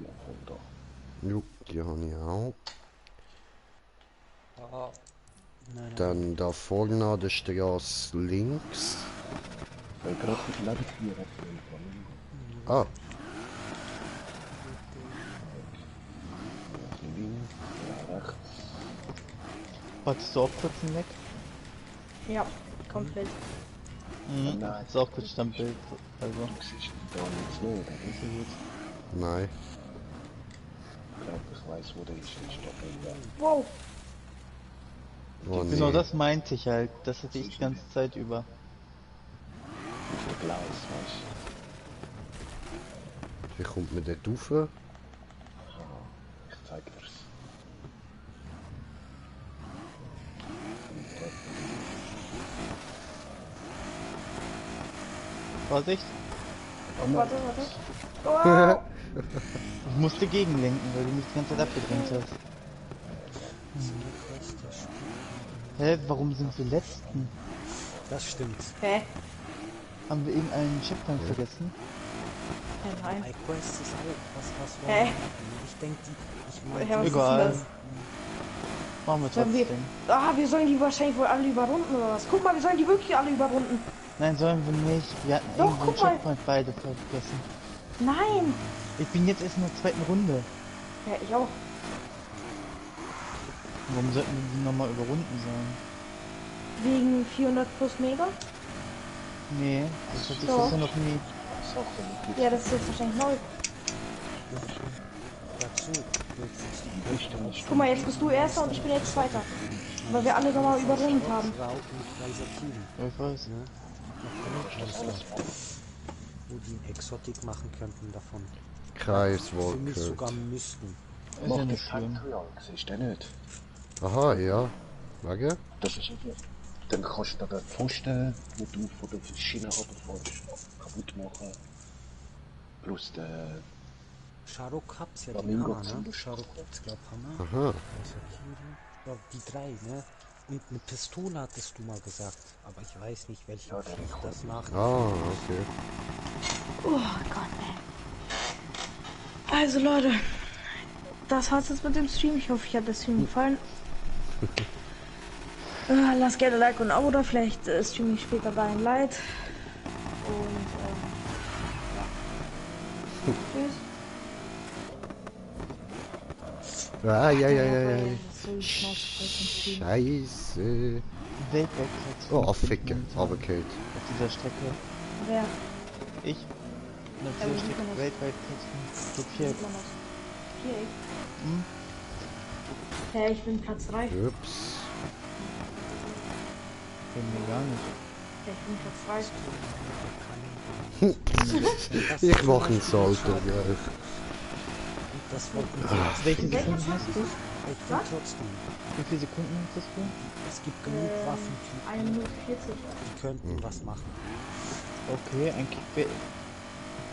Ja, voll da. Jo, die habe ich auch. Nein. Dann da vorne an der Straße links. Weil gerade die Ladetür hat Ah, links, ja, rechts. Wolltest du auch kurz hinweg? Ja, komplett. Mhm. Nein. Ist auch kurz Stammbild. Also. Du siehst da nichts mehr, oder? Das ist gut. nein. Ich glaube, ich weiß, wo der ist. Ich stoppe ihn da. Wow. Oh, Genau nee. das meinte ich halt. Das hatte ich die ganze Zeit über. Mit dem Gleis, weißt Wie kommt man dort rauf? du? Ich zeig dir's. Vorsicht! Warte. Wow. Ich musste gegenlenken, weil du mich die ganze Zeit abgedrängt hast. Hä, warum sind wir Letzten? Das stimmt. Hä? Haben wir irgendeinen Checkpoint vergessen? Nein. iQuest ist auch was Hä? ich denke, ich Ja, was meine, ist Egal. denn das? Machen wir Sollen wir, trotzdem. wir sollen die wahrscheinlich wohl alle überrunden oder was? Guck mal, wir sollen die wirklich alle überrunden. Nein, sollen wir nicht. Wir hatten Doch, irgendwo einen guck mal. Checkpoint beide vergessen. Nein. Ich bin jetzt erst in der zweiten Runde. Ja, ich auch. Warum sollten wir die nochmal überrunden sein? Wegen 400 plus Mega? Nee, das hatte ich Doch. bisher noch nie. Ja, das ist jetzt wahrscheinlich neu. dazu. Guck mal, jetzt bist du Erster und ich bin jetzt Zweiter. Weil wir alle nochmal überrundet haben. Ich weiß. Wo die ein Exotik machen könnten davon. Für mich Kreiswolke. sogar müssten. Ist ja Mach nicht das schlimm. Factory, siehst du nicht? Aha, ja. Wegen? Das ist einfach. Dann kannst du den Pfosten, wo du von der Schiene runterfährst, kaputt machen. Plus den. Sharuk hab's ja die Flamingo Hammer, ne? zum Sharuk hat's glaub Hammer. Aha. Ja, die drei, ne? Und eine Pistole hattest du mal gesagt. Aber ich weiß nicht, welche Ja, der Pflicht das nach. Ah, okay. Oh Gott, ey. Also Leute, das war's jetzt mit dem Stream. Ich hoffe, euch hat der Stream gefallen. Lasst gerne ein Like und ein Abo da. Vielleicht streame ich später bei ein Light. Und ja. Tschüss. Ah, ja. So die Schnauze voll vom Stream. Scheiße. Weltweit. Oh, aufficken. Runtergefallen. Auf dieser Strecke. Wer? Ich. Und auf Ja, dieser wie Strecke kann das? weltweit Platz 5. Viereck. Viereck. Hm? Hä, ich bin Platz 3. Ja, Ups. Kennen wir gar nicht. ich bin Platz 3. Ich mach ein Salto, ja. Das wollten Welche Welcher Sekunden Schuss? hast du? ich will trotzdem. Wie viele Sekunden hattest du? Es gibt genug Waffentypen, 1 Minute 40. die könnten was machen. Okay, eigentlich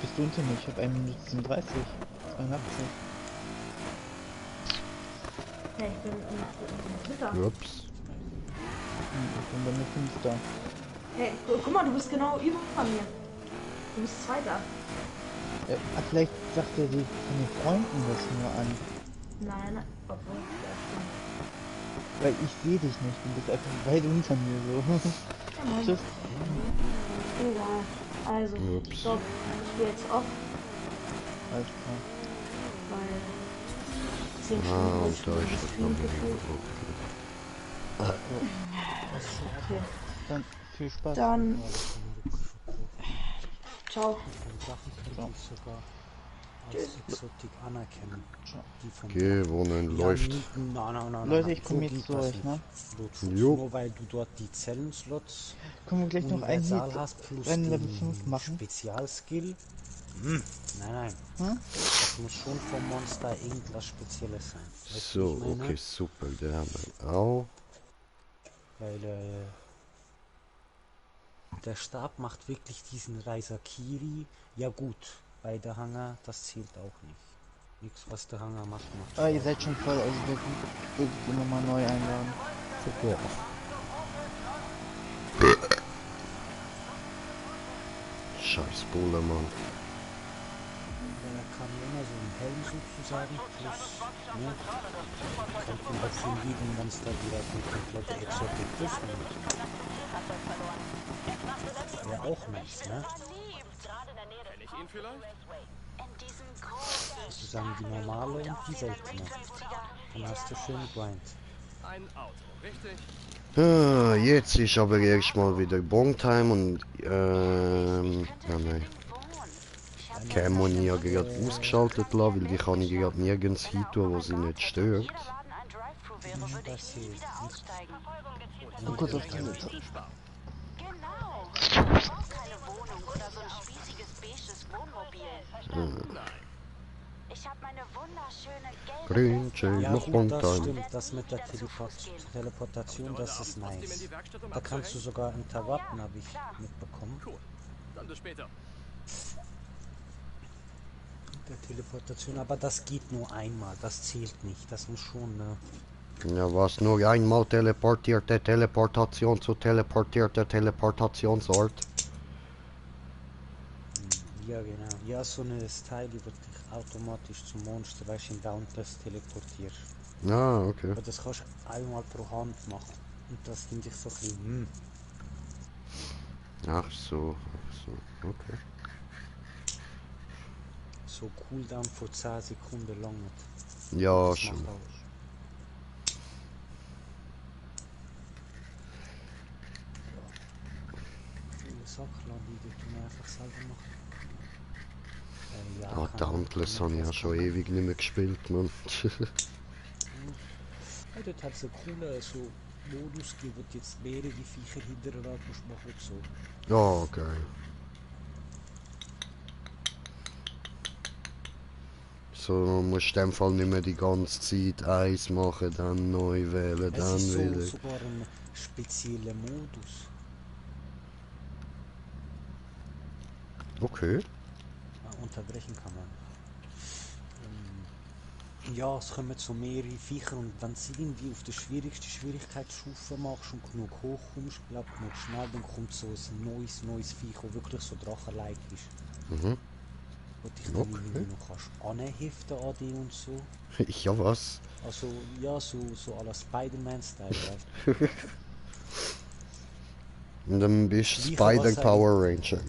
bist du unter mir. Ich habe 1 Minute 37. 82. Ja, ich bin im Dritter. Ups. Ich bin bei mir 5. Hey, guck mal, du bist genau über mir. Du bist Zweiter. Vielleicht sagt er die von den Freunden das nur an. Nein, obwohl. Ja, stimmt. Weil ich sehe dich nicht. Du bist einfach weit unter mir so. Ja, Mann. Tschüss. Egal. Also, Ups. stopp. Ich spiele jetzt off, Alles klar. weil 10 Ah, Stunden, und da ist das Stream noch gefühlt. Okay. Dann viel Spaß. Dann, Ja, das kann man wirklich verkaufen. ciao. Von Sachen könnte ich sogar als Exotik anerkennen. Die vom Gewonnen, läuft. Nein, Leute, ich komme so jetzt geht zu das euch, nicht. ne? Blutfuchs, Jo. nur weil du dort die Zellenslots Können wir gleich noch einen universal Hit hast plus Rennen Level den 5 machen? Spezialskill. Nein. Hm? Das muss schon vom Monster irgendwas Spezielles sein. Weißt du, wie So, ich meine? okay, super, der haben wir auch. Weil der Stab macht wirklich diesen Raisakiri. Ja gut, bei der Hanger, das zählt auch nicht. Nichts, was der Hanger macht, macht Ah, ihr Spaß. seid schon voll, also würdet ihr nochmal neu einladen. Super. Scheiß Bulle, Mann. Ja, da kann immer so ein Helm sozusagen plus, ne? Kommt man auf den jedem Monster direkt eine komplette Exotik plus mit. Wäre auch nice, ne? Kenn ich ihn vielleicht? In diesem großen Sozusagen die normale und die seltene. Dann hast du schön Grind. Ein Auto, richtig? Ah, jetzt ist aber erstmal wieder Bongtime und nein. Kämon ja gerade ausgeschaltet lassen, weil die kann ich gerade nirgends hin tun, wo sie nicht stört. jeder Laden ein Drive-Thru wäre, würde ich nie wieder aussteigen. Mal kurz auf Toilette. Genau. Ich brauche keine Wohnung oder so ein spießiges beiges Wohnmobil. Ich habe meine wunderschöne gelbe Grünchen, Ja noch gut, das Bongtime. stimmt. Das mit der Teleportation, das ist nice. Da kannst du sogar interrupten, habe ich mitbekommen. Cool. Dann bis später. Der Teleportation, aber das geht nur einmal, das zählt nicht, das muss schon, ne? Ja, was nur einmal teleportierte Teleportation zu teleportierter Teleportationsort. Ja, genau. Ja, so eine Style, die wird dich automatisch zum Monster, weil ich in Downpass teleportiert. Ah, okay. Aber das kannst du einmal pro Hand machen. Und das finde ich so ein bisschen, Ach so, okay. so Cooldown vor 10 Sekunden lang nicht. Ja, Das schon. macht aus. Viele Sachen, die tun wir einfach selber machen. Ja, Ah, kann Dauntless man habe ich ja was schon machen. ewig nicht mehr gespielt, Mann. Ja, dort hat es einen coolen so Modus gegeben, wo du jetzt mehrere Viecher hintereinander musst machen und so. Ja, geil. So musst du in dem Fall nicht mehr die ganze Zeit eins machen, dann neu wählen, Es dann ist so, wieder. sogar ein spezieller Modus. Okay. Unterbrechen kann man. Ja, es kommen so mehrere Viecher und wenn du irgendwie auf der schwierigsten Schwierigkeitsstufe machst und genug hoch kommst, glaub genug schnell, dann kommt so ein neues Viech, das wirklich so drachenlike ist. Mhm. Und dich dann Okay. irgendwie noch kannst anheften an die und so. Ja, was? Also, ja, so à la Spider-Man-Style, weißt du. Und dann bist du Gleiche, was Spider Power Ranger.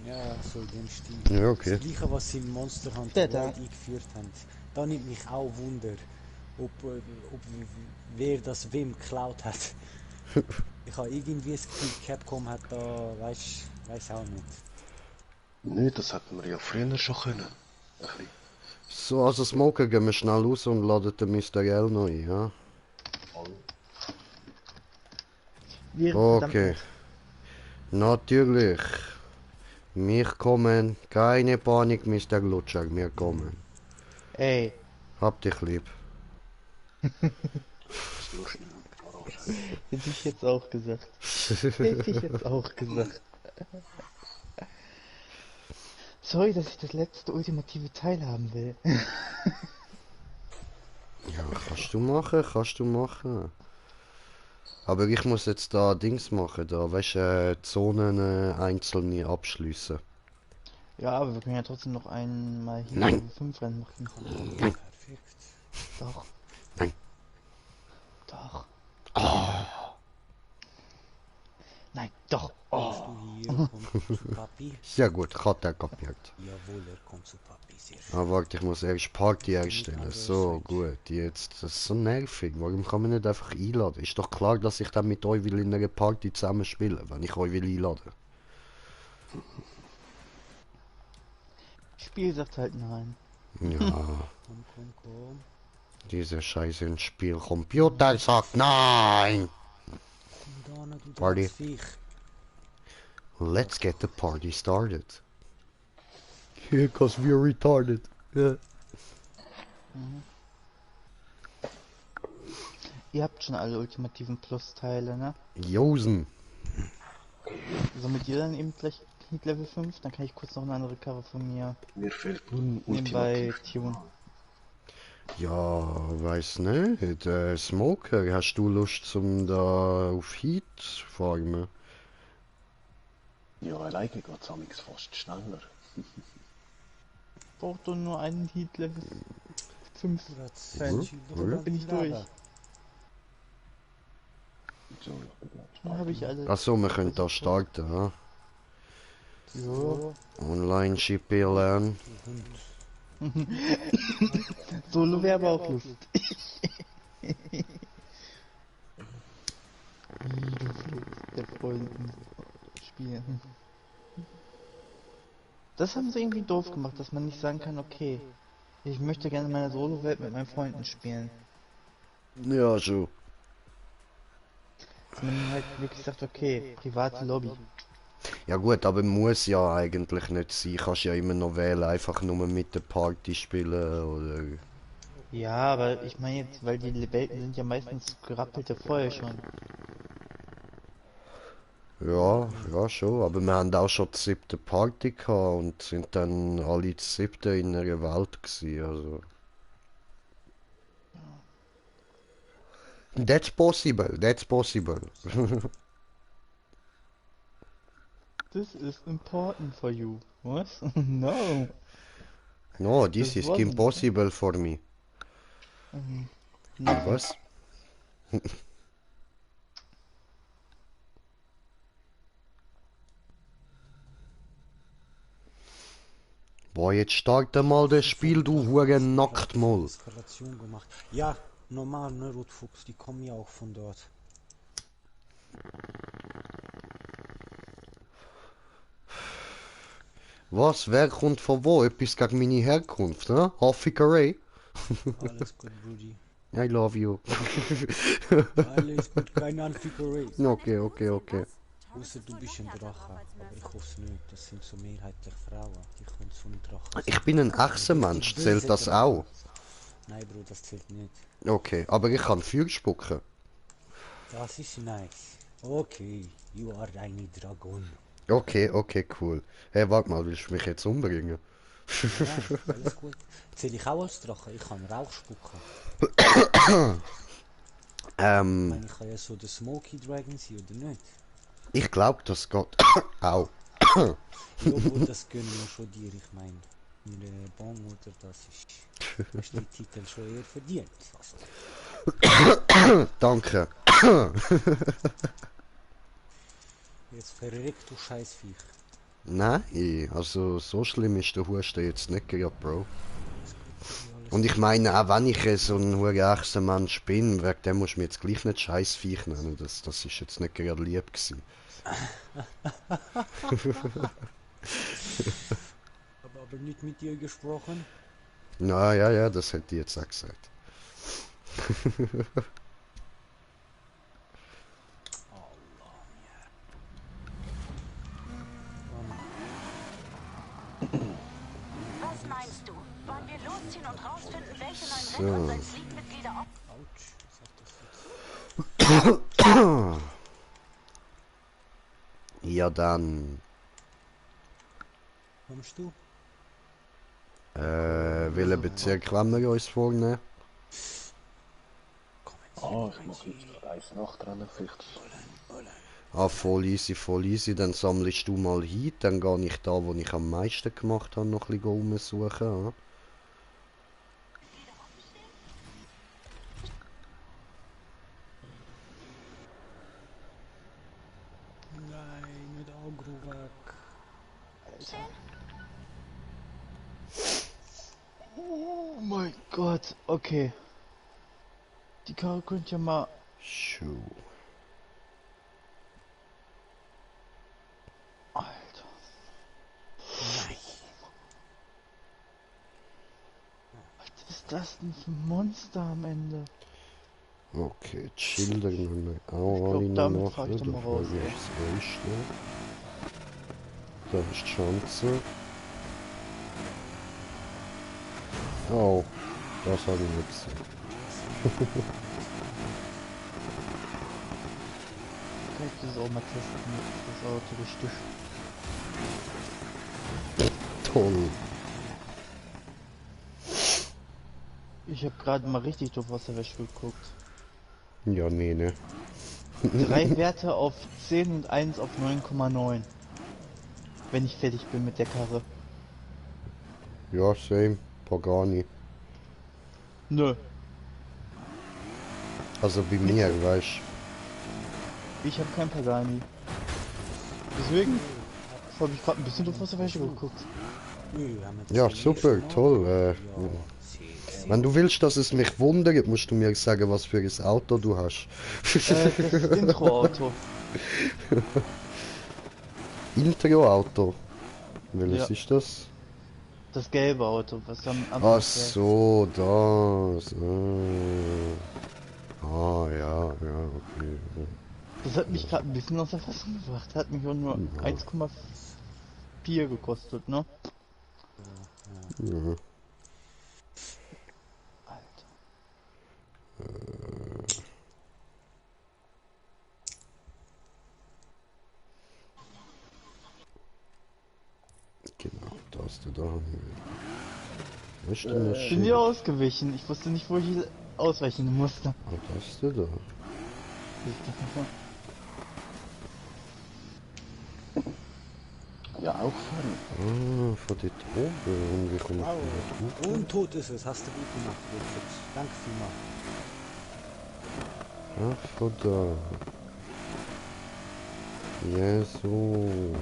Ja, so in dem Stil. Ja, okay. Das gleiche, was sie in Monster Hunter World eingeführt haben. Da nimmt mich auch Wunder, ob wer das wem geklaut hat. Ich habe irgendwie das Gefühl, Capcom hat da, weiß auch nicht. Nö, das hätten wir ja früher schon können. Ein bisschen. So, also Smoker, gehen wir schnell raus und laden den Mr. L noch ein, ja? Wir Okay. Natürlich. Wir kommen. Keine Panik, Mr. Lutscher, wir kommen. Ey, Hab dich lieb. hätte ich jetzt auch gesagt. Hätte ich jetzt auch gesagt. Sorry, dass ich das letzte ultimative Teil haben will. Ja, kannst du machen. Aber ich muss jetzt da Dings machen, da, weißt du, Zonen einzelne abschließen. Ja, aber wir können ja trotzdem noch einmal hier Nein. 5 Rennen machen. Nein. Perfekt. Doch. Nein. Doch. Nein, doch. Kommst du hier, kommst du zu Papi? Sehr gut, hat er kapiert. Jawohl, er kommt zu Papi, sehr schön. Ah, warte, ich muss erst Party erstellen. So, gut, jetzt. Das ist so nervig. Warum kann man nicht einfach einladen? Ist doch klar, dass ich dann mit euch will in einer Party zusammen spielen, wenn ich euch will einladen. Spiel sagt halt nein. Ja, Komm. dieser Scheiße ins Spiel. Computer sagt nein! Dana, du Party. Viech. Let's get the party started. Yeah, cause we're retarded. Yeah. Ihr habt schon alle ultimativen Plus-Teile, ne? Josen. Sammelt ihr dann eben gleich Heat Level 5? Dann kann ich kurz noch eine andere Cover von mir Mir fehlt nebenbei ultimativ. tun. Ja, weiß nicht. Smoker, hast du Lust zum da auf Heat farmen? Ja, alleine geht es amigs fast schneller. Braucht doch nur einen Heat Level 5. Cool. Bin ich durch. So, Dann habe ich alle. Achso, wir können da starten, ja? Ja. Online-Spiel lernen. Solo wäre aber auch lustig. Der Freunden spielen. Das haben sie irgendwie doof gemacht, dass man nicht sagen kann, okay, ich möchte gerne meine Solo-Welt mit meinen Freunden spielen. Ja, schon. Dass man halt wirklich sagt, okay, private Lobby. Ja gut, aber muss ja eigentlich nicht sein. Kannst ja immer noch wählen, einfach nur mit der Party spielen oder... Ja, aber ich meine jetzt, weil die Welten sind ja meistens gerappelte vorher schon. Ja, ja schon, aber wir haben auch schon die 7. Party gehabt und sind dann alle die 7. in einer Welt gewesen, also... That's possible, that's possible. This is important for you. What? No. No, this Das is wasn't. impossible for me. Nothing. Was? Boah, jetzt starte mal das Spiel, du hure Nacktmoll. Eskalation gemacht. Ja, normal, ne, Rotfuchs, die kommen ja auch von dort. Was? Wer kommt von wo? Etwas gegen meine Herkunft, ne? Haffigerei? Alles gut, Brudi. I love you. Alles gut, keine Anfickerei. Okay, okay, okay. Außer du bist ein Drache, aber ich hoffe es nicht. Das sind so mehrheitlich Frauen, die kommen von Drachen. Ich bin ein Echsenmensch, zählt das auch? Nein, Bro, das zählt nicht. Okay, aber ich kann Feuer spucken. Das ist nice. Okay, you are eine Dragon. Okay, okay, cool. Hey, warte mal, willst du mich jetzt umbringen? Ja, alles gut. Zähle ich auch als Drache? Ich kann Rauch spucken. Ich meine, ich kann ja so der Smoky Dragon sein, oder nicht? Ich glaube, das geht auch. Ja, gut, das gönnen wir schon dir. Ich meine, meine Baumutter, das ist die Titel schon eher verdient. Also, Danke. jetzt verreck du Scheißviech. Nein, also so schlimm ist der Husten jetzt nicht gerade, Bro. Und ich meine, auch wenn ich so ein hoher Mensch bin, wegen dem musst du mir jetzt gleich nicht Scheißviech nennen. Das ist jetzt nicht gerade lieb gewesen. Aber nicht mit dir gesprochen? Na ja, ja, das hätte ich jetzt auch gesagt. Was meinst du? Wollen wir losziehen und rausfinden, welche neuen So. Records als League-Mitglieder auf... Autsch, sag das jetzt. Ja, dann. Kommst du? Welchen Bezirk wollen wir uns vornehmen? Ah, ich mache jetzt gerade eins nachrennen, vielleicht. Ah, voll easy, dann sammelst du mal hin, dann gehe ich da, wo ich am meisten gemacht habe, noch ein bisschen rumsuchen. Ja? mein Gott, okay. Die Karre könnte ja mal... Schuh. Alter. Nein. Was ist das denn für ein Monster am Ende? Okay, die Schilder müssen wir Ich auch glaub, alle noch damit machen. fahr ich doch mal raus, Frage ey. ist das Erste. Da ist die Schanze. Oh, das habe ich nicht gesehen. Kann ich das auch mal testen, das Auto richtig. Toll. Ich habe gerade mal richtig durch Wasserwäsche geguckt. Ja, nee, ne. 3 Werte auf 10 und 1 auf 9,9. Wenn ich fertig bin mit der Karre. Ja, same. Pagani. Nö, Also bei mir, weißt ich habe kein Pagani. Deswegen habe ich gerade ein bisschen durch Wasserwäsche geguckt. Nö, wir haben jetzt Ja, den super, nächsten toll. Ja, Wenn du willst, dass es mich wundert, musst du mir sagen, was für ein Auto du hast. Das Intro-Auto. Intro-Auto. Welches Ja. ist das? Das gelbe Auto, was am Anfang Ach fährt. so, das. Ja, okay. Das hat mich gerade ein bisschen aus der Fassung gebracht. Hat mich auch nur 1,4 gekostet, ne? Ja. Alter. Genau, das da haben wir. Was ist denn das Ich bin Schild? hier ausgewichen. Ich wusste nicht, wo ich ausweichen musste. Ah, das da. Ja, auch fahren. Ah, von dort oben. Und wie komme ich Wow. von dort hoch? Und tot ist es, hast du gut gemacht, Wilfried. Danke vielmals. Ach, von da. Ja, so.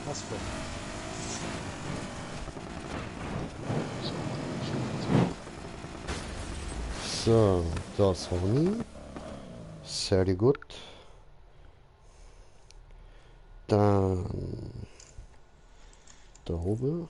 Was für? So, das habe ich. Sehr gut. Dann da oben.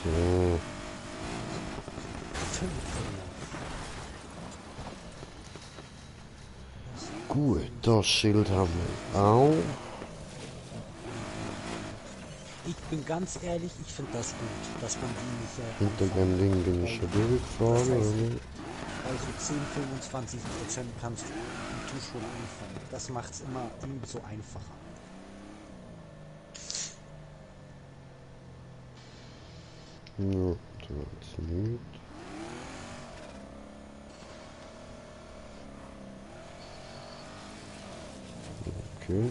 So. Gut, das Schild haben wir auch. Ich bin ganz ehrlich, ich finde das gut, dass man die nicht Hinter dem Ding bin ich schon durchgefahren. Das heißt, oder? also 10, 25% kannst du schon anfangen. Das macht es immer so einfacher. Ja, das nicht. Okay.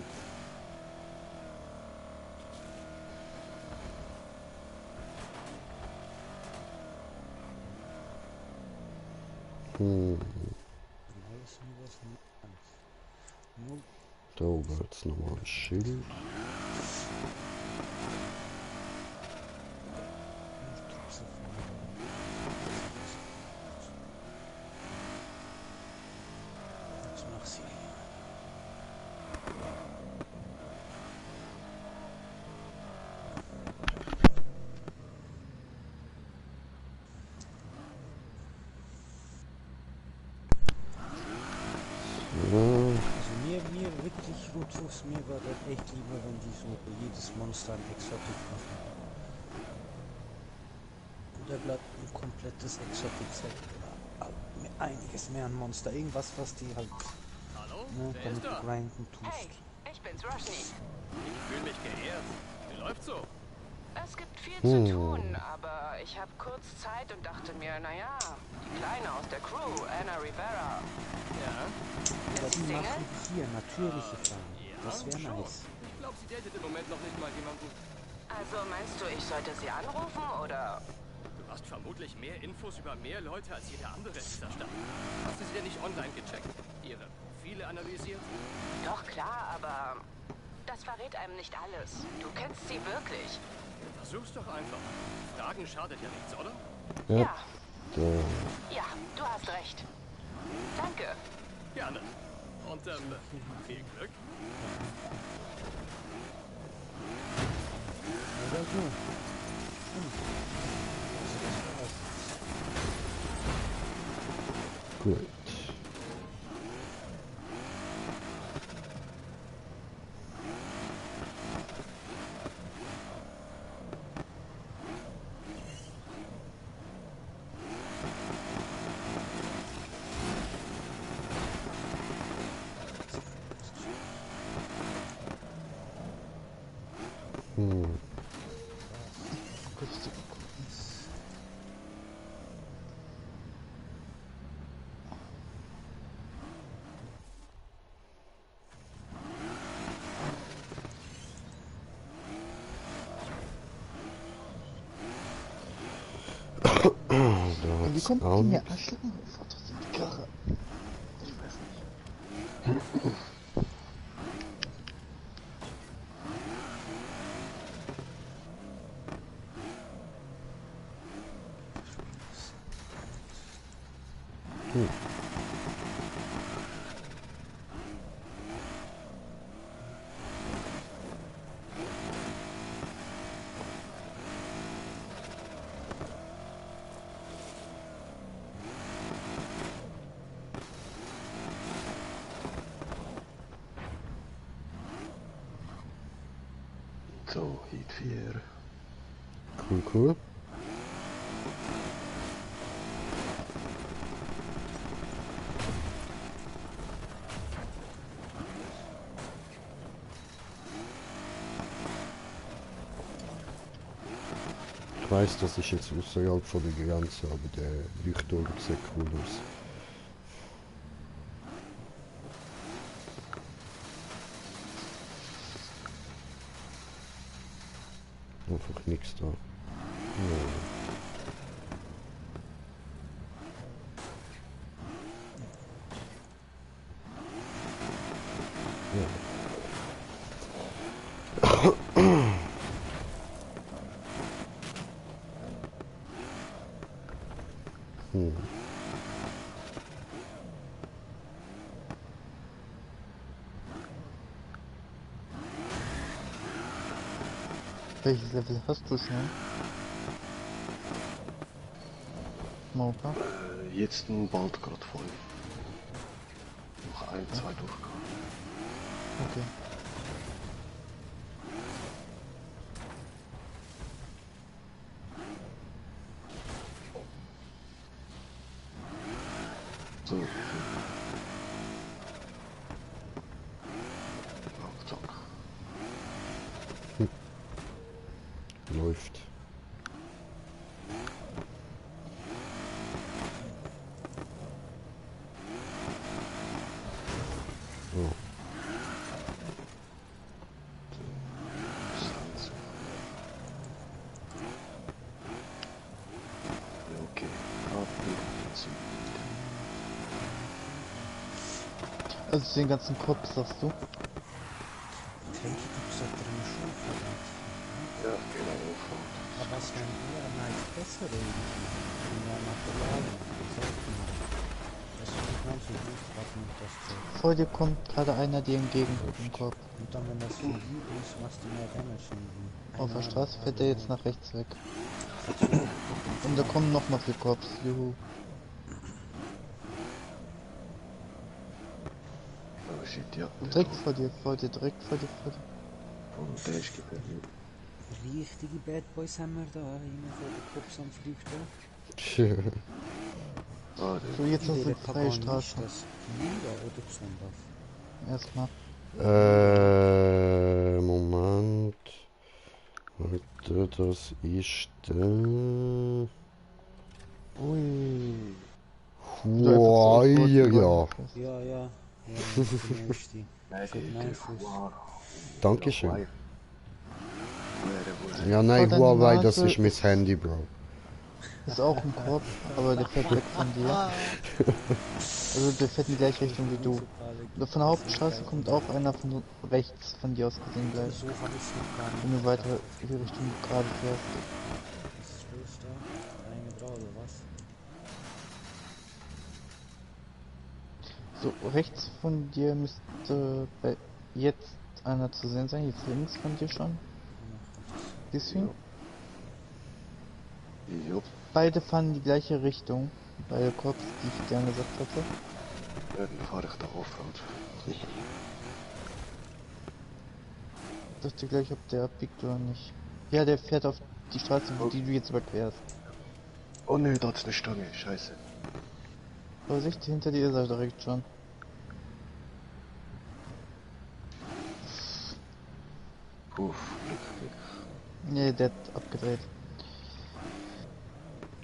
Da oben jetzt nochmal ein Schild. Infos, mir wäre echt lieber, wenn die so bei jedes Monster ein Exotic machen. Oder bleibt ein komplettes Exotic-Set. Oder einiges mehr an Monster. Irgendwas, was die halt, Hallo? ne, Wer damit ist du da? grinden tust. Hey, ich bin's, Roshni. Ich fühle mich geehrt. Wie läuft's so? Es gibt viel zu tun, aber ich habe kurz Zeit und dachte mir, naja, die Kleine aus der Crew, Anna Rivera. Ja? Aber Ist die sie Single? machen hier natürliche Frauen. Ja, Das wäre schon. nice. Ich glaube, sie datet im Moment noch nicht mal jemanden. Also meinst du, ich sollte sie anrufen oder? Du hast vermutlich mehr Infos über mehr Leute als jeder andere in dieser Stadt. Hast du sie denn nicht online gecheckt? Ihre Profile analysiert? Doch klar, aber das verrät einem nicht alles. Du kennst sie wirklich. Versuch's doch einfach. Fragen schadet ja nichts, oder? Ja, Da. ja, du hast recht. Danke. Gerne. Und viel Glück. Oder so. Gut. Kurz zu gucken. Und wie kommt die mir Arschloch? Fahrt trotzdem die Karre. Ich weiß nicht. So, Heat 4. Cool, cool. Ich weiß, das ist jetzt außerhalb von der Grenze, aber der Leuchtturm sieht cool aus. Einfach nichts da. Ja. Welches Level hast du schon? Mopa? Jetzt bald gerade voll. Noch ein, zwei Durchgänge. Okay. So. Zack. Läuft. Oh. Okay. Abbild. Also den ganzen Kopf, sagst du? Ich denke, gibt es da drin schon verdammt. Ja, genau. Aber es wären eher nice bessere die mehr Materialien. Das ist nicht ganz so gut, was mit das Zeug. Vor dir kommt gerade einer dir entgegen im Kopf. Und dann, wenn das für die ist, machst du mehr Damage in Auf der Straße fährt er jetzt nach rechts weg. Und da kommen noch mal 4 Cops. Juhu. shit, ja. Direkt vor dir, direkt vor dir. Oh, der ist geblieben. Richtige Bad Boys haben wir da, immer vor den Cops am Flüchten. Ah, So, jetzt hast du Wäre eine freie Pagan Straße. ist das Manga oder Zondorf? Erstmal. Moment. Warte, das ist der... Ui. Huaya. Ja, die nächste. Nein, Für den der Einfluss. Huawei. Dankeschön. Huawei. Ja, nein, Vor deiner Huawei, das Nase ist mein Handy, Bro. Ist auch ein Korb, aber der fährt weg von dir. Also der fährt in die gleiche Richtung wie du. Und von der Hauptstraße kommt auch einer von rechts von dir aus gesehen gleich. So habe ich es noch gar nicht. Wenn du weiter in die Richtung gerade fährst. Was ist los da? Eine Frau oder was? So, rechts von dir müsste jetzt einer zu sehen sein, jetzt links von dir schon. Siehst du ihn? Jo. Beide fahren in die gleiche Richtung. Beide Korps, die ich gerne gesagt hatte. Dann fahre ich da Offroad. Ich dachte gleich, ob der abbiegt oder nicht. Ja, der fährt auf die Straße, die du jetzt überquerst. Oh ne, da ist eine Stange, scheiße. Vorsicht, hinter dir ist er direkt schon. Uff, Glück. Ne, der hat abgedreht.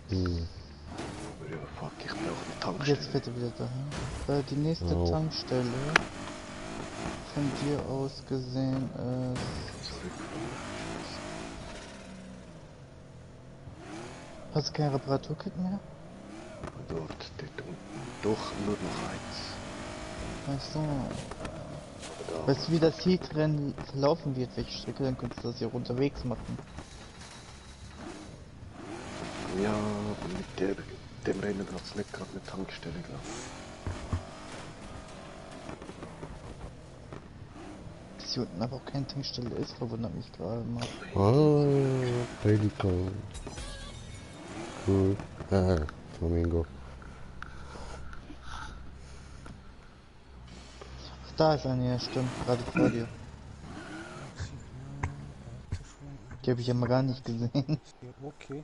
Ja, fuck, ich brauche eine Tankstelle. Jetzt fährt er wieder dahin. Die nächste Oh. Tankstelle von dir aus gesehen ist... Hast du kein Reparaturkit mehr? Dort unten. Doch, nur noch eins. Ach so. Da. Weißt du, wie das Heatrennen verlaufen wird, welche Strecke, dann könntest du das hier unterwegs machen. Ja, aber mit dem Rennen hat es nicht gerade eine Tankstelle, glaube ich. Dass hier unten aber auch keine Tankstelle ist, verwundert mich gerade mal. Ah, Pelikan. Cool. Flamingo. Ach, da ist eine, ja stimmt, gerade vor dir. Die habe ich ja mal gar nicht gesehen. Ja, okay.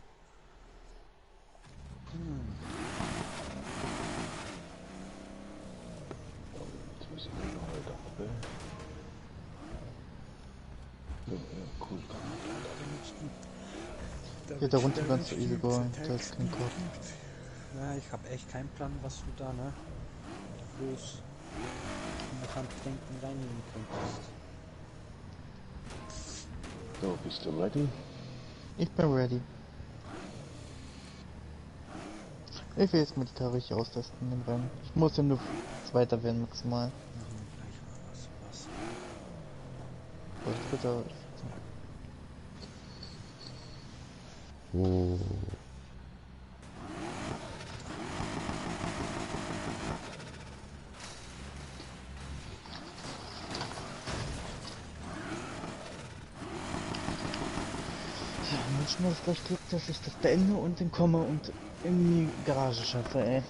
Jetzt müssen wir noch mal da runter. Ja, cool. Ja, da runter kannst du easy going, da ist kein Kopf. Ja, ich habe echt keinen Plan, was du da, ne? Bloß noch an Denken reinnehmen könntest. So, bist du ready? Ich bin ready. Ich will jetzt mal die Karre richtig austesten in dem Rennen. Ich muss ja nur Zweiter werden maximal. Machen wir gleich mal was. Oder Dritter. Ja, manchmal ist gleich Glück, dass ich das beende und dann komme und in die Garage schaffe, ey.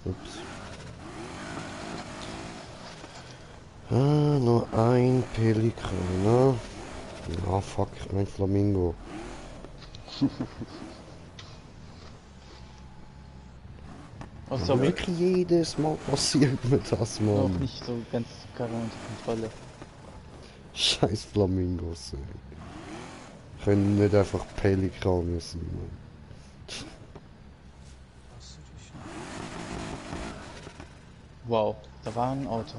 Ups. Nur ein Pelikan, ne? Ah, fuck, ein Flamingo. Oh, sorry. Wirklich jedes Mal passiert mir das, Noch Mann. nicht so ganz Karre unter Kontrolle. Scheiß Flamingos, ey. Können nicht einfach Pelikane sein, Mann. Wow, da war ein Auto.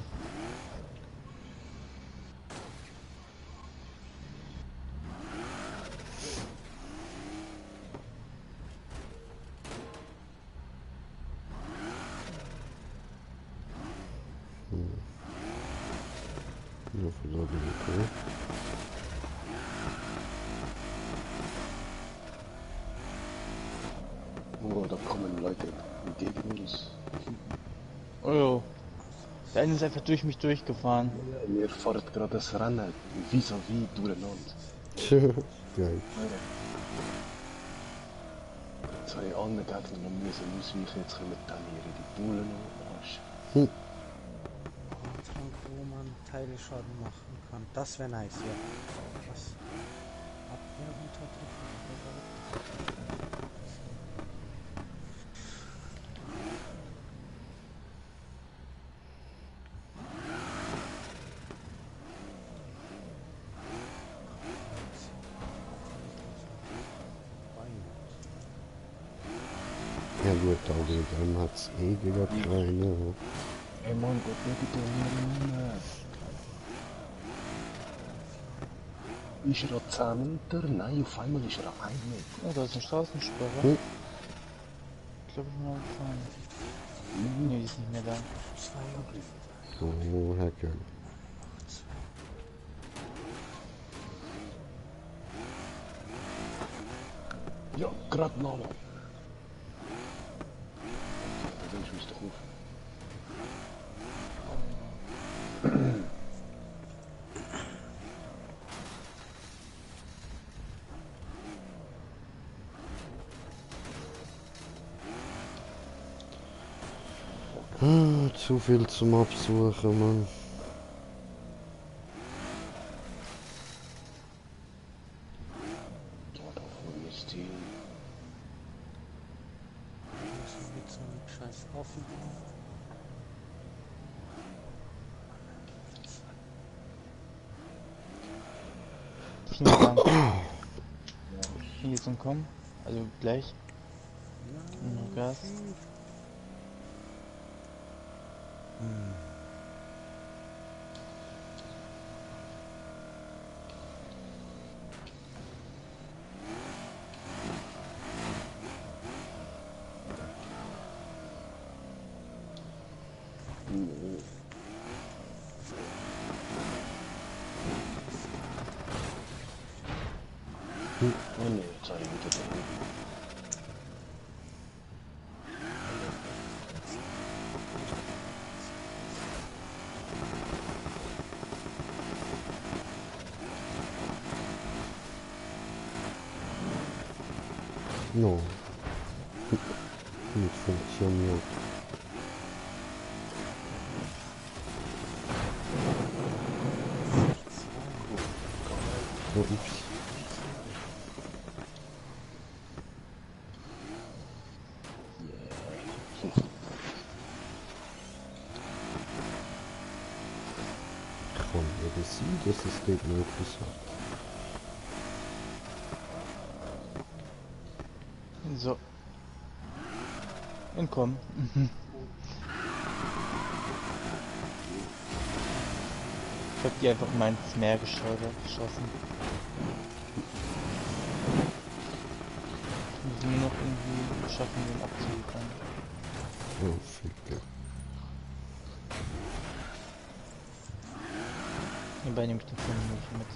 Ja, von da bin ich okay. Oh, da kommen Leute entgegen uns. Oh, Der eine ist einfach durch mich durchgefahren. Ja, wir fahren gerade das Rennen vis-à-vis durcheinander. Geil. Zwei andere Gegner noch müssen ausweichen, jetzt kommen dann hier die Bullen noch. Arsch. Trank, wo man Teilschaden machen kann. Das wäre nice, ja. Was? Abwehr unterdrücken. Ja gut, aber dann hat's eh wieder keine. Ey Mann, Gott, schau dir hier hin. Ist er an 10 Meter? Nein, auf einmal ist er an 1 Meter. Oh, da ist eine Straßensperre. Ich glaube, ich bin mal gefahren. Nee, die ist nicht mehr da. Oh, Hecke. Ja, gerade noch. Dann ist es doch auf. Zu viel zum Absuchen, Mann. Dort auf volles Team. Mit so einem scheiß Haufen. Vielen Dank. Hier zum Kommen. Also gleich. Noch Gas. Oh ne, jetzt habe ich wieder da oben. No. Nicht funktioniert. Oh, ups. Kann eben sein, dass es dort möglich ist. So. Entkommen. Ich hab die einfach mal ins Meer geschossen. Müssen wir noch irgendwie schaffen, den abzuliefern. Oh, Ficke. Hierbei nehme ich den Kunden nicht mit.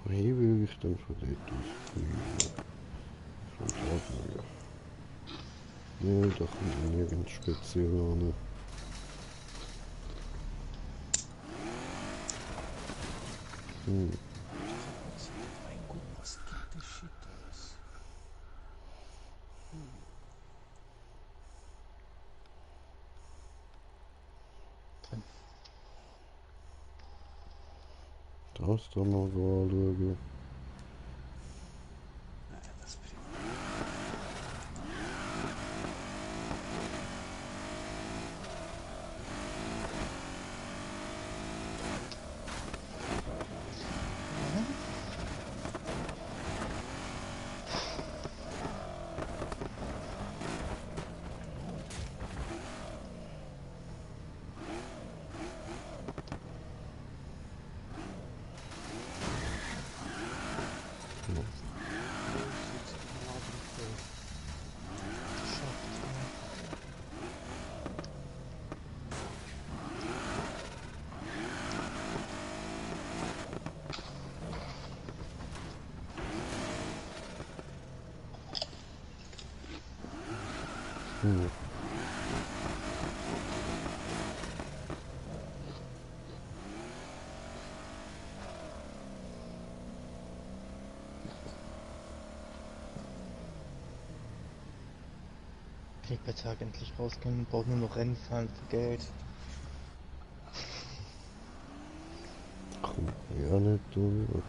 Hier will ich dann von dort aus fliegen. Von dort. Nee, da kommt nirgends speziell an. Mein Gott, was gibt der Shit aus? Das da mal anschauen. Das bringt Hm. Kann ich bei Tag endlich rausgehen und brauche nur noch Rennen fahren für Geld. Komm ja nicht durch. Okay.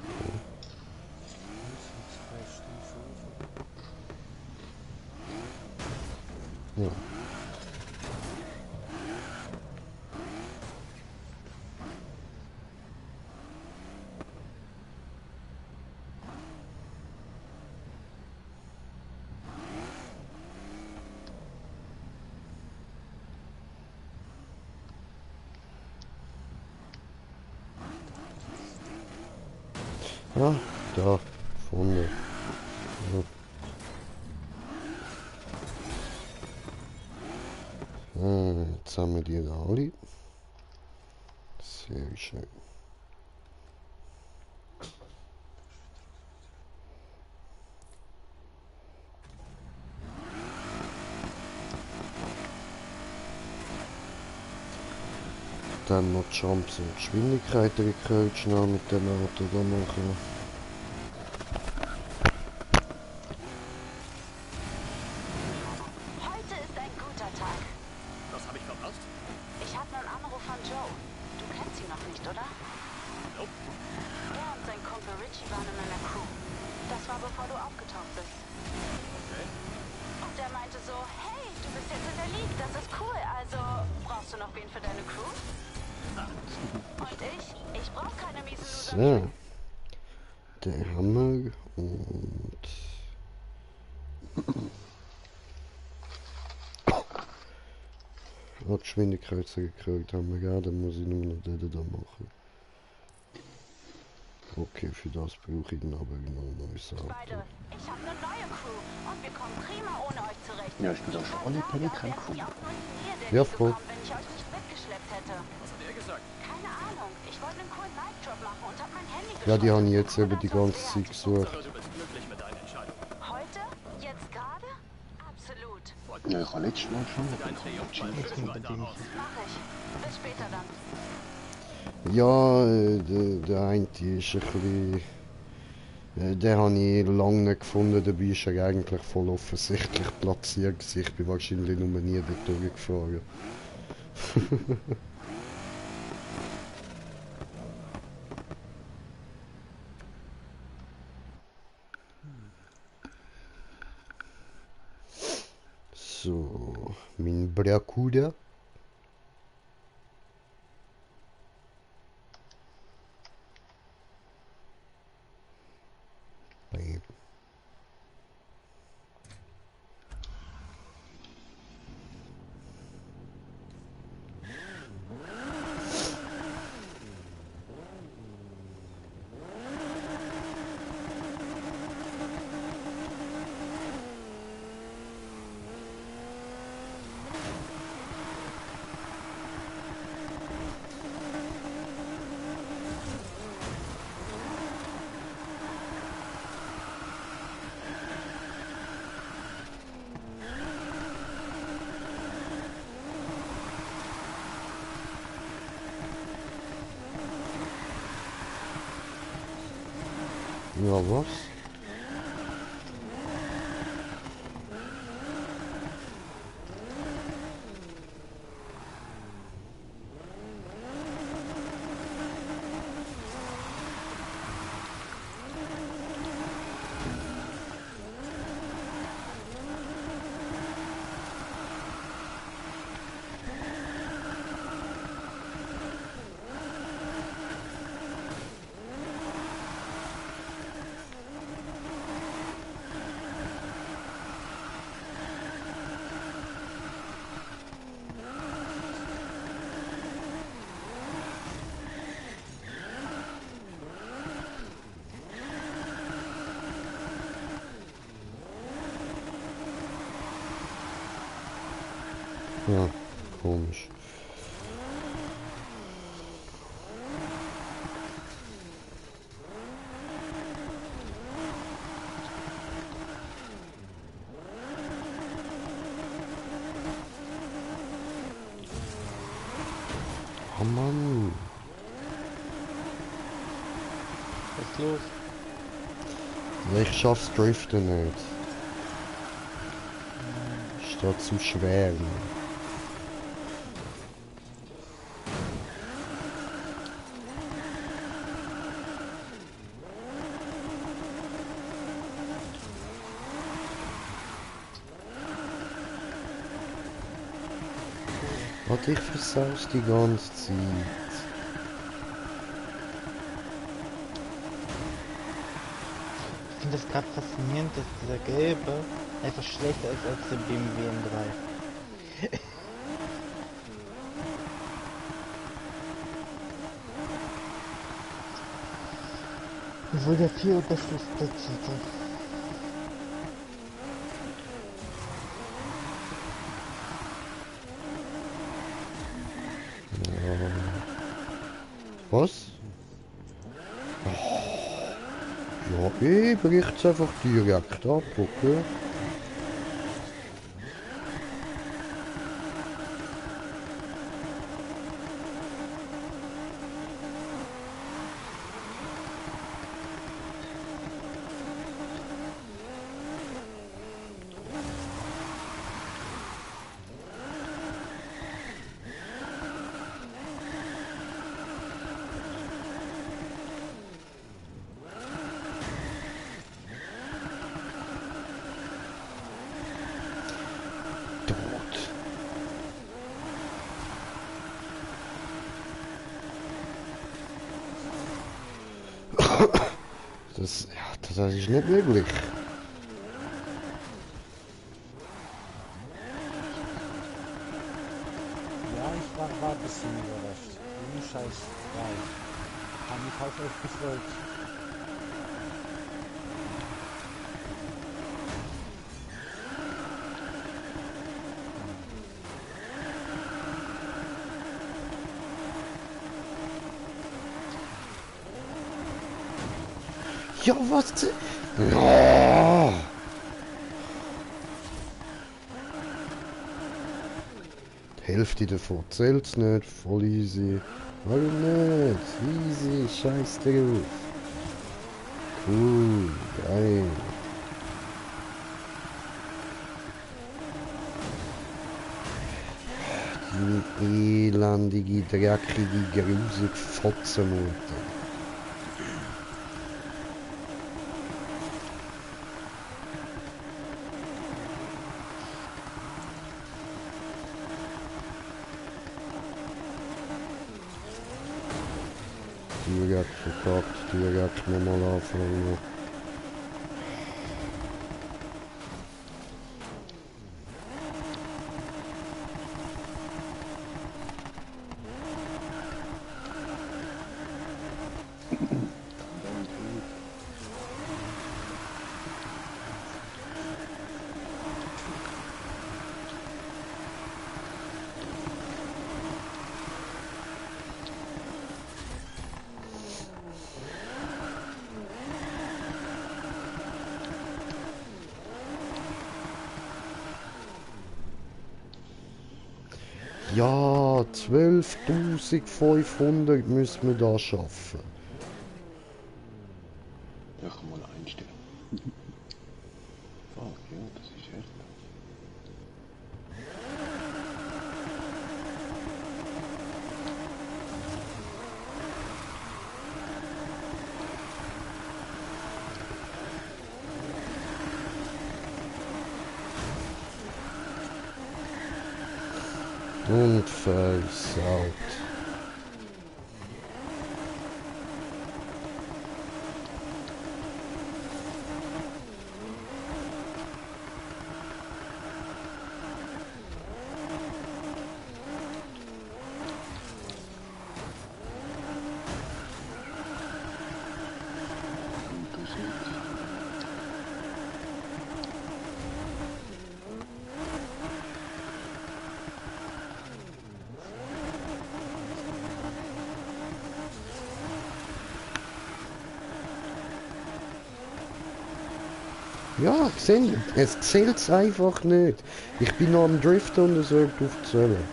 Ja. Ah, da, vorne. Ja. Jetzt haben wir die alle. Sehr schön. Dann noch Jumps und Geschwindigkeit gekriegt, schnell mit dem Auto da machen. Heute ist ein guter Tag. Was habe ich verpasst? Ich habe einen Anruf von Joe. Du kennst ihn noch nicht, oder? Nope. Er und sein Kumpel Richie waren in meiner Crew. Das war bevor du aufgetaucht bist. Okay. Und er meinte so, hey, du bist jetzt in der League, das ist cool. Also, brauchst du noch wen für deine Crew? Und ich brauche keine miesen Loser. So. Der Hammer und... Auch Geschwindigkeit gekriegt haben wir gerade, dann muss ich nur noch den da machen. Okay, für das brauche ich dann aber noch ein neues Auto. Beide, ich habe eine neue Crew und wir kommen prima ohne euch zurecht. Ja, ich bin auch schon alle Pelikan cool. Ja, voll. Wenn ich euch nicht mitgeschleppt hätte. Was hat er gesagt? Keine Ahnung, ich wollte einen coolen Night-Drop machen und hab mein Handy Ja, die habe ich jetzt geschossen. eben die ganze Zeit gesucht. Hauptsache, du bist glücklich mit deiner Entscheidung. Heute? Jetzt gerade? Absolut. Ja, ich habe letztes Mal schon mit Dein dem Triumphball Jetzt schön mit weiter dem aus. Mach ich. Bis später dann. Ja, der eine ist ein bisschen... Den habe ich lange nicht gefunden, dabei ist er eigentlich voll offensichtlich platziert gewesen. Ich bin wahrscheinlich nur nie dort durchgefahren. So, mein Bracuda. Bam. Ja, was? Ja, komisch. Oh Mann. Was ist los? Ich schaff's Driften nicht. Ist da zu schwer. Warte, ich versau's die ganze Zeit. Ich finde das gerade faszinierend, dass dieser gelbe einfach schlechter ist als der BMW M3. Obwohl der 4 Unterschlussplätze hat. Was? Ja, ich bricht's einfach direkt ab, okay? Das ist nicht möglich. Ja, ich war ein bisschen überrascht. Ohne Scheiß. Geil. Hab mich auf euch gefreut. Ja, was? Ja. Die Hälfte davon zählt's nicht, voll easy. Warum nicht? Easy, scheiß drauf. Cool, geil. Die elendige, dreckige, grusige Fotzenmutter. Direkt verkackt, direkt nochmal anfangen. Ja, 12.500 müssen wir da schaffen. Ja, kann mal einstellen. Fuck, ja, das ist echt. Und versaut. Ja, gesehen, es zählt einfach nicht. Ich bin noch am Driften und es hört auf zu zählen.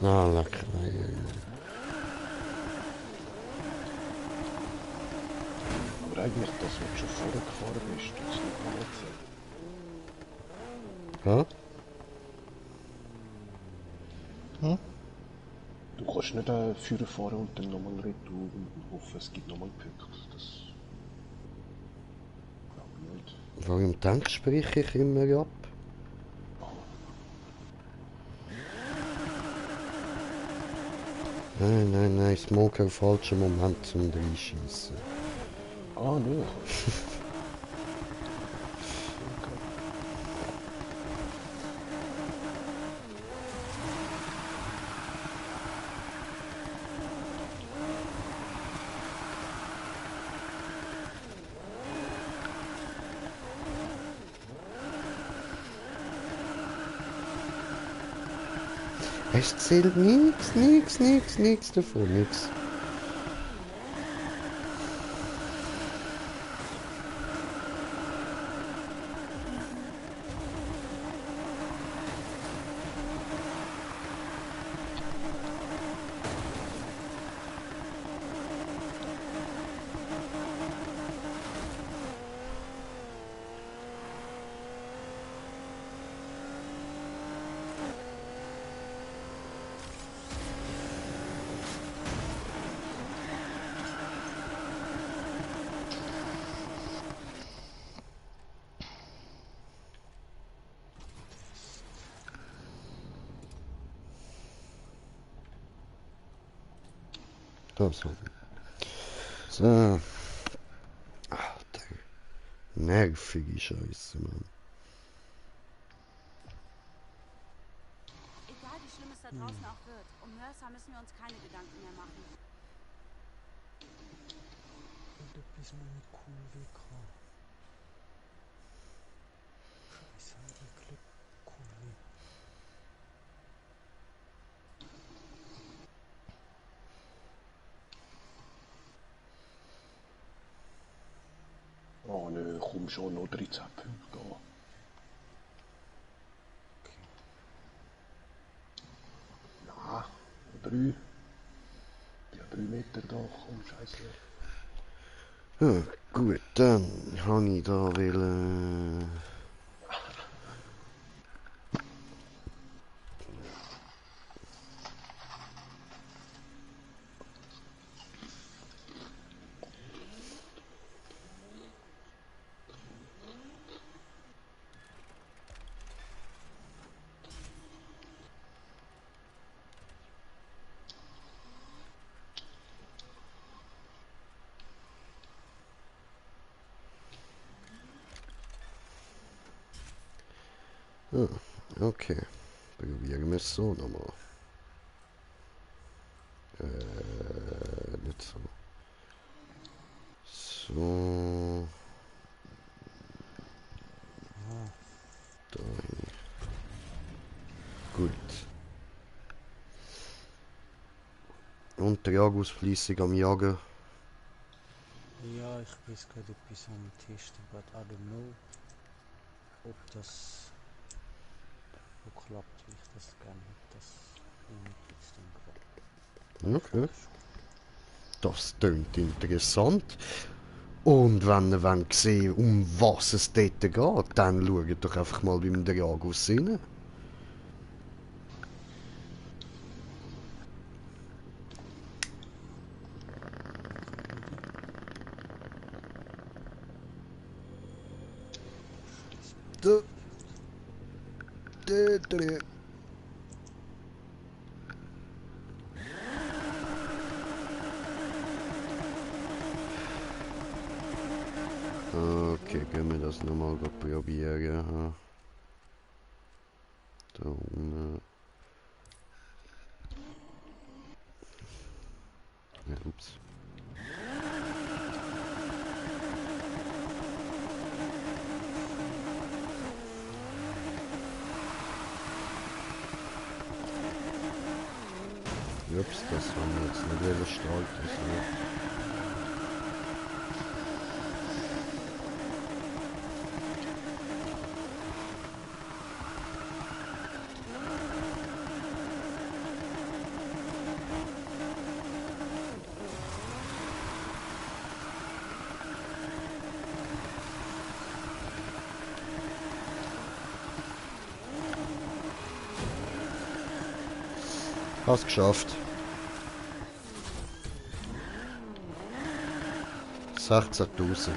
Ah, lecker. Ja, ja. Aber eigentlich, das, was du schon vorher gefahren bist, das nicht mal erzählen. Ja? Hm? Du kannst nicht Führer fahren und dann nochmal retour und hoffen, es gibt nochmal Punkte. Das glaube ich nicht. Warum denkst spreche ich immer ab? Nein, nein, nein, Smoker, falscher Moment zum Reinschießen. Ah, ne. Es zählt nichts davon, nix. Das so. So. Alter. Nervige Scheiße, Mann. Egal wie schlimm es da draußen auch wird, um Mercer müssen wir uns keine Gedanken mehr machen. Etwas noch nicht cool wie kann. Scheiße, ein Glück cool wie. Oh ne, komm schon, noch 13 Punkte gehen. Ja, 3. Ja, 3 Meter da, komm, scheiße. Ja, gut, dann habe ich da will. Okay, probieren wir es so nochmal. Nicht so. So. Da hin. Gut. Und der Jago ist fleissig am Jagen. Ja, ich weiß gerade etwas am Testen, but I don't know, ob das so klappt, wie ich das gerne hätte. Das jetzt dann gerade. Okay. Das klingt interessant. Und wenn ihr wollt sehen, um was es dort geht, dann schaut doch einfach mal beim Dragos rein. Okay, gehen wir das nochmal probieren. Da unten. Ja, ups. Ups, das haben wir jetzt nicht wollen starten. So. Hast geschafft. 16.000.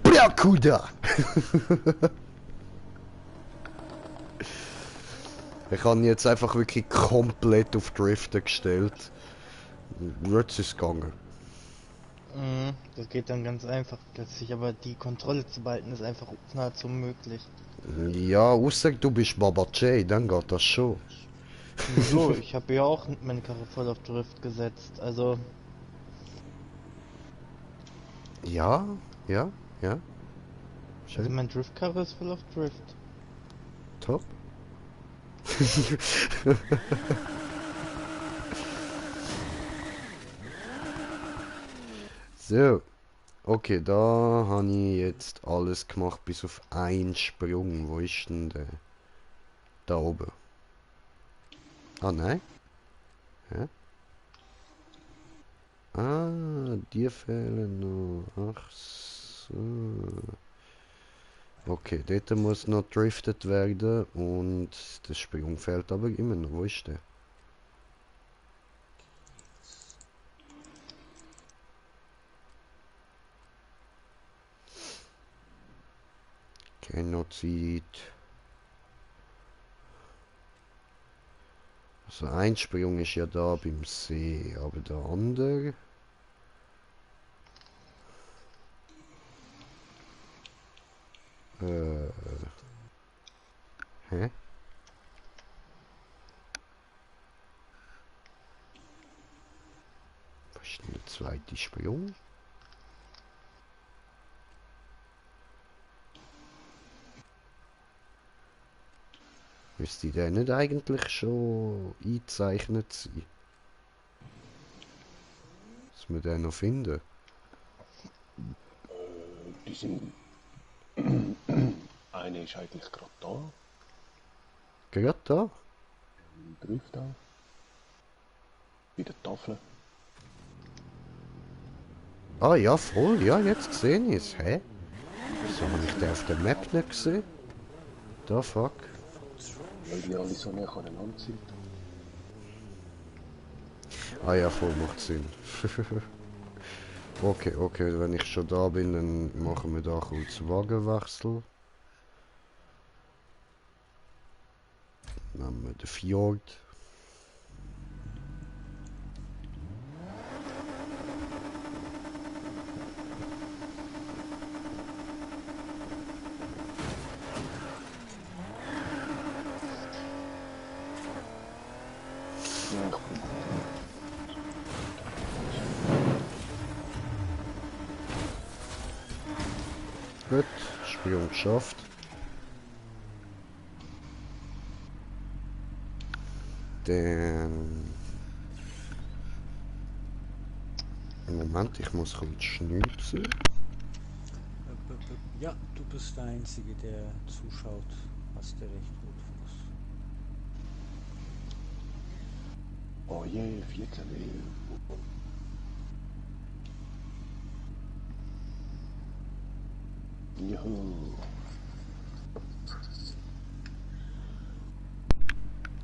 Brakuda! Ich habe ihn jetzt einfach wirklich komplett auf Driften gestellt. Jetzt ist es gegangen. Das geht dann ganz einfach plötzlich, aber die Kontrolle zu behalten ist einfach nahezu unmöglich. Ja, außer du bist Baba J, dann geht das schon. Wieso? Ich habe ja auch meine Karre voll auf Drift gesetzt, also... Ja. Also Schön. mein Driftkarre ist voll auf Drift. Top. So. Okay, da habe ich jetzt alles gemacht bis auf einen Sprung. Wo ist denn der? Da oben. Ah, nein. Hä? Ah, die fehlen noch. Ach so. Okay, dort muss noch driftet werden und der Sprung fehlt aber immer noch. Wo ist der? Genozid. Also ein Sprung ist ja da beim See, aber der andere... Hä? Was ist denn der zweite Sprung? Müsste der nicht eigentlich schon eingezeichnet sein? Dass wir den noch finden? Die sind... Eine ist eigentlich gerade da. Gerade da? Drift da. Bei der Tafel. Ah ja, voll, ja, jetzt gesehen ich es. Hä? Wieso habe ich den auf der Map nicht gesehen? Da fuck. Weil die alle so nah aneinander sind. Ah ja, voll, macht Sinn. Okay, wenn ich schon da bin, dann machen wir da kurz Wagenwechsel. Nehmen wir den Fjord. Gut, Sprung geschafft. Dann... Moment, ich muss kurz schneuzen. Ja, du bist der Einzige, der zuschaut. Hast du recht gut, Fuchs. Oh je, 14 Juhu.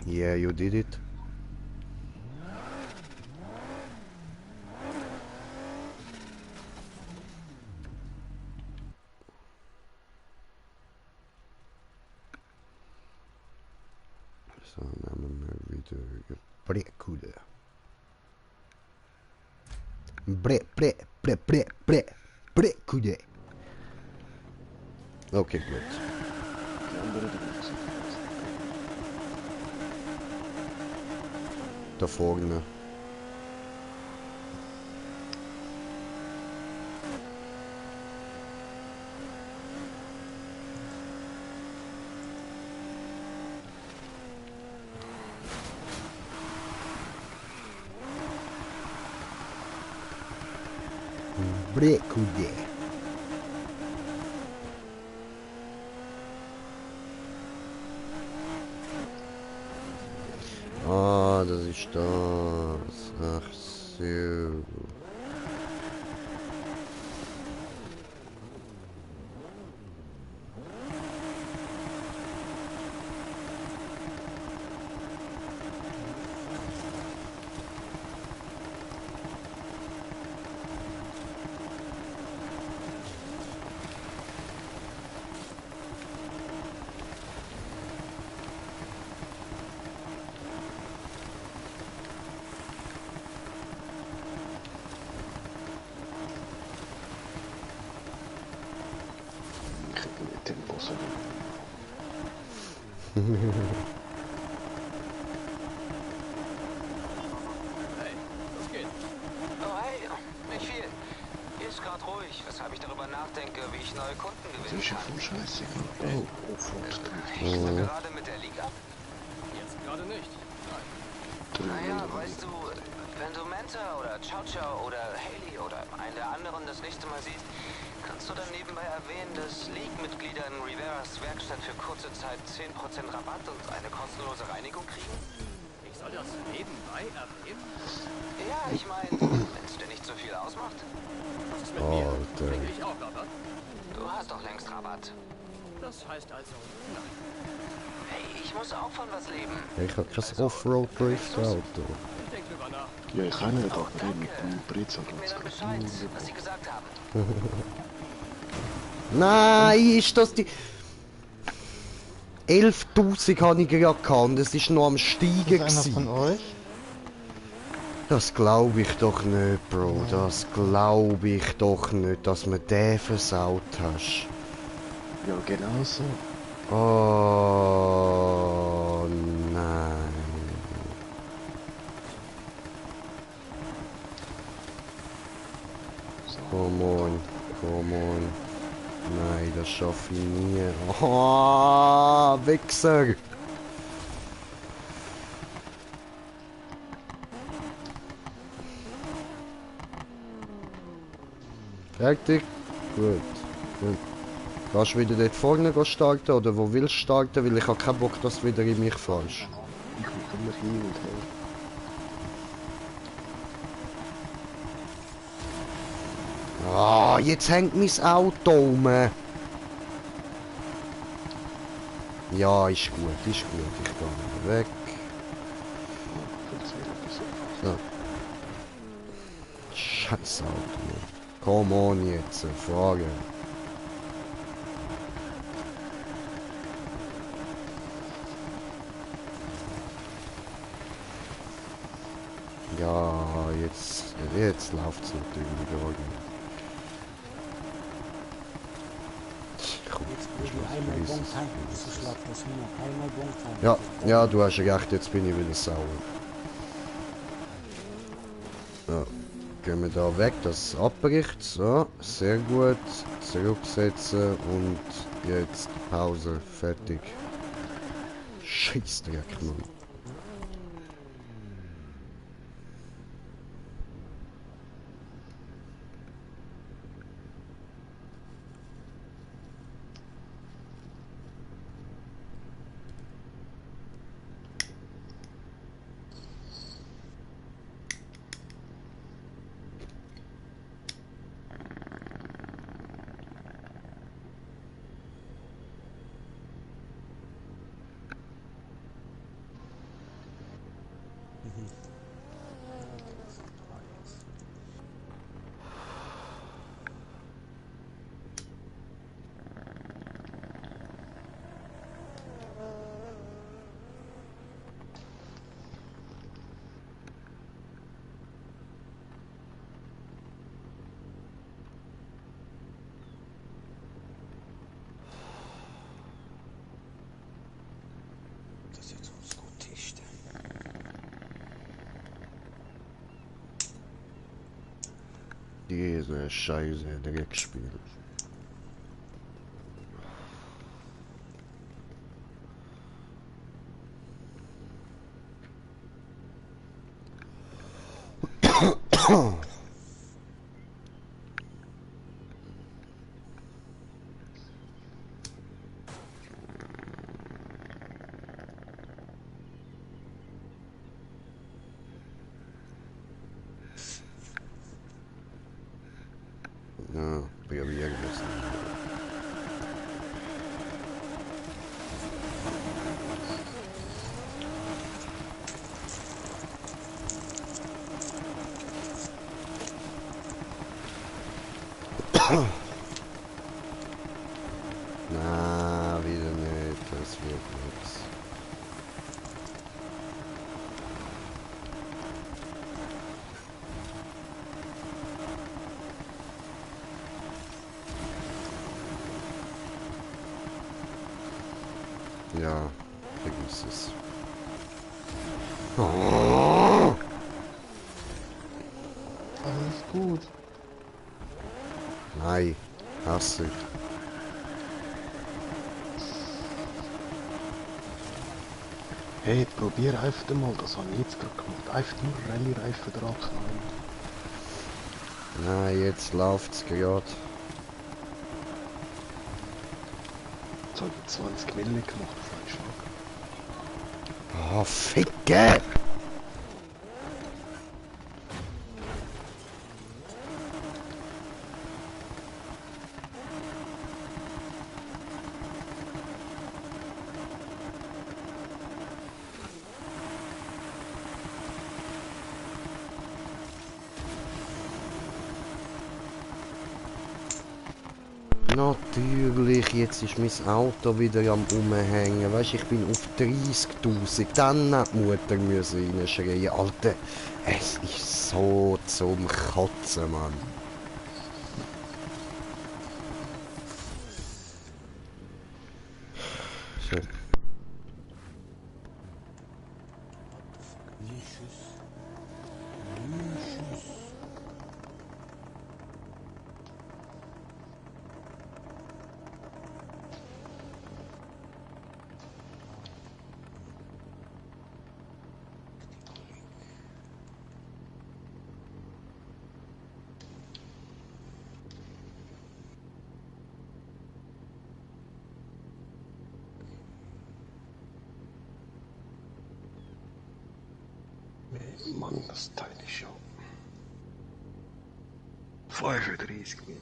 Yeah, you did it. So, nehmen wir wieder Brekude. Brekude. Okay, gut. Die andere die sind Da vorne. Brekude. Ah, das ist das. Ach so. Hey, was geht? Oh hey, nicht viel. Hier ist gerade ruhig, weshalb ich darüber nachdenke, wie ich neue Kunden Das gewinnen ist ja kann. voll scheißegal. Oh, Offroad Hängst du gerade mit der Liga? Jetzt gerade nicht. Nein. Naja, weißt du, wenn du Manta oder Chow Chow oder Haley oder einen der anderen das nächste Mal siehst, kannst du dann nebenbei erwähnen, dass League-Mitglieder in Riveras Werkstatt für kurze Zeit 10% Rabatt und eine kostenlose Reinigung kriegen? Ich soll das nebenbei erwähnen? Ja, ich meine, wenn es dir nicht so viel ausmacht. Was ist mit mir? Alter. Kriege ich auch Rabatt? Du hast doch längst Rabatt. Das heißt also, nein. Hey, ich muss auch von was leben. Ich habe kein Offroad-Drift-Auto. Ich denke drüber nach. Ja, ich kann nicht, aber Danke. mit dem Brezel Gib mir geht's dann gerade Bescheid, was sie gesagt haben. Nein, ist das die... 11.000 habe ich gerade gehabt und es ist noch am Steigen Ist einer von gewesen. euch? Das glaube ich doch nicht, Bro. Das glaube ich doch nicht, dass man den versaut hast. Ja, genau so. Oh nein. Come on, come on. Nein, das schaffe ich nie. Oh, Wichser! Fertig? Gut. Gut. Kannst du wieder dort vorne starten oder wo willst du starten? Weil ich habe keinen Bock, dass du wieder in mich fährst. Ich mache immer hin und her. Ah, jetzt hängt mein Auto rum. Ja, ist gut, ist gut. Ich gehe wieder weg. So. Scheiß Auto. Come on jetzt, fahren. Ja, jetzt läuft's natürlich irgendwie. Komm, Jetzt bin ich einmal vergiss Bon es. tanken, das ist schlag das nur. Einmal Bon tanken. Ja, ja, du hast recht, jetzt bin ich wieder sauer. Ja, gehen wir da weg, das abbricht. So, sehr gut. Zurücksetzen und jetzt Pause, fertig. Scheißdreck, Mann. Das ist jetzt uns gut Tisch. Diese Scheiße Dreckspiel. Ja, probieren wir es. Na, wieder nicht, das wird nichts. Ja, Jesus. Oh. Alles gut. Nein, hasse ich. Hey, probier einfach mal, das habe ich jetzt gerade gemacht. Einfach nur Rallye-Reifen dran knallen. Nein, jetzt läuft's gerade. Jetzt habe ich 20 Milli gemacht auf einen Schlag. Oh, Ficke! Natürlich, jetzt ist mein Auto wieder am Umhängen. Weißt, ich bin auf 30.000. Dann hat die Mutter müssen reinschreien. Alter, es ist so zum Kotzen, Mann. So. Mann, das Teil ist ja 35 Milli.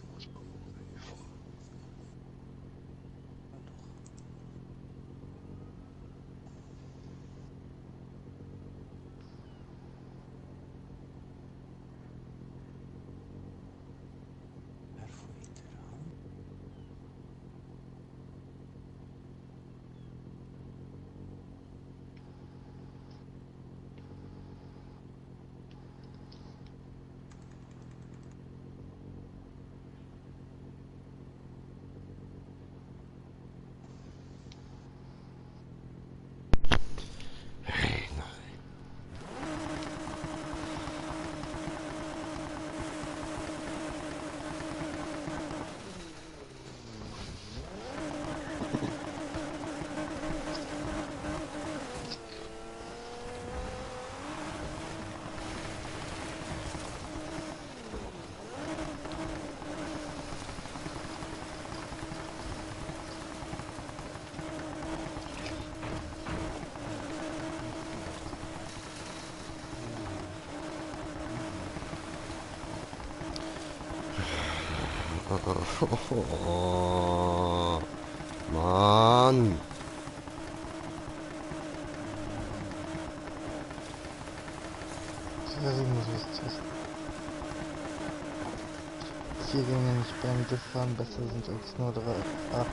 Oh, Mann. Vier Gänge nicht beim Gefahren besser sind als nur 3, 8.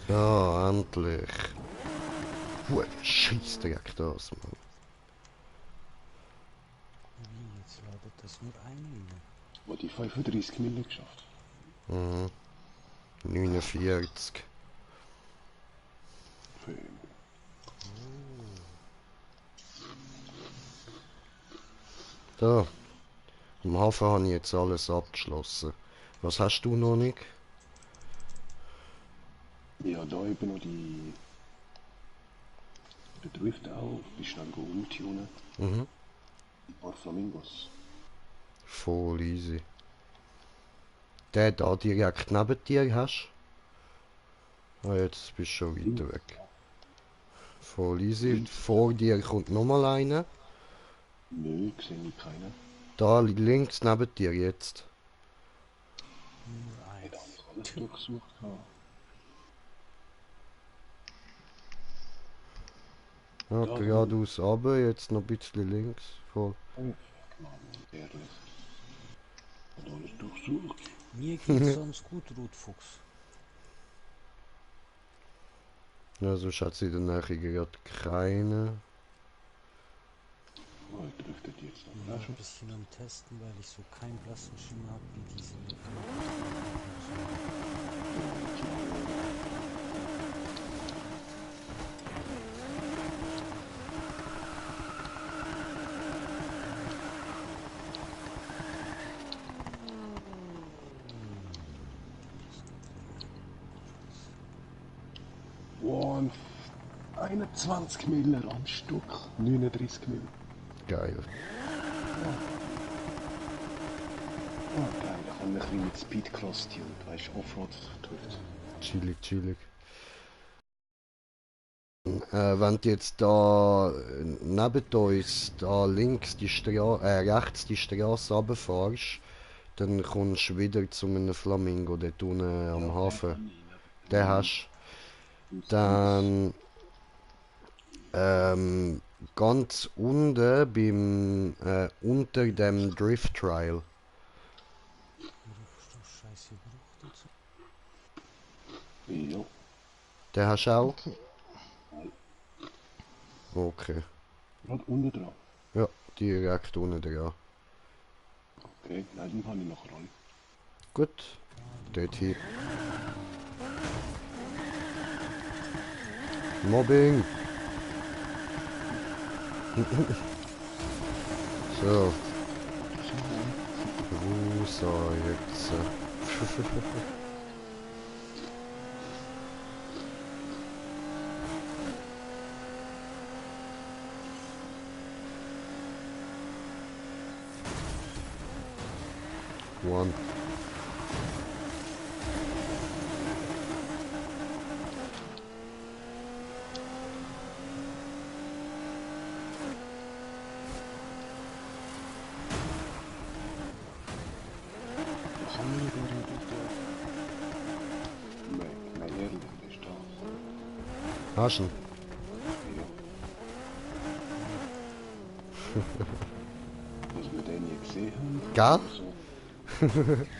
Ja, endlich. Scheissdreck das, Mann. Wie, jetzt ladet das nur ein? Wo die 35 Milli geschafft. Mhm. 49. Da. Am Hafen habe ich jetzt alles abgeschlossen. Was hast du noch nicht? Ja, da eben noch die... Der Drift auch, die schnell umtunen. Mhm. Ein paar Flamingos. Voll easy. Der da direkt neben dir hast. Ah, jetzt bist du schon weiter weg. Voll easy. Vor dir kommt nochmal einer. Nö, sehe ich keinen. Da links neben dir jetzt. Nur Hätte eins. alles durchsucht haben. Ja, Ja, geradeaus runter, jetzt noch ein bisschen links. Voll. Genau, ehrlich. Hat alles durchsucht. Mir geht's sonst gut, Rotfuchs. Ja, sonst hat sie in der Nähe gerade keine. Oh, ich driftet jetzt Ich noch bin raus. ein bisschen am Testen, weil ich so keinen blassen Schimmer habe, wie diese Lücke. Wow, 21 Miller am Stück. 39 Miller. Geil. Oh, geil. Ich habe ein bisschen mit Speedcross tuned, weißt du, Offroad tut. Chillig, chillig. Wenn du jetzt da neben uns, da links rechts die Straße runterfährst, dann kommst du wieder zu einem Flamingo dort unten am Hafen. Den hast du. Dann ganz unten unter dem Drift Trail. Bruch, du Scheiße, Bruch dazu. Ja. Den hast du auch? Okay. Okay. Gerade unten dran. Ja, direkt unten dran. Okay, nein, den habe ich noch ran. Gut. Dort hin. Mobbing. So. Wo soll jetzt? One. Kann ich wieder Nein, ehrlich, der ist da. Hast du ihn? Dass wir den nie gesehen haben. Gell? So.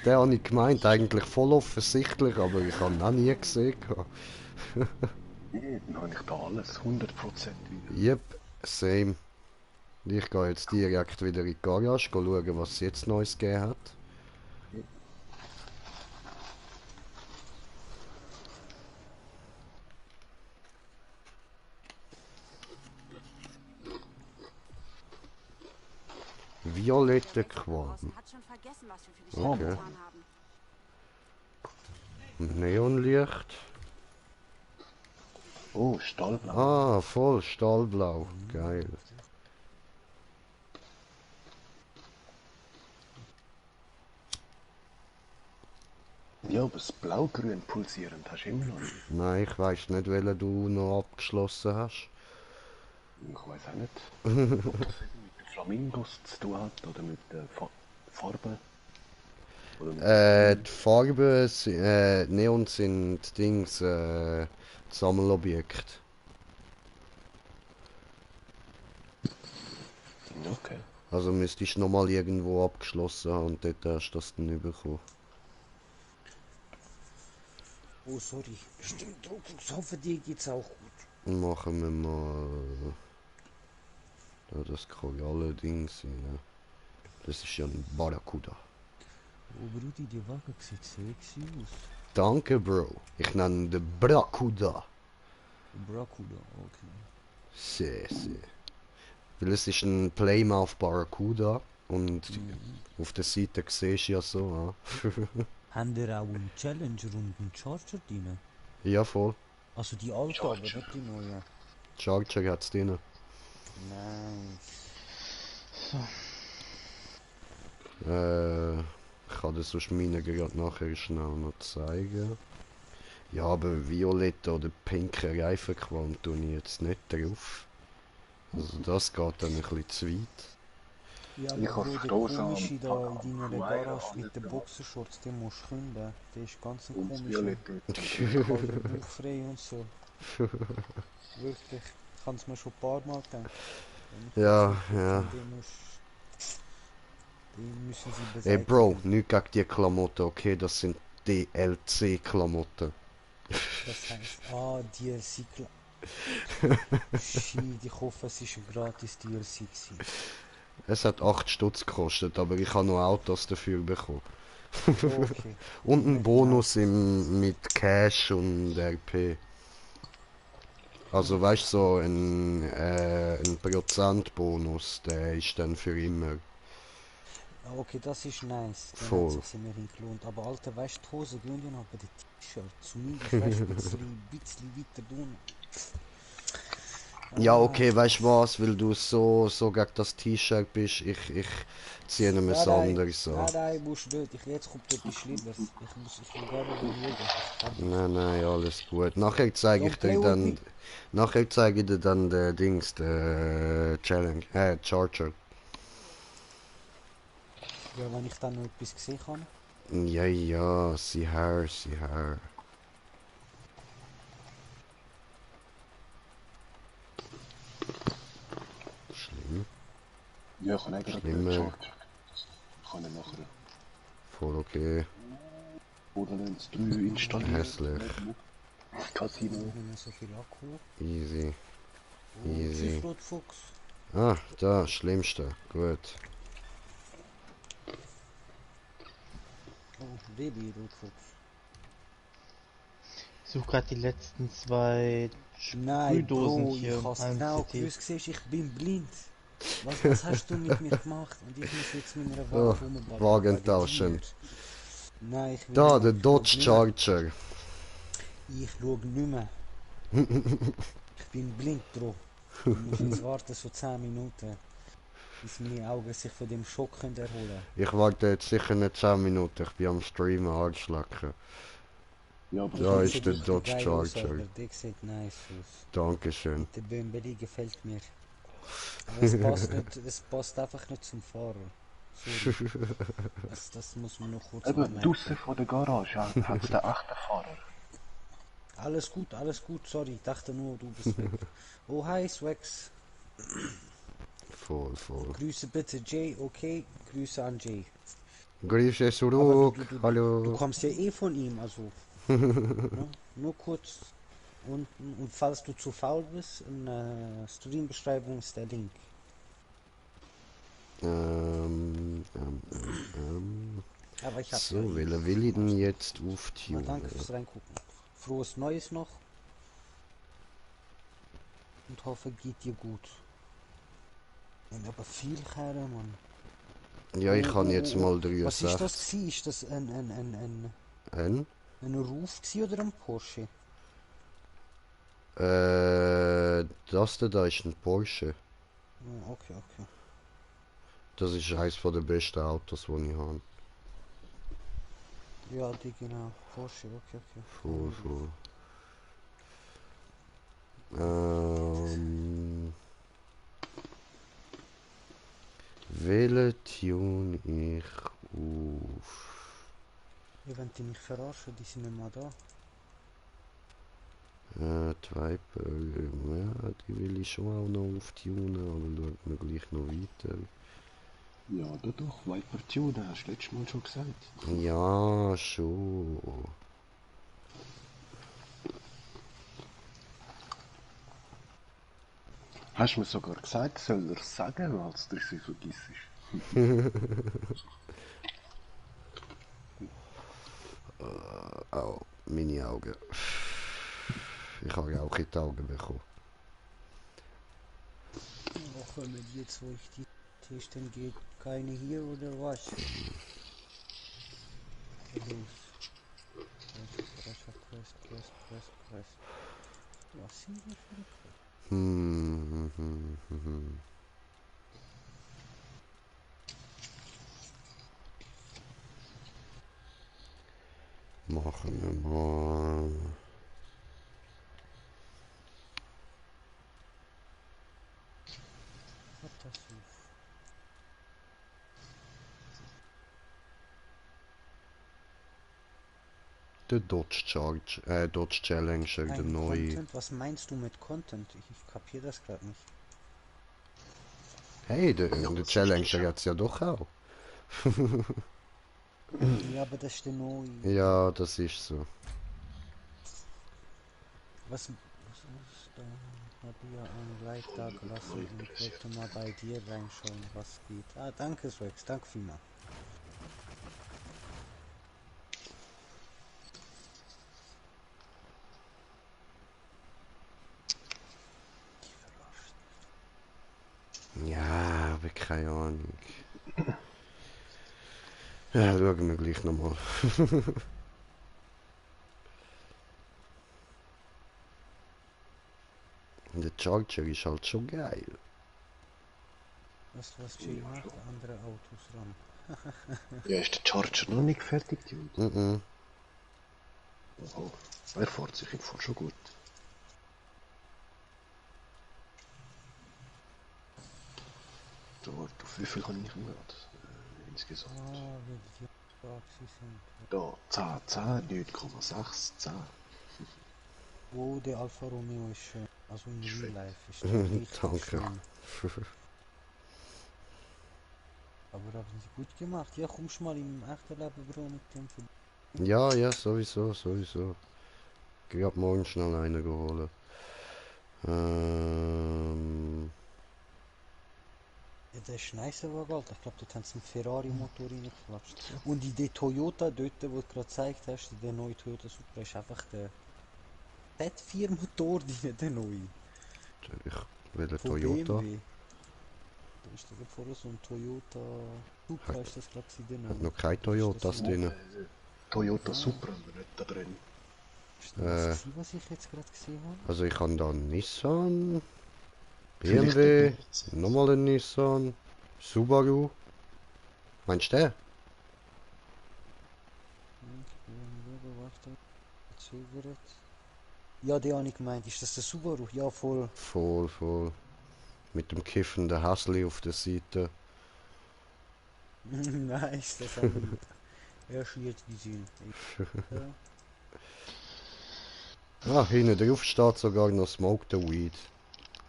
Den habe ich gemeint, eigentlich voll offensichtlich, aber ich habe ihn auch nie gesehen. Nee, dann habe ich da alles 100% wieder. Yep, same. Ich gehe jetzt direkt wieder in die Garage, schauen, was es jetzt Neues gegeben hat. Violette Quaden. Hat schon vergessen, was wir für dich Okay. getan haben. Neonlicht. Oh, Stahlblau. Ah, voll Stahlblau. Geil. Ja, aber das Blau-Grün pulsierend hast du immer noch nicht. Nein, ich weiss nicht, welchen du noch abgeschlossen hast. Ich weiß auch nicht, ob das mit den Flamingos zu tun hat oder mit der Farbe. Oder mit Die Farben, Neon sind Dings, Sammelobjekt. Okay. Also müsstest du nochmal irgendwo abgeschlossen haben und dort hast du das dann bekommen. Oh, sorry. Stimmt, Rotfuchs, hoffe dir geht's auch gut. Machen wir mal da das Koralle-Dings. Ja. Das ist ja ein Barracuda. Oh, Brudi, die Wacke sieht sexy aus. Danke, Bro. Ich nenne ihn den Barracuda. Bracuda, okay. Sehr, sehr. Weil es ist ein Plymouth Barracuda und auf der Seite siehst du ja so. Haben wir auch einen Challenger und einen Charger drin? Ja, voll. Also die alte, aber nicht die neue. Charger hat's drin. Nice. Ich kann das sonst meine gerade nachher schnell noch zeigen. Ja, aber violette oder pinke Reifenquant tue ich jetzt nicht drauf. Also das geht dann ein bisschen zu weit. Ja, Ich aber habe Bro, der Rosa komische am da in deiner Huayra Garage mit den angebracht Boxershorts, den musst du künden. Der ist ganz ein und das komischer. Violette jetzt Kalter Bauch frei und so. Wirklich. Ich habe es mir schon ein paar Mal gedacht. Wenn ich Ja, jetzt wirklich ja. den müssen sie Ey Bro, beseitigen. nicht gegen die Klamotten, okay? Das sind DLC-Klamotten. Das heißt, DLC. Shit, ich hoffe, es ist ein gratis DLC gewesen. Es hat 8 Stutz gekostet, aber ich habe noch Autos dafür bekommen. Okay. Und einen Nicht Bonus nice. mit Cash und RP. Also weißt du, so ein Prozentbonus, der ist dann für immer. Okay, das ist nice. Dann hat Voll. sich immerhin gelohnt. Aber Alter, weißt du, die Hose gehen ja noch bei den T-Shirt. Zumindest weißt du, ein bisschen weiter tun. Ja, okay, weißt du was, weil du so gegen das T-Shirt bist, ich ziehe nicht mehr so anderes an. Nein, musst du nicht. Jetzt kommt etwas Schlimmeres. Ich will gar nicht mehr schauen. Ich kann nicht. Nein, alles gut. Nachher zeige ich Don't play dir with dann, me. nachher zeige ich dir dann den Dings, den Challenge, Charger. Ja, wenn ich dann noch etwas gesehen habe. Ja, sieh her, sieh her. Schlimm, Ja, ich habe eigentlich Schlimmer. Charger. Ich kann ihn nachher voll okay, Borderlands 3 installieren. hässlich, Casino. Nicht mehr so viel Akku. easy, Oh, easy. tschüss, Rotfuchs. Ah, da, Schlimmste, gut. Oh, Baby, Rotfuchs. Ich suche gerade die letzten 2 Nein, Sprühdosen Bro, hier ich hab's im genau City. gewusst, siehst, ich bin blind. Was hast du mit mir gemacht? Und ich muss jetzt mit einer Oh, Waffe rumballern. Wagen tauschen. Nein, ich will Da, nicht der mehr. Dodge Charger. Ich schau nicht mehr. Ich bin blind, Bro. Ich muss jetzt warten so 10 Minuten, bis meine Augen sich von dem Schock können erholen. Ich warte jetzt sicher nicht 10 Minuten, ich bin am Streamen angeschlagen. Ja, aber Da das ist der Sieht Dodge geil aus, Charger. aber der sieht nice aus. Dankeschön. Der Bömbeli gefällt mir. Aber es passt nicht, es passt einfach nicht zum Fahrer. Sorry. Das muss man noch kurz eben, anmerken. draussen vor der Garage hat es den echten Fahrer. Alles gut, sorry, ich dachte nur, du bist weg. Oh, hi, Swax. Voll. Grüße bitte Jay, okay? Grüße an Jay. Grüße Aber zurück, du hallo. kommst ja eh von ihm, also. Ne? Nur kurz. Und falls du zu faul bist, in der Streambeschreibung ist der Link. Aber ich hab So, ja welchen will ich denn jetzt Aber auftunen? danke fürs Reingucken. Frohes Neues noch. Und hoffe, geht dir gut. Und aber viel Kerle, Mann. Ja, ich kann jetzt mal Was ist das 63. gewesen? Ist das ein Ruf gewesen oder ein Porsche? Das da ist ein Porsche. Ah, okay. Das ist eines der besten Autos, die ich habe. Ja, die genau. Porsche, okay. Voll. Welchen tune ich auf? Ja, wenn die mich verarschen, die sind nicht mehr da. Die Viper, ja, die will ich schon auch noch auftunen, aber schaut mir gleich noch weiter. Ja, doch, Viper Tune, hast du letztes Mal schon gesagt. Ja, schon. Hast du mir sogar gesagt, soll er sagen, als du sie vergisst. Au, meine Augen. Ich habe auch in die Augen bekommen. Auch wenn jetzt, wo ich die testen, geht keine hier oder was? Los. Press. Was sind wir für ein Machen wir mal. Hat das auf? Der Dodge Charge, Dodge Challenger, der Ein neue. Content? Was meinst du mit Content? Ich kapier das gerade nicht. Hey, der Ja, das ist Challenger hat's ja doch auch. Ja, aber das ist der neue. Ja, das ist so. Was ist da? Hab ich ja ein Like da gelassen und wollte mal bei dir reinschauen, was geht. Ah, danke Rex, danke vielmals. Ja, aber keine Ahnung. Ja, schauen wir gleich nochmal. Der Charger ist halt schon geil. Was Jay macht, andere Autos ran. Ja, ist der Charger noch nicht fertig, Dude? Mhm. Oh, er fährt sich im Fall schon gut. So, auf wie viel habe ich gemacht? Insgesamt. Ah, wie die Praxis sind. Da, 10, 9,6, 10. Oh, der Alfa Romeo ist schön. Also in Real Schön. Life ist der richtig Danke. schön. Aber haben sie gut gemacht. Ja, kommst mal im echten Leben, Bro, mit dem vorbei. Ja, ja, sowieso, sowieso. Gerade morgen schnell einen geholt. Ja, der ist nice, aber Alter. Ich glaube, dort haben sie einen Ferrari-Motor reingeklatscht. Und in der Toyota dort, wo du gerade gezeigt hast, in der neuen Toyota Supra, ist einfach der Z4-Motor drin, der neue. Ich will einen Von Toyota. BMW. Da ist da vorne so ein Toyota Supra, ist das glaube ich der Hat neue. noch keine Toyotas drin. Toyota Supra haben wir nicht da drin. Ist das das, was ich jetzt gerade gesehen habe? Also ich habe da einen Nissan, Vielleicht BMW, der BZ. nochmal einen Nissan, Subaru. Meinst du den? Warte. Zögert. Ja, den habe ich gemeint. Ist das der Subaru? Ja, voll. Voll, voll. Mit dem kiffenden Häsli auf der Seite. Nice, das habe ich erst jetzt gesehen. Ah, hinten drauf steht sogar noch Smoke the Weed.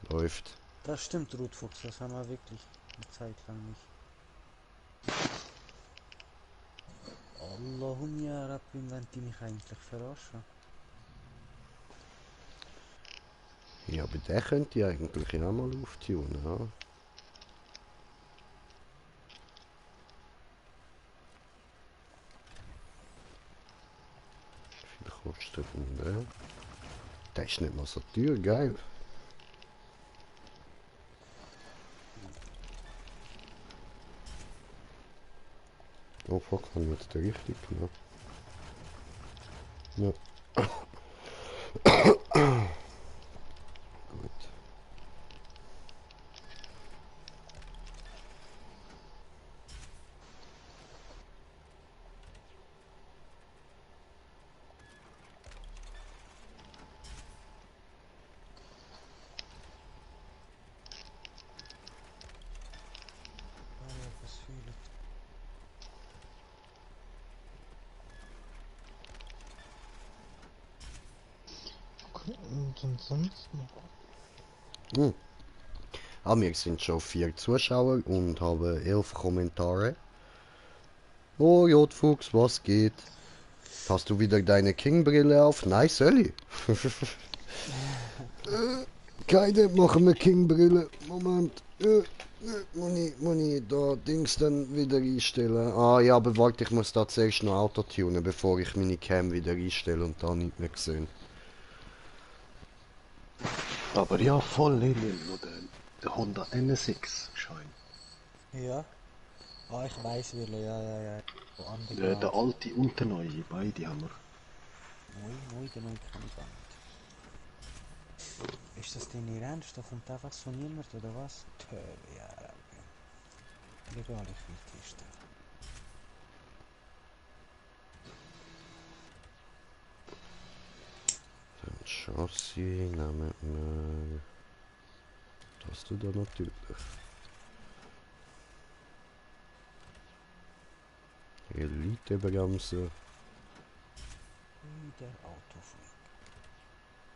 Läuft. Das stimmt, Rotfuchs, das haben wir wirklich eine Zeit lang nicht. Allahumma Rabbim, wenn die mich eigentlich verarschen. Ja, aber den könnte ich eigentlich auch mal auftunen, ja. Wie viel kostet denn der? Der ist nicht mal so teuer, geil. Oh fuck, haben wir jetzt den richtig genommen? Ja. Gut. Was fehlt? Und sonst noch? Hm. Ah, wir sind schon 4 Zuschauer und haben 11 Kommentare. Oh, Jodfuchs, was geht? Hast du wieder deine King-Brille auf? Nein, Sally. Keine, machen wir King-Brille. Moment. Muss ich da Dings dann wieder einstellen? Ah ja, aber warte, ich muss da zuerst noch Auto tunen, bevor ich meine Cam wieder einstelle und da nicht mehr gesehen. Aber ja, voll Lenin, noch der Honda NSX scheint. Ja. Ah, ich weiß wieder, ja. Wo andere Der alte und der neue, beide haben wir. Neu, den neuen kann ich gar nicht. Ist das denn nicht ernst? Da kommt einfach so niemand, oder was? Tö, ja, egal, ich will testen. Dann Chassis nehmen wir. Das du da natürlich. Elite-Bremse. der Autofreak.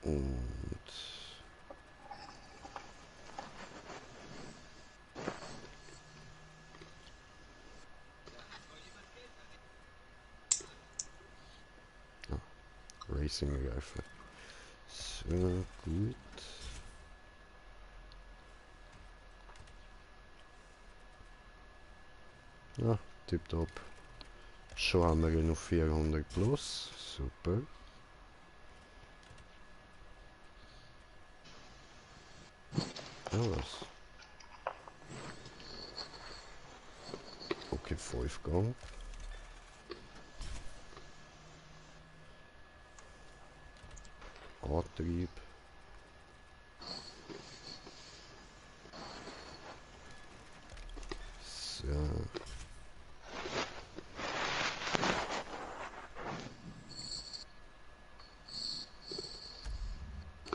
Und Racing-Reifen. So, gut. Ja, tipptopp. Schon haben wir noch 400 plus. Super. Ja, was? Okay, 5 Gang. Antrieb. So.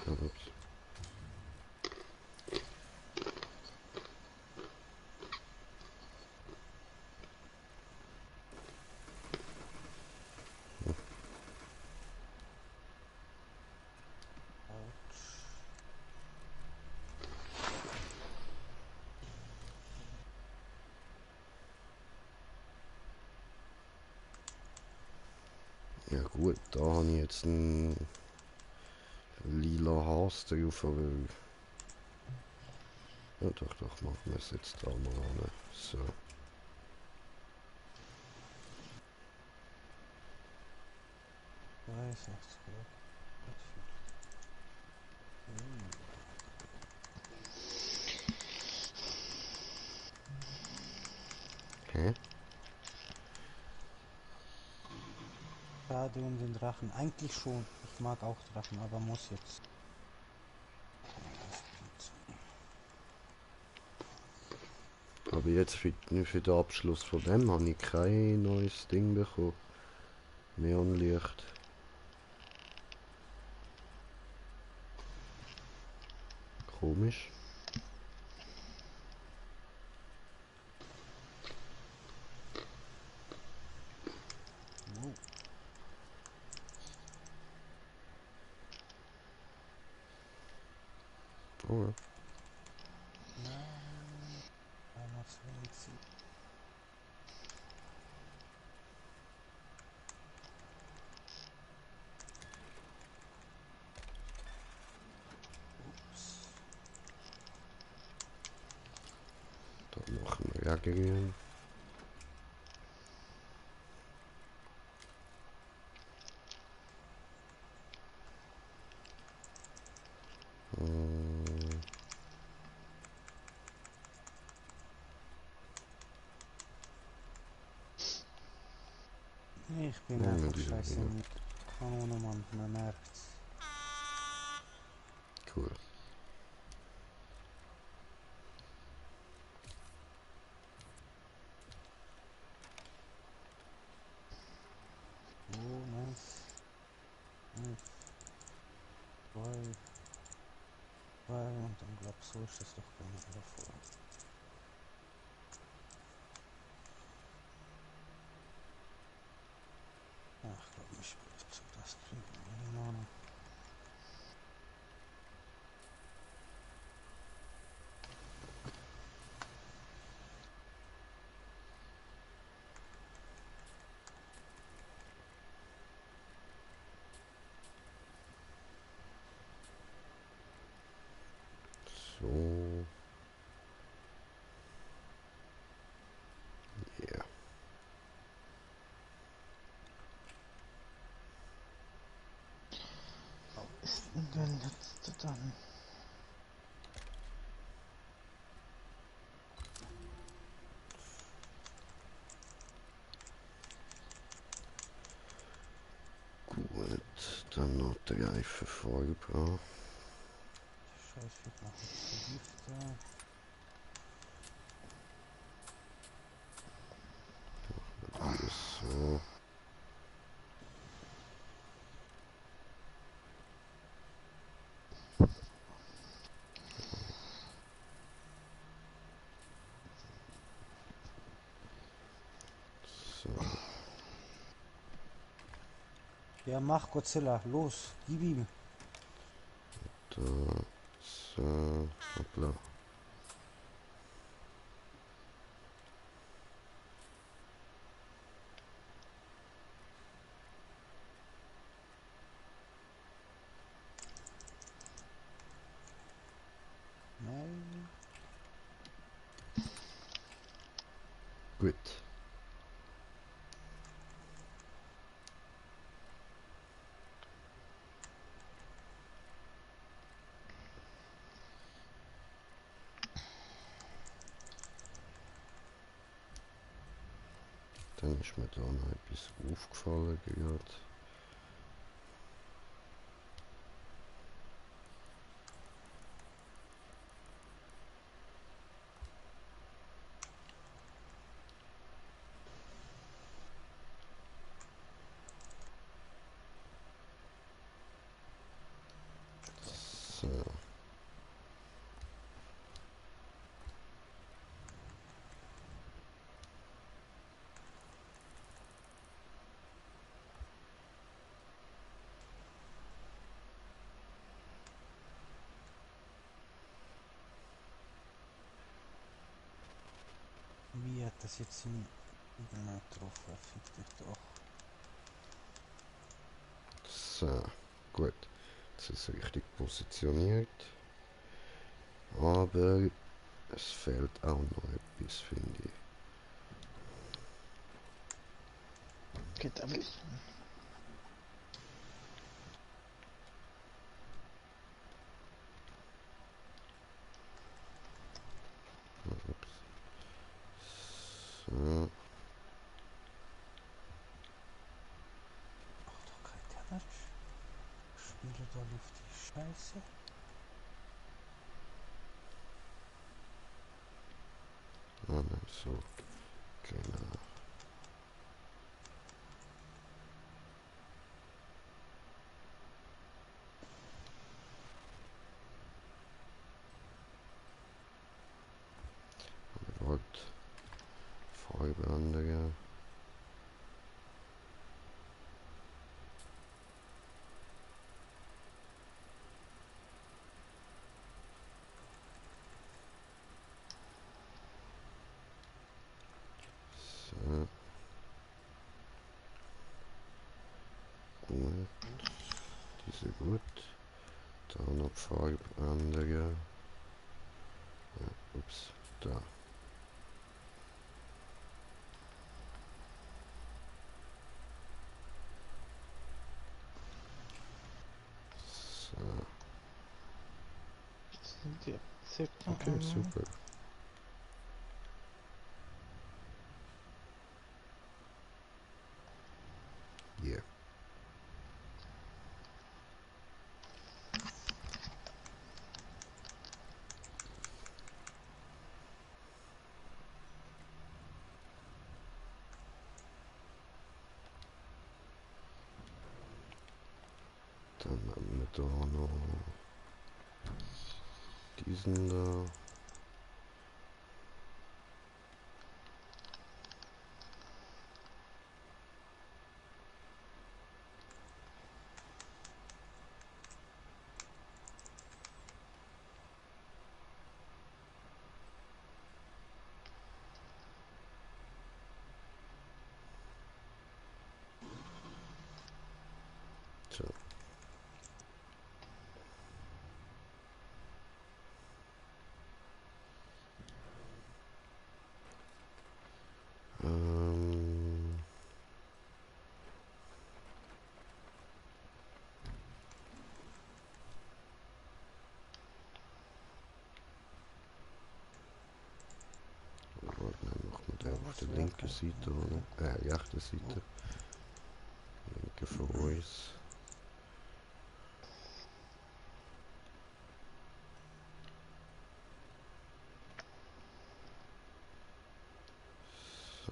Ups. Ja gut, da habe ich jetzt einen lila Haas drauf, aber... Ja doch, machen wir es jetzt da mal an. So. Hä? Schade um den Drachen. Eigentlich schon. Ich mag auch Drachen, aber muss jetzt. Aber jetzt für den Abschluss von dem habe ich kein neues Ding bekommen. Neonlicht. Komisch. Oh ja. Da machen wir ja grün. Ich bin einfach scheiße mit Kanone, Mann. Man merkt's. Cool. Oh, nice. Nice. Zwei und dann glaub so ist das doch gar nicht davor. Ach, glaub mich zu das kriegen. Keine Ahnung. So. Ja. Ist denn der letzte dann? Gut, dann noch der Reifen vollgebracht. Scheiß wird noch nicht vergiftet. Alles so. So. Ja, mach Godzilla, los, gib ihm. Da, so, hoppla. Nein. Gut. Dann ist mir da noch etwas aufgefallen gerade. So. Wie hat das jetzt in nicht getroffen? Fick dich doch. So, gut. Jetzt ist es richtig positioniert. Aber es fehlt auch noch etwas, finde ich. Geht aber nicht. Ups. So. Ach doch, kein Theater. Spiele da auf die Scheiße. Ah, nein, so. Genau. Wort. Farbe ändern. So. Gut. Diese gut. Da noch Farbe ändern. Ja, ups. Da. So. Sind die circa Okay, super. Yeah. Dann haben wir da noch diesen da. So. Ähm, Warte, dann machen wir den auf der linken Seite, oder? Rechten Seite. Linke von uns. So.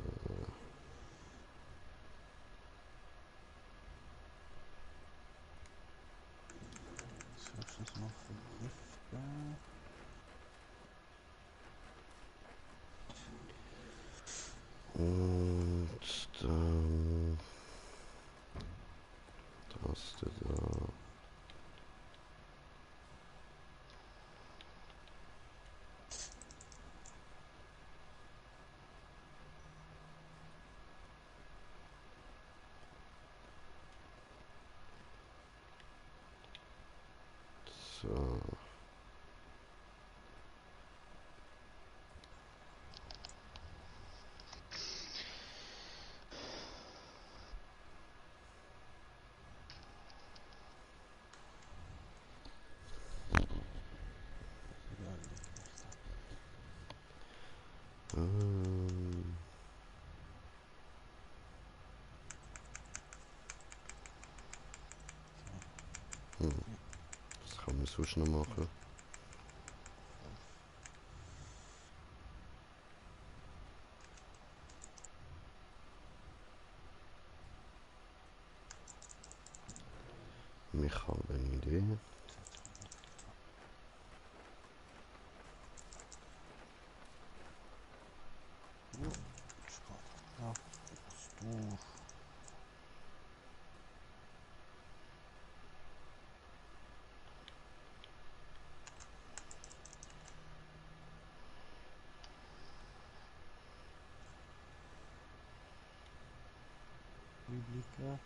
Soll ich das noch vergiften? Und dann sonst noch machen? Ich habe eine Idee. Ja, du. Biblica.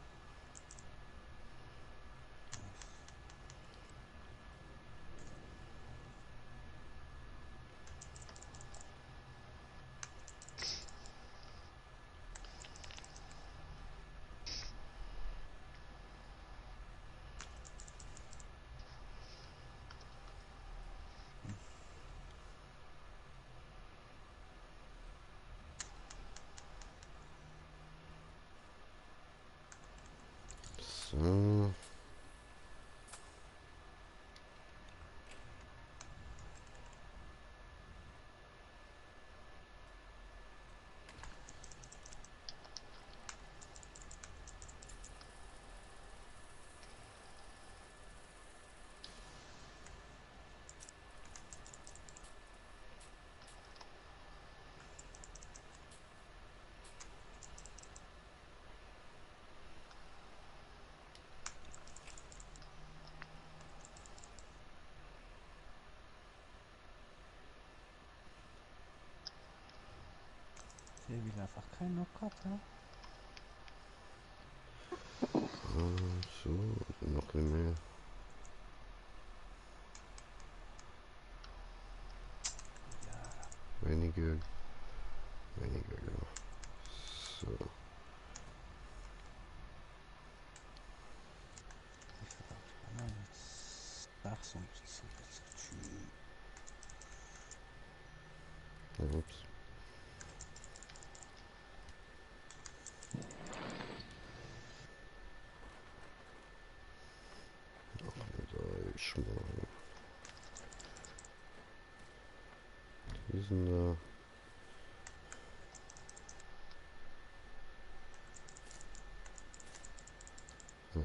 So. Der will einfach kein Knockout, ja? So, noch ein bisschen mehr. Weniger. Weniger, ja. So. Ich verdacht, jetzt 76. Ups. Da ist mal diesen da. Ja.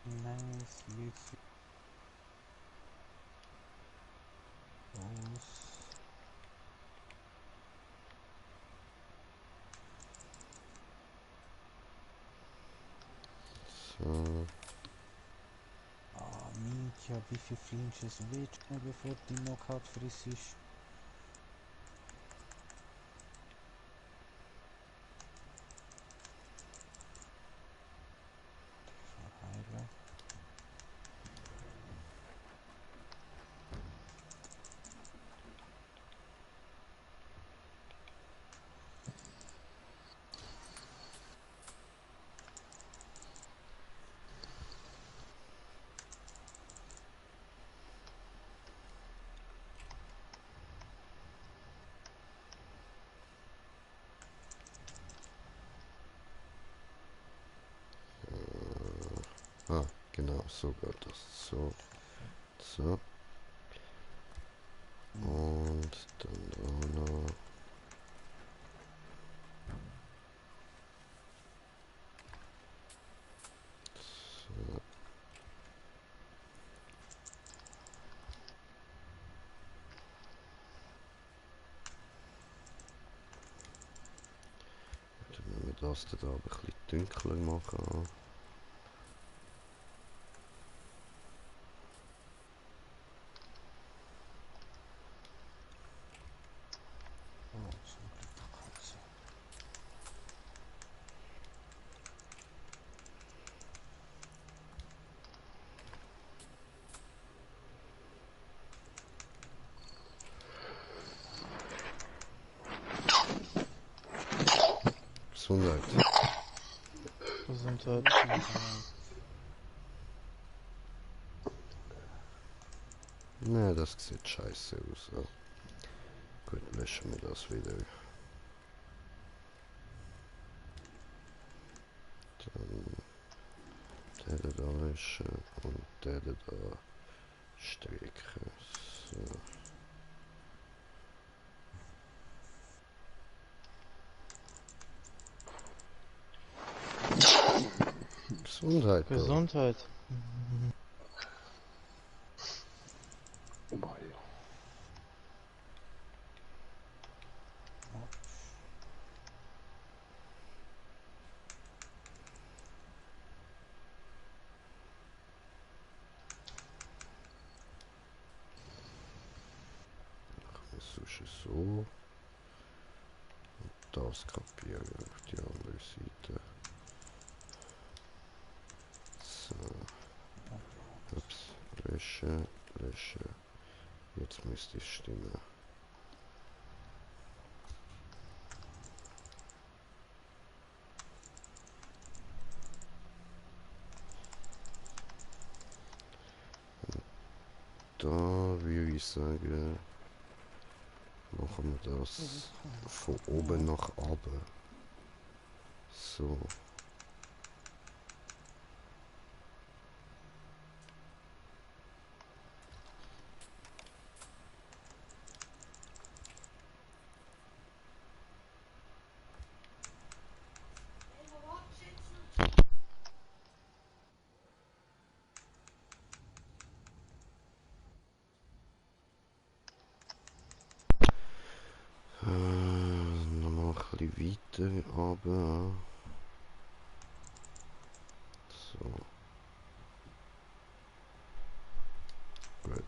Nice, jetzt los. So. Ah, Mietja, wie viel Flinches willst du, bevor die Knockout friss ist? Verheilen. Ah, genau, so geht das. So. So. Und dann auch noch. So. Dann müssen wir das da aber ein bisschen dunkler machen. Oh, zum Glück noch Katze. Gesundheit. Gesundheit. Ne, das sieht scheiße aus. So. Gut, löschen wir das wieder. Dann der da löschen und der da strecken. So. Gesundheit. Bro. Gesundheit. Wobei, ja. So. Und das kapieren auf die andere Seite. So. Ups. Löschen, löschen. Jetzt müsste es stimmen. Da würde ich sagen, machen wir das von oben nach unten. So. Nochmal ein bisschen weiter runter. So. Gut.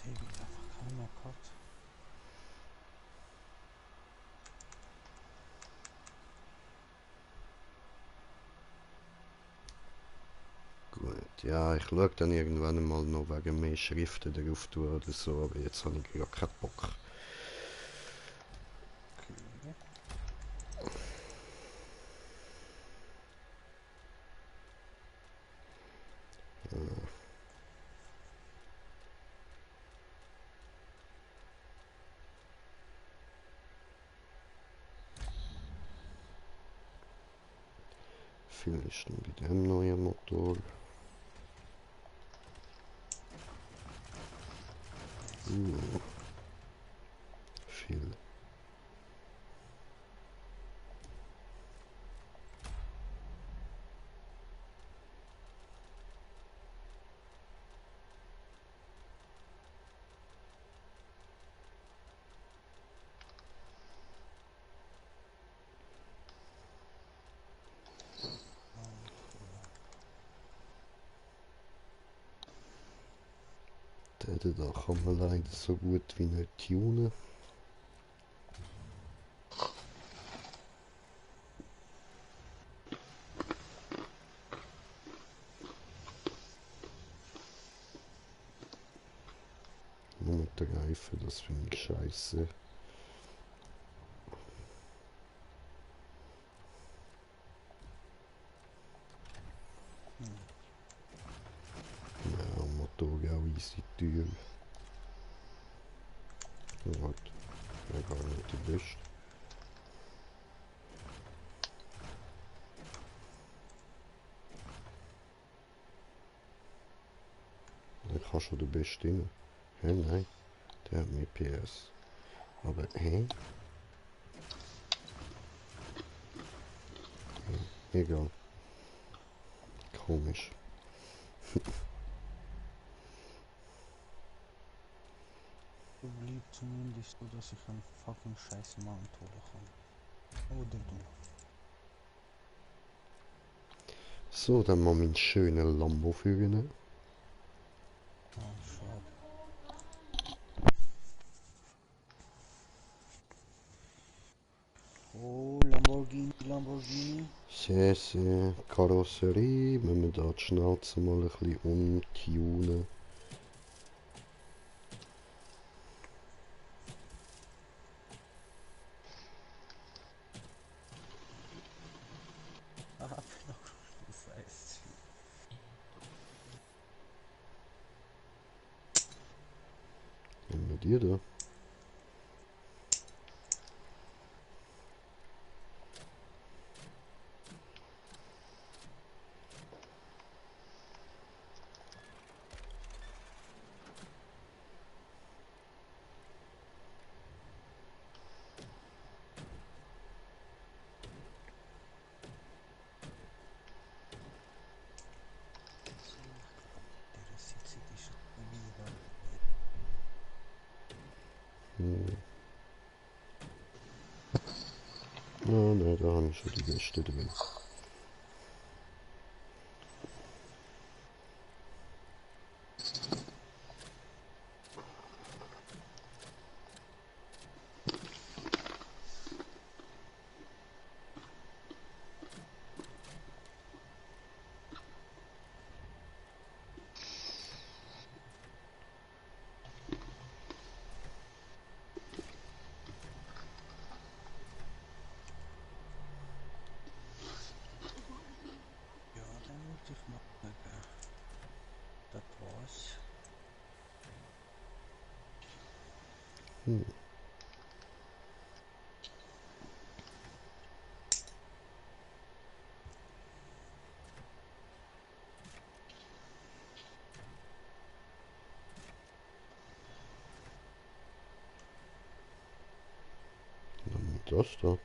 Der geht einfach keiner Cut. Gut, ja, ich schaue dann irgendwann mal noch wegen mehr Schriften drauf tun oder so, aber jetzt habe ich gar keinen Bock. Okay. Viel ist denn bei dem neuen Motor? Viel. Der da kann man leider so gut wie nicht tunen. Nur mit der Reifen, das finde ich scheiße. Ja, Motor auch easy teuer. Ja, halt, wäre gar nicht die beste. Der kann schon der beste rein. Hä, nein, der hat mehr PS. Aber, hä? Egal. Komisch. So blieb zumindest so, dass ich einen fucking scheiß Mount holen kann. Oder du. So, dann mal meinen schönen Lambo führen. Ah, schade. Oh, Lamborghini, Lamborghini. Käse, Karosserie, wenn wir da die Schnauze mal ein bisschen umtunen. Nehmen wir die da. Ja, ne, da haben wir schon die Gäste drin. Das da.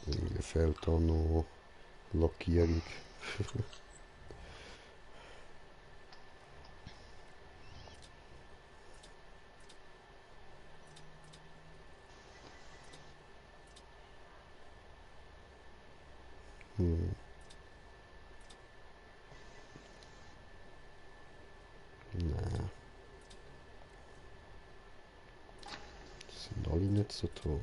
Mir fehlt da noch Lackierung. Nein. Die sind alle nicht so toll.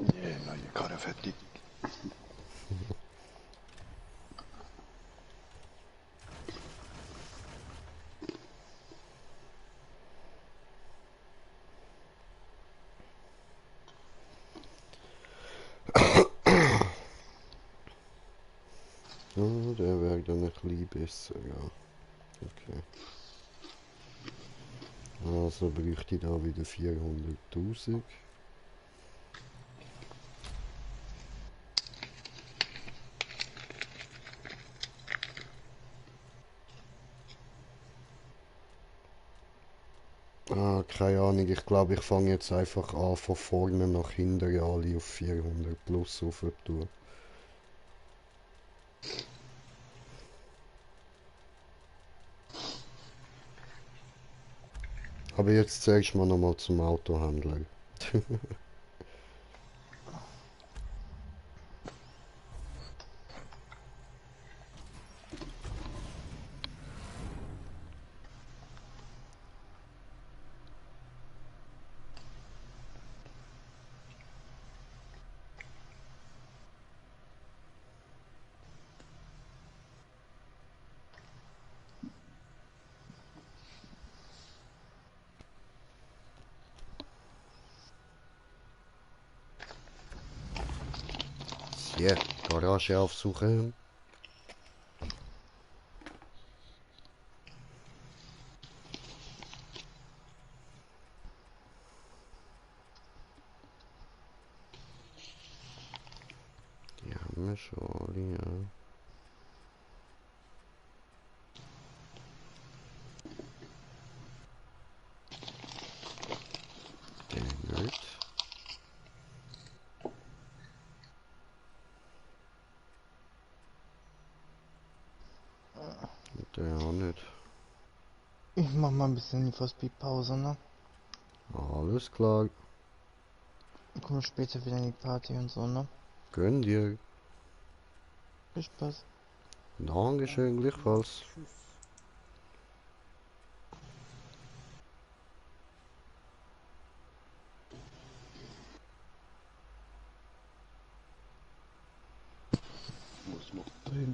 Yeah, neue Karre fertig. Ja, der wäre dann ein bisschen besser, ja. Okay. Also bräuchte ich da wieder 400.000. Ah, keine Ahnung, ich glaube, ich fange jetzt einfach an, von vorne nach hinten alle auf 400 plus aufzutun. Aber jetzt zuerst mal nochmal zum Autohändler. Hier, Garage aufsuchen. Die haben wir schon, ja. Gut. Der auch nicht. Ich mach mal ein bisschen Need for Speed Pause, ne? Alles klar. Dann kommen wir später wieder in die Party und so, ne? Gönn dir. Viel Spaß. Dankeschön, gleichfalls. Tschüss. Muss noch drin,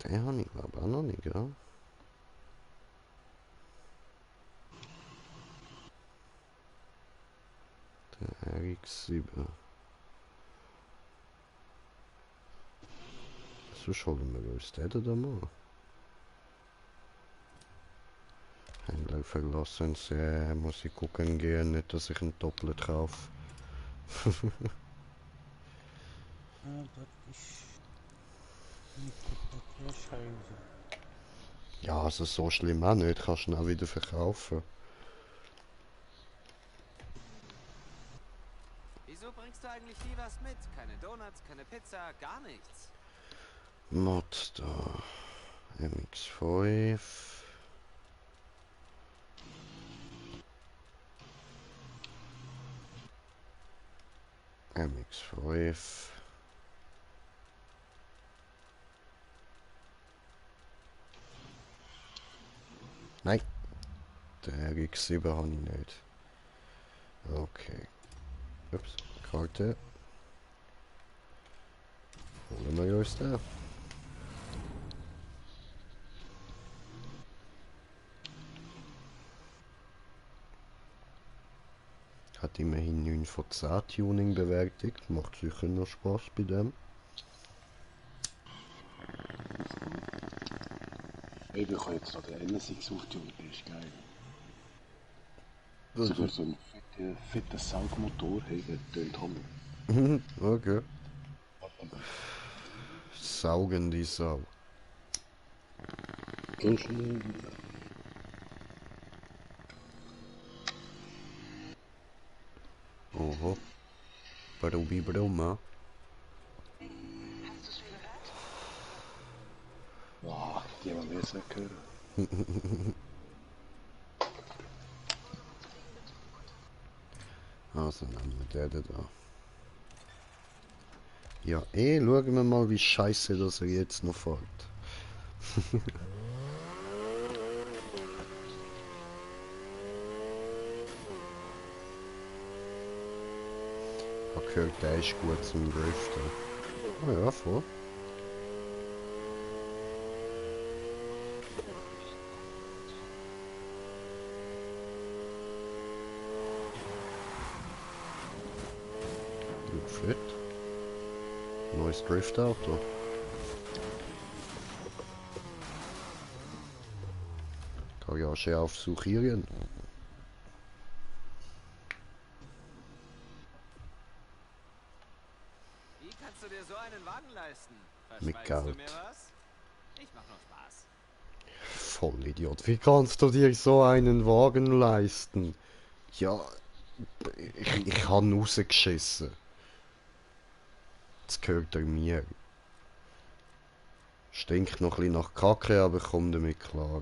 Den habe ich glaube auch noch nicht, ja? Der RX-7. So schauen wir uns den da mal. Händler verlassen, muss ich gucken gehen, nicht dass ich einen doppelt kaufe. Das ist nicht der Scheiße. Ja, also so schlimm auch nicht, kannst du ihn auch wieder verkaufen. Wieso bringst du eigentlich nie was mit? Keine Donuts, keine Pizza, gar nichts. Mazda MX-5. MX-5. Nein, der RX-7 habe ich nicht. Okay. Ups, Karte. Holen wir uns den. Hat immerhin 9 von 10 Tuning bewertet. Macht sicher noch Spaß bei dem. Eben, ich habe jetzt noch den NSX aufgetunt, der ist geil. Was? Sogar so einen fetten Saugmotor, hey, der tönt Hammer. Okay. Saugende Sau. Ganz schnell. Oho. Barubi Broma. Boah, die haben wir jetzt nicht hören. Also nehmen wir den da. Ja, schauen wir mal, wie scheiße dass er jetzt noch fährt. Ich habe gehört, der ist gut zum Driften. Ah ja, voll. Gut fit. Neues Driftauto. Garage aufsuchieren. Wie kannst du dir so einen Wagen leisten? Mit Verschweigst du Geld. mir was? Ich mach nur Spaß. Vollidiot. Wie kannst du dir so einen Wagen leisten? Ja, ich habe ihn rausgeschissen. Jetzt gehört er mir. Stinkt noch ein bisschen nach Kacke, aber komm damit klar.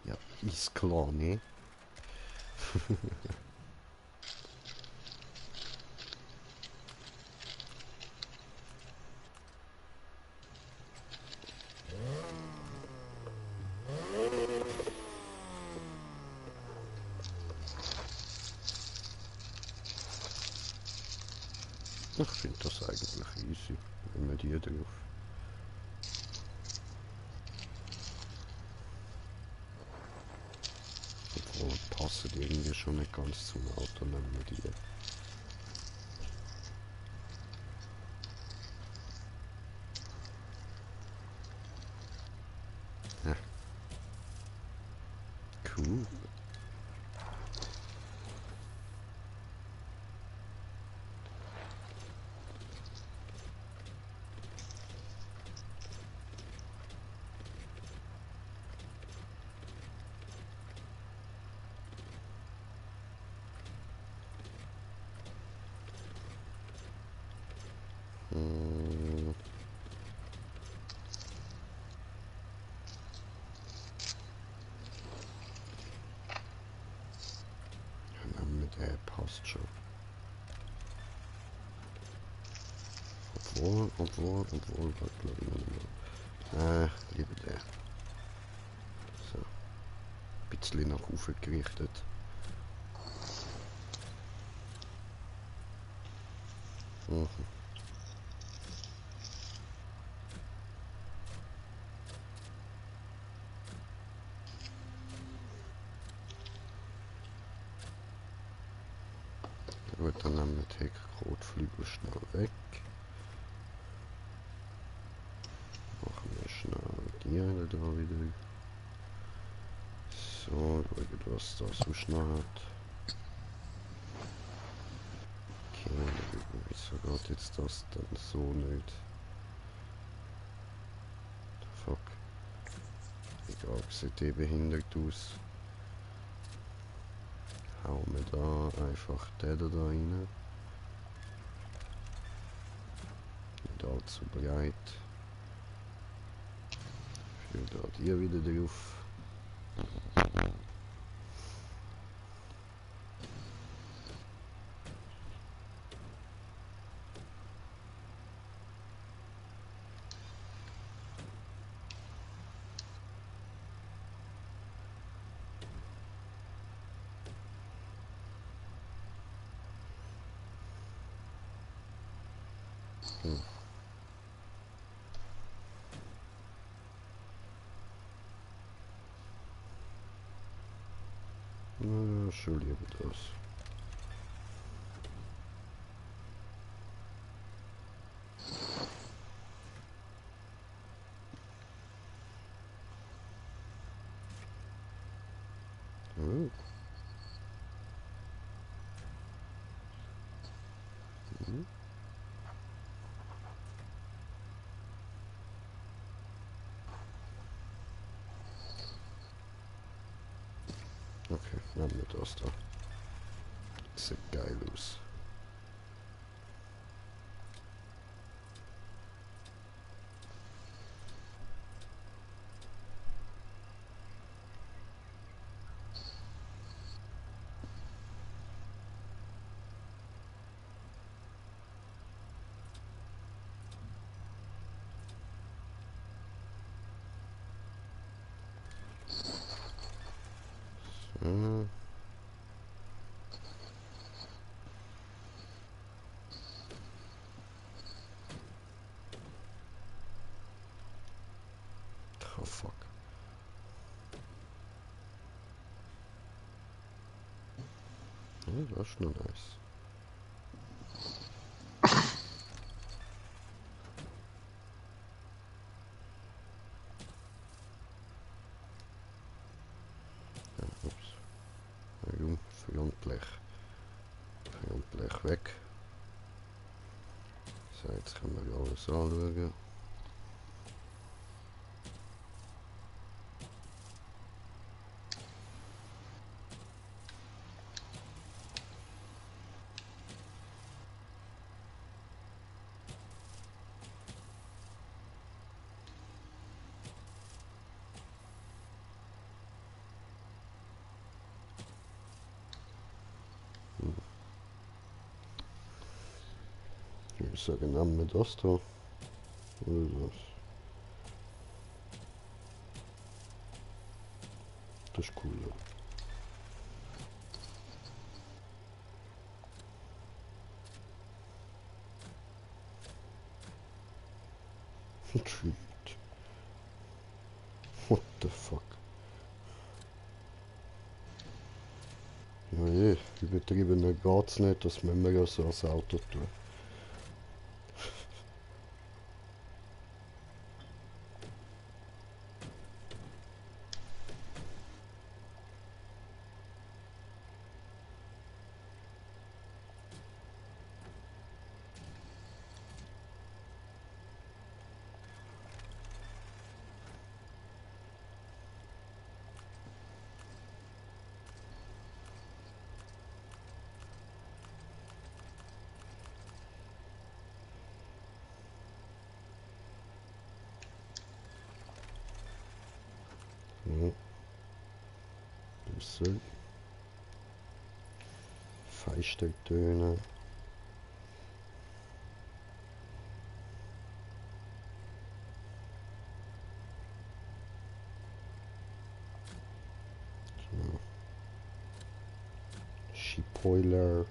Ja, ist klar, ne? doch easy. Nehmen wir die drauf. Obwohl, passen die irgendwie schon nicht ganz zum Auto, nehmen wir die. Ja. Cool. Der passt schon. Obwohl, was glaube ich nicht mehr. Lieber der. So. Ein bisschen nach oben gerichtet. Mhm. Gut, dann nehmen wir die Heckrotflügel schnell weg. Machen wir schnell die eine da wieder. So, schauen, was da sonst noch hat. Okay, wieso geht jetzt das dann so nicht? Fuck. Egal, sieht eh behindert aus. Hauen wir da einfach den da rein. Nicht allzu breit. Für da die wieder drauf. Na, schon lieber das. Oh. Mhm. Okay, nehmen wir das da. Sieht geil aus. So. Oh fuck. Ja, das ist nur nice. Ja, ups. Warum? Frontblech. Frontblech weg. So, jetzt können wir alles anschauen. Ich würde sagen, nehmen wir das da. Oder das. Das ist cool. Ja. Treat. What the fuck? Ja je, übertriebener geht's nicht, das müssen wir ja so als Auto tun. Ja. So. Feistertöne. So. Schipoiler.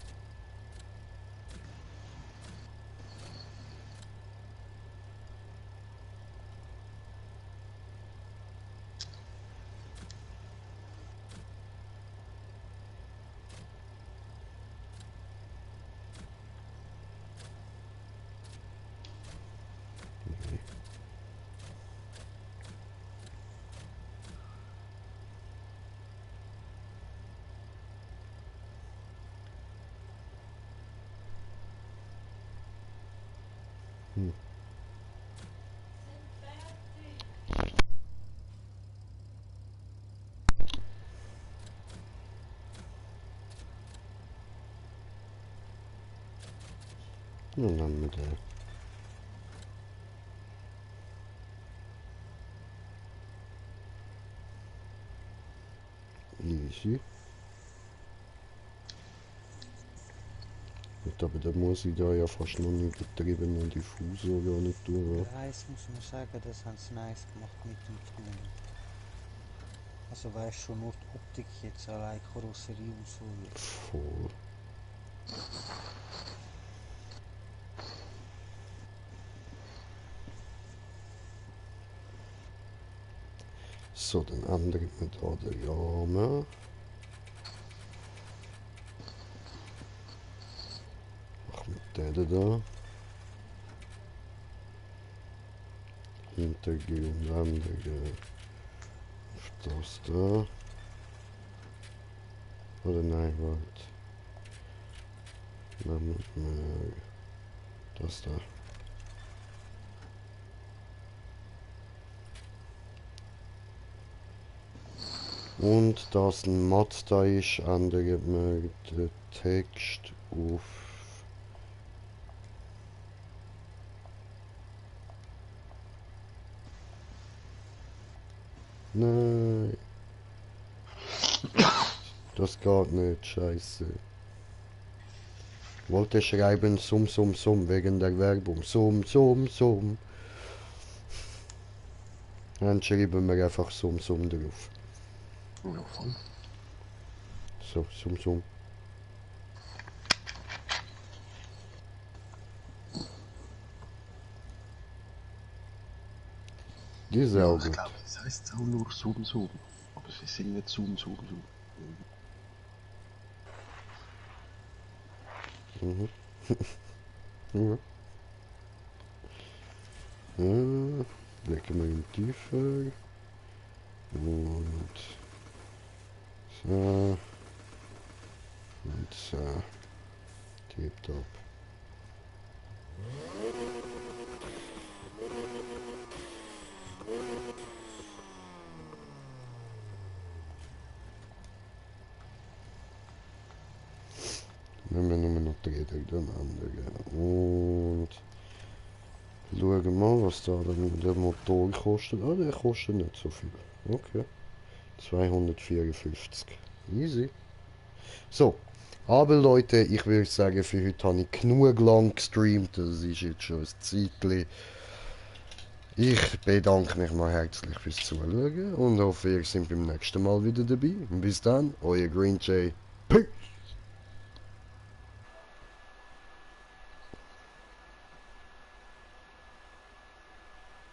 Und dann mit der easy. Gut, aber da muss ich da ja fast noch nicht übertrieben und Diffusor gar nicht tun. Der Reis muss man sagen, das haben sie nice gemacht mit dem Tunnel. Also weißt schon, nur die Optik jetzt allein, Karosserie und so. Voll. So, dann ändern wir da den Rahmen. Machen wir den da. Hintergrund ändern auf das da. Oder nein, warte. Nehmen wir das da. Und da es ein Mod da ist, ändern wir den Text auf nein. Das geht nicht, scheiße. Wollte schreiben Summ wegen der Werbung. Summ. Dann schreiben wir einfach Summ drauf. Ja, voll. So, Summ. Die ist auch Ich gut. glaube, das heißt auch nur Zoom. Aber sie sind nicht Zoom. Mhm. Ja. Legen wir ihn tiefer. Und so. Und so. Tipptopp. Wenn wir nur noch die Räder dann ändern. Und schauen wir mal, was da der Motor kostet. Ah, der kostet nicht so viel. Okay. 254. Easy. So. Aber Leute, ich würde sagen, für heute habe ich genug lang gestreamt. Das ist jetzt schon ein Zeitchen. Ich bedanke mich mal herzlich fürs Zuschauen und hoffe, ihr seid beim nächsten Mal wieder dabei. Und bis dann, euer Green Jay. Peace!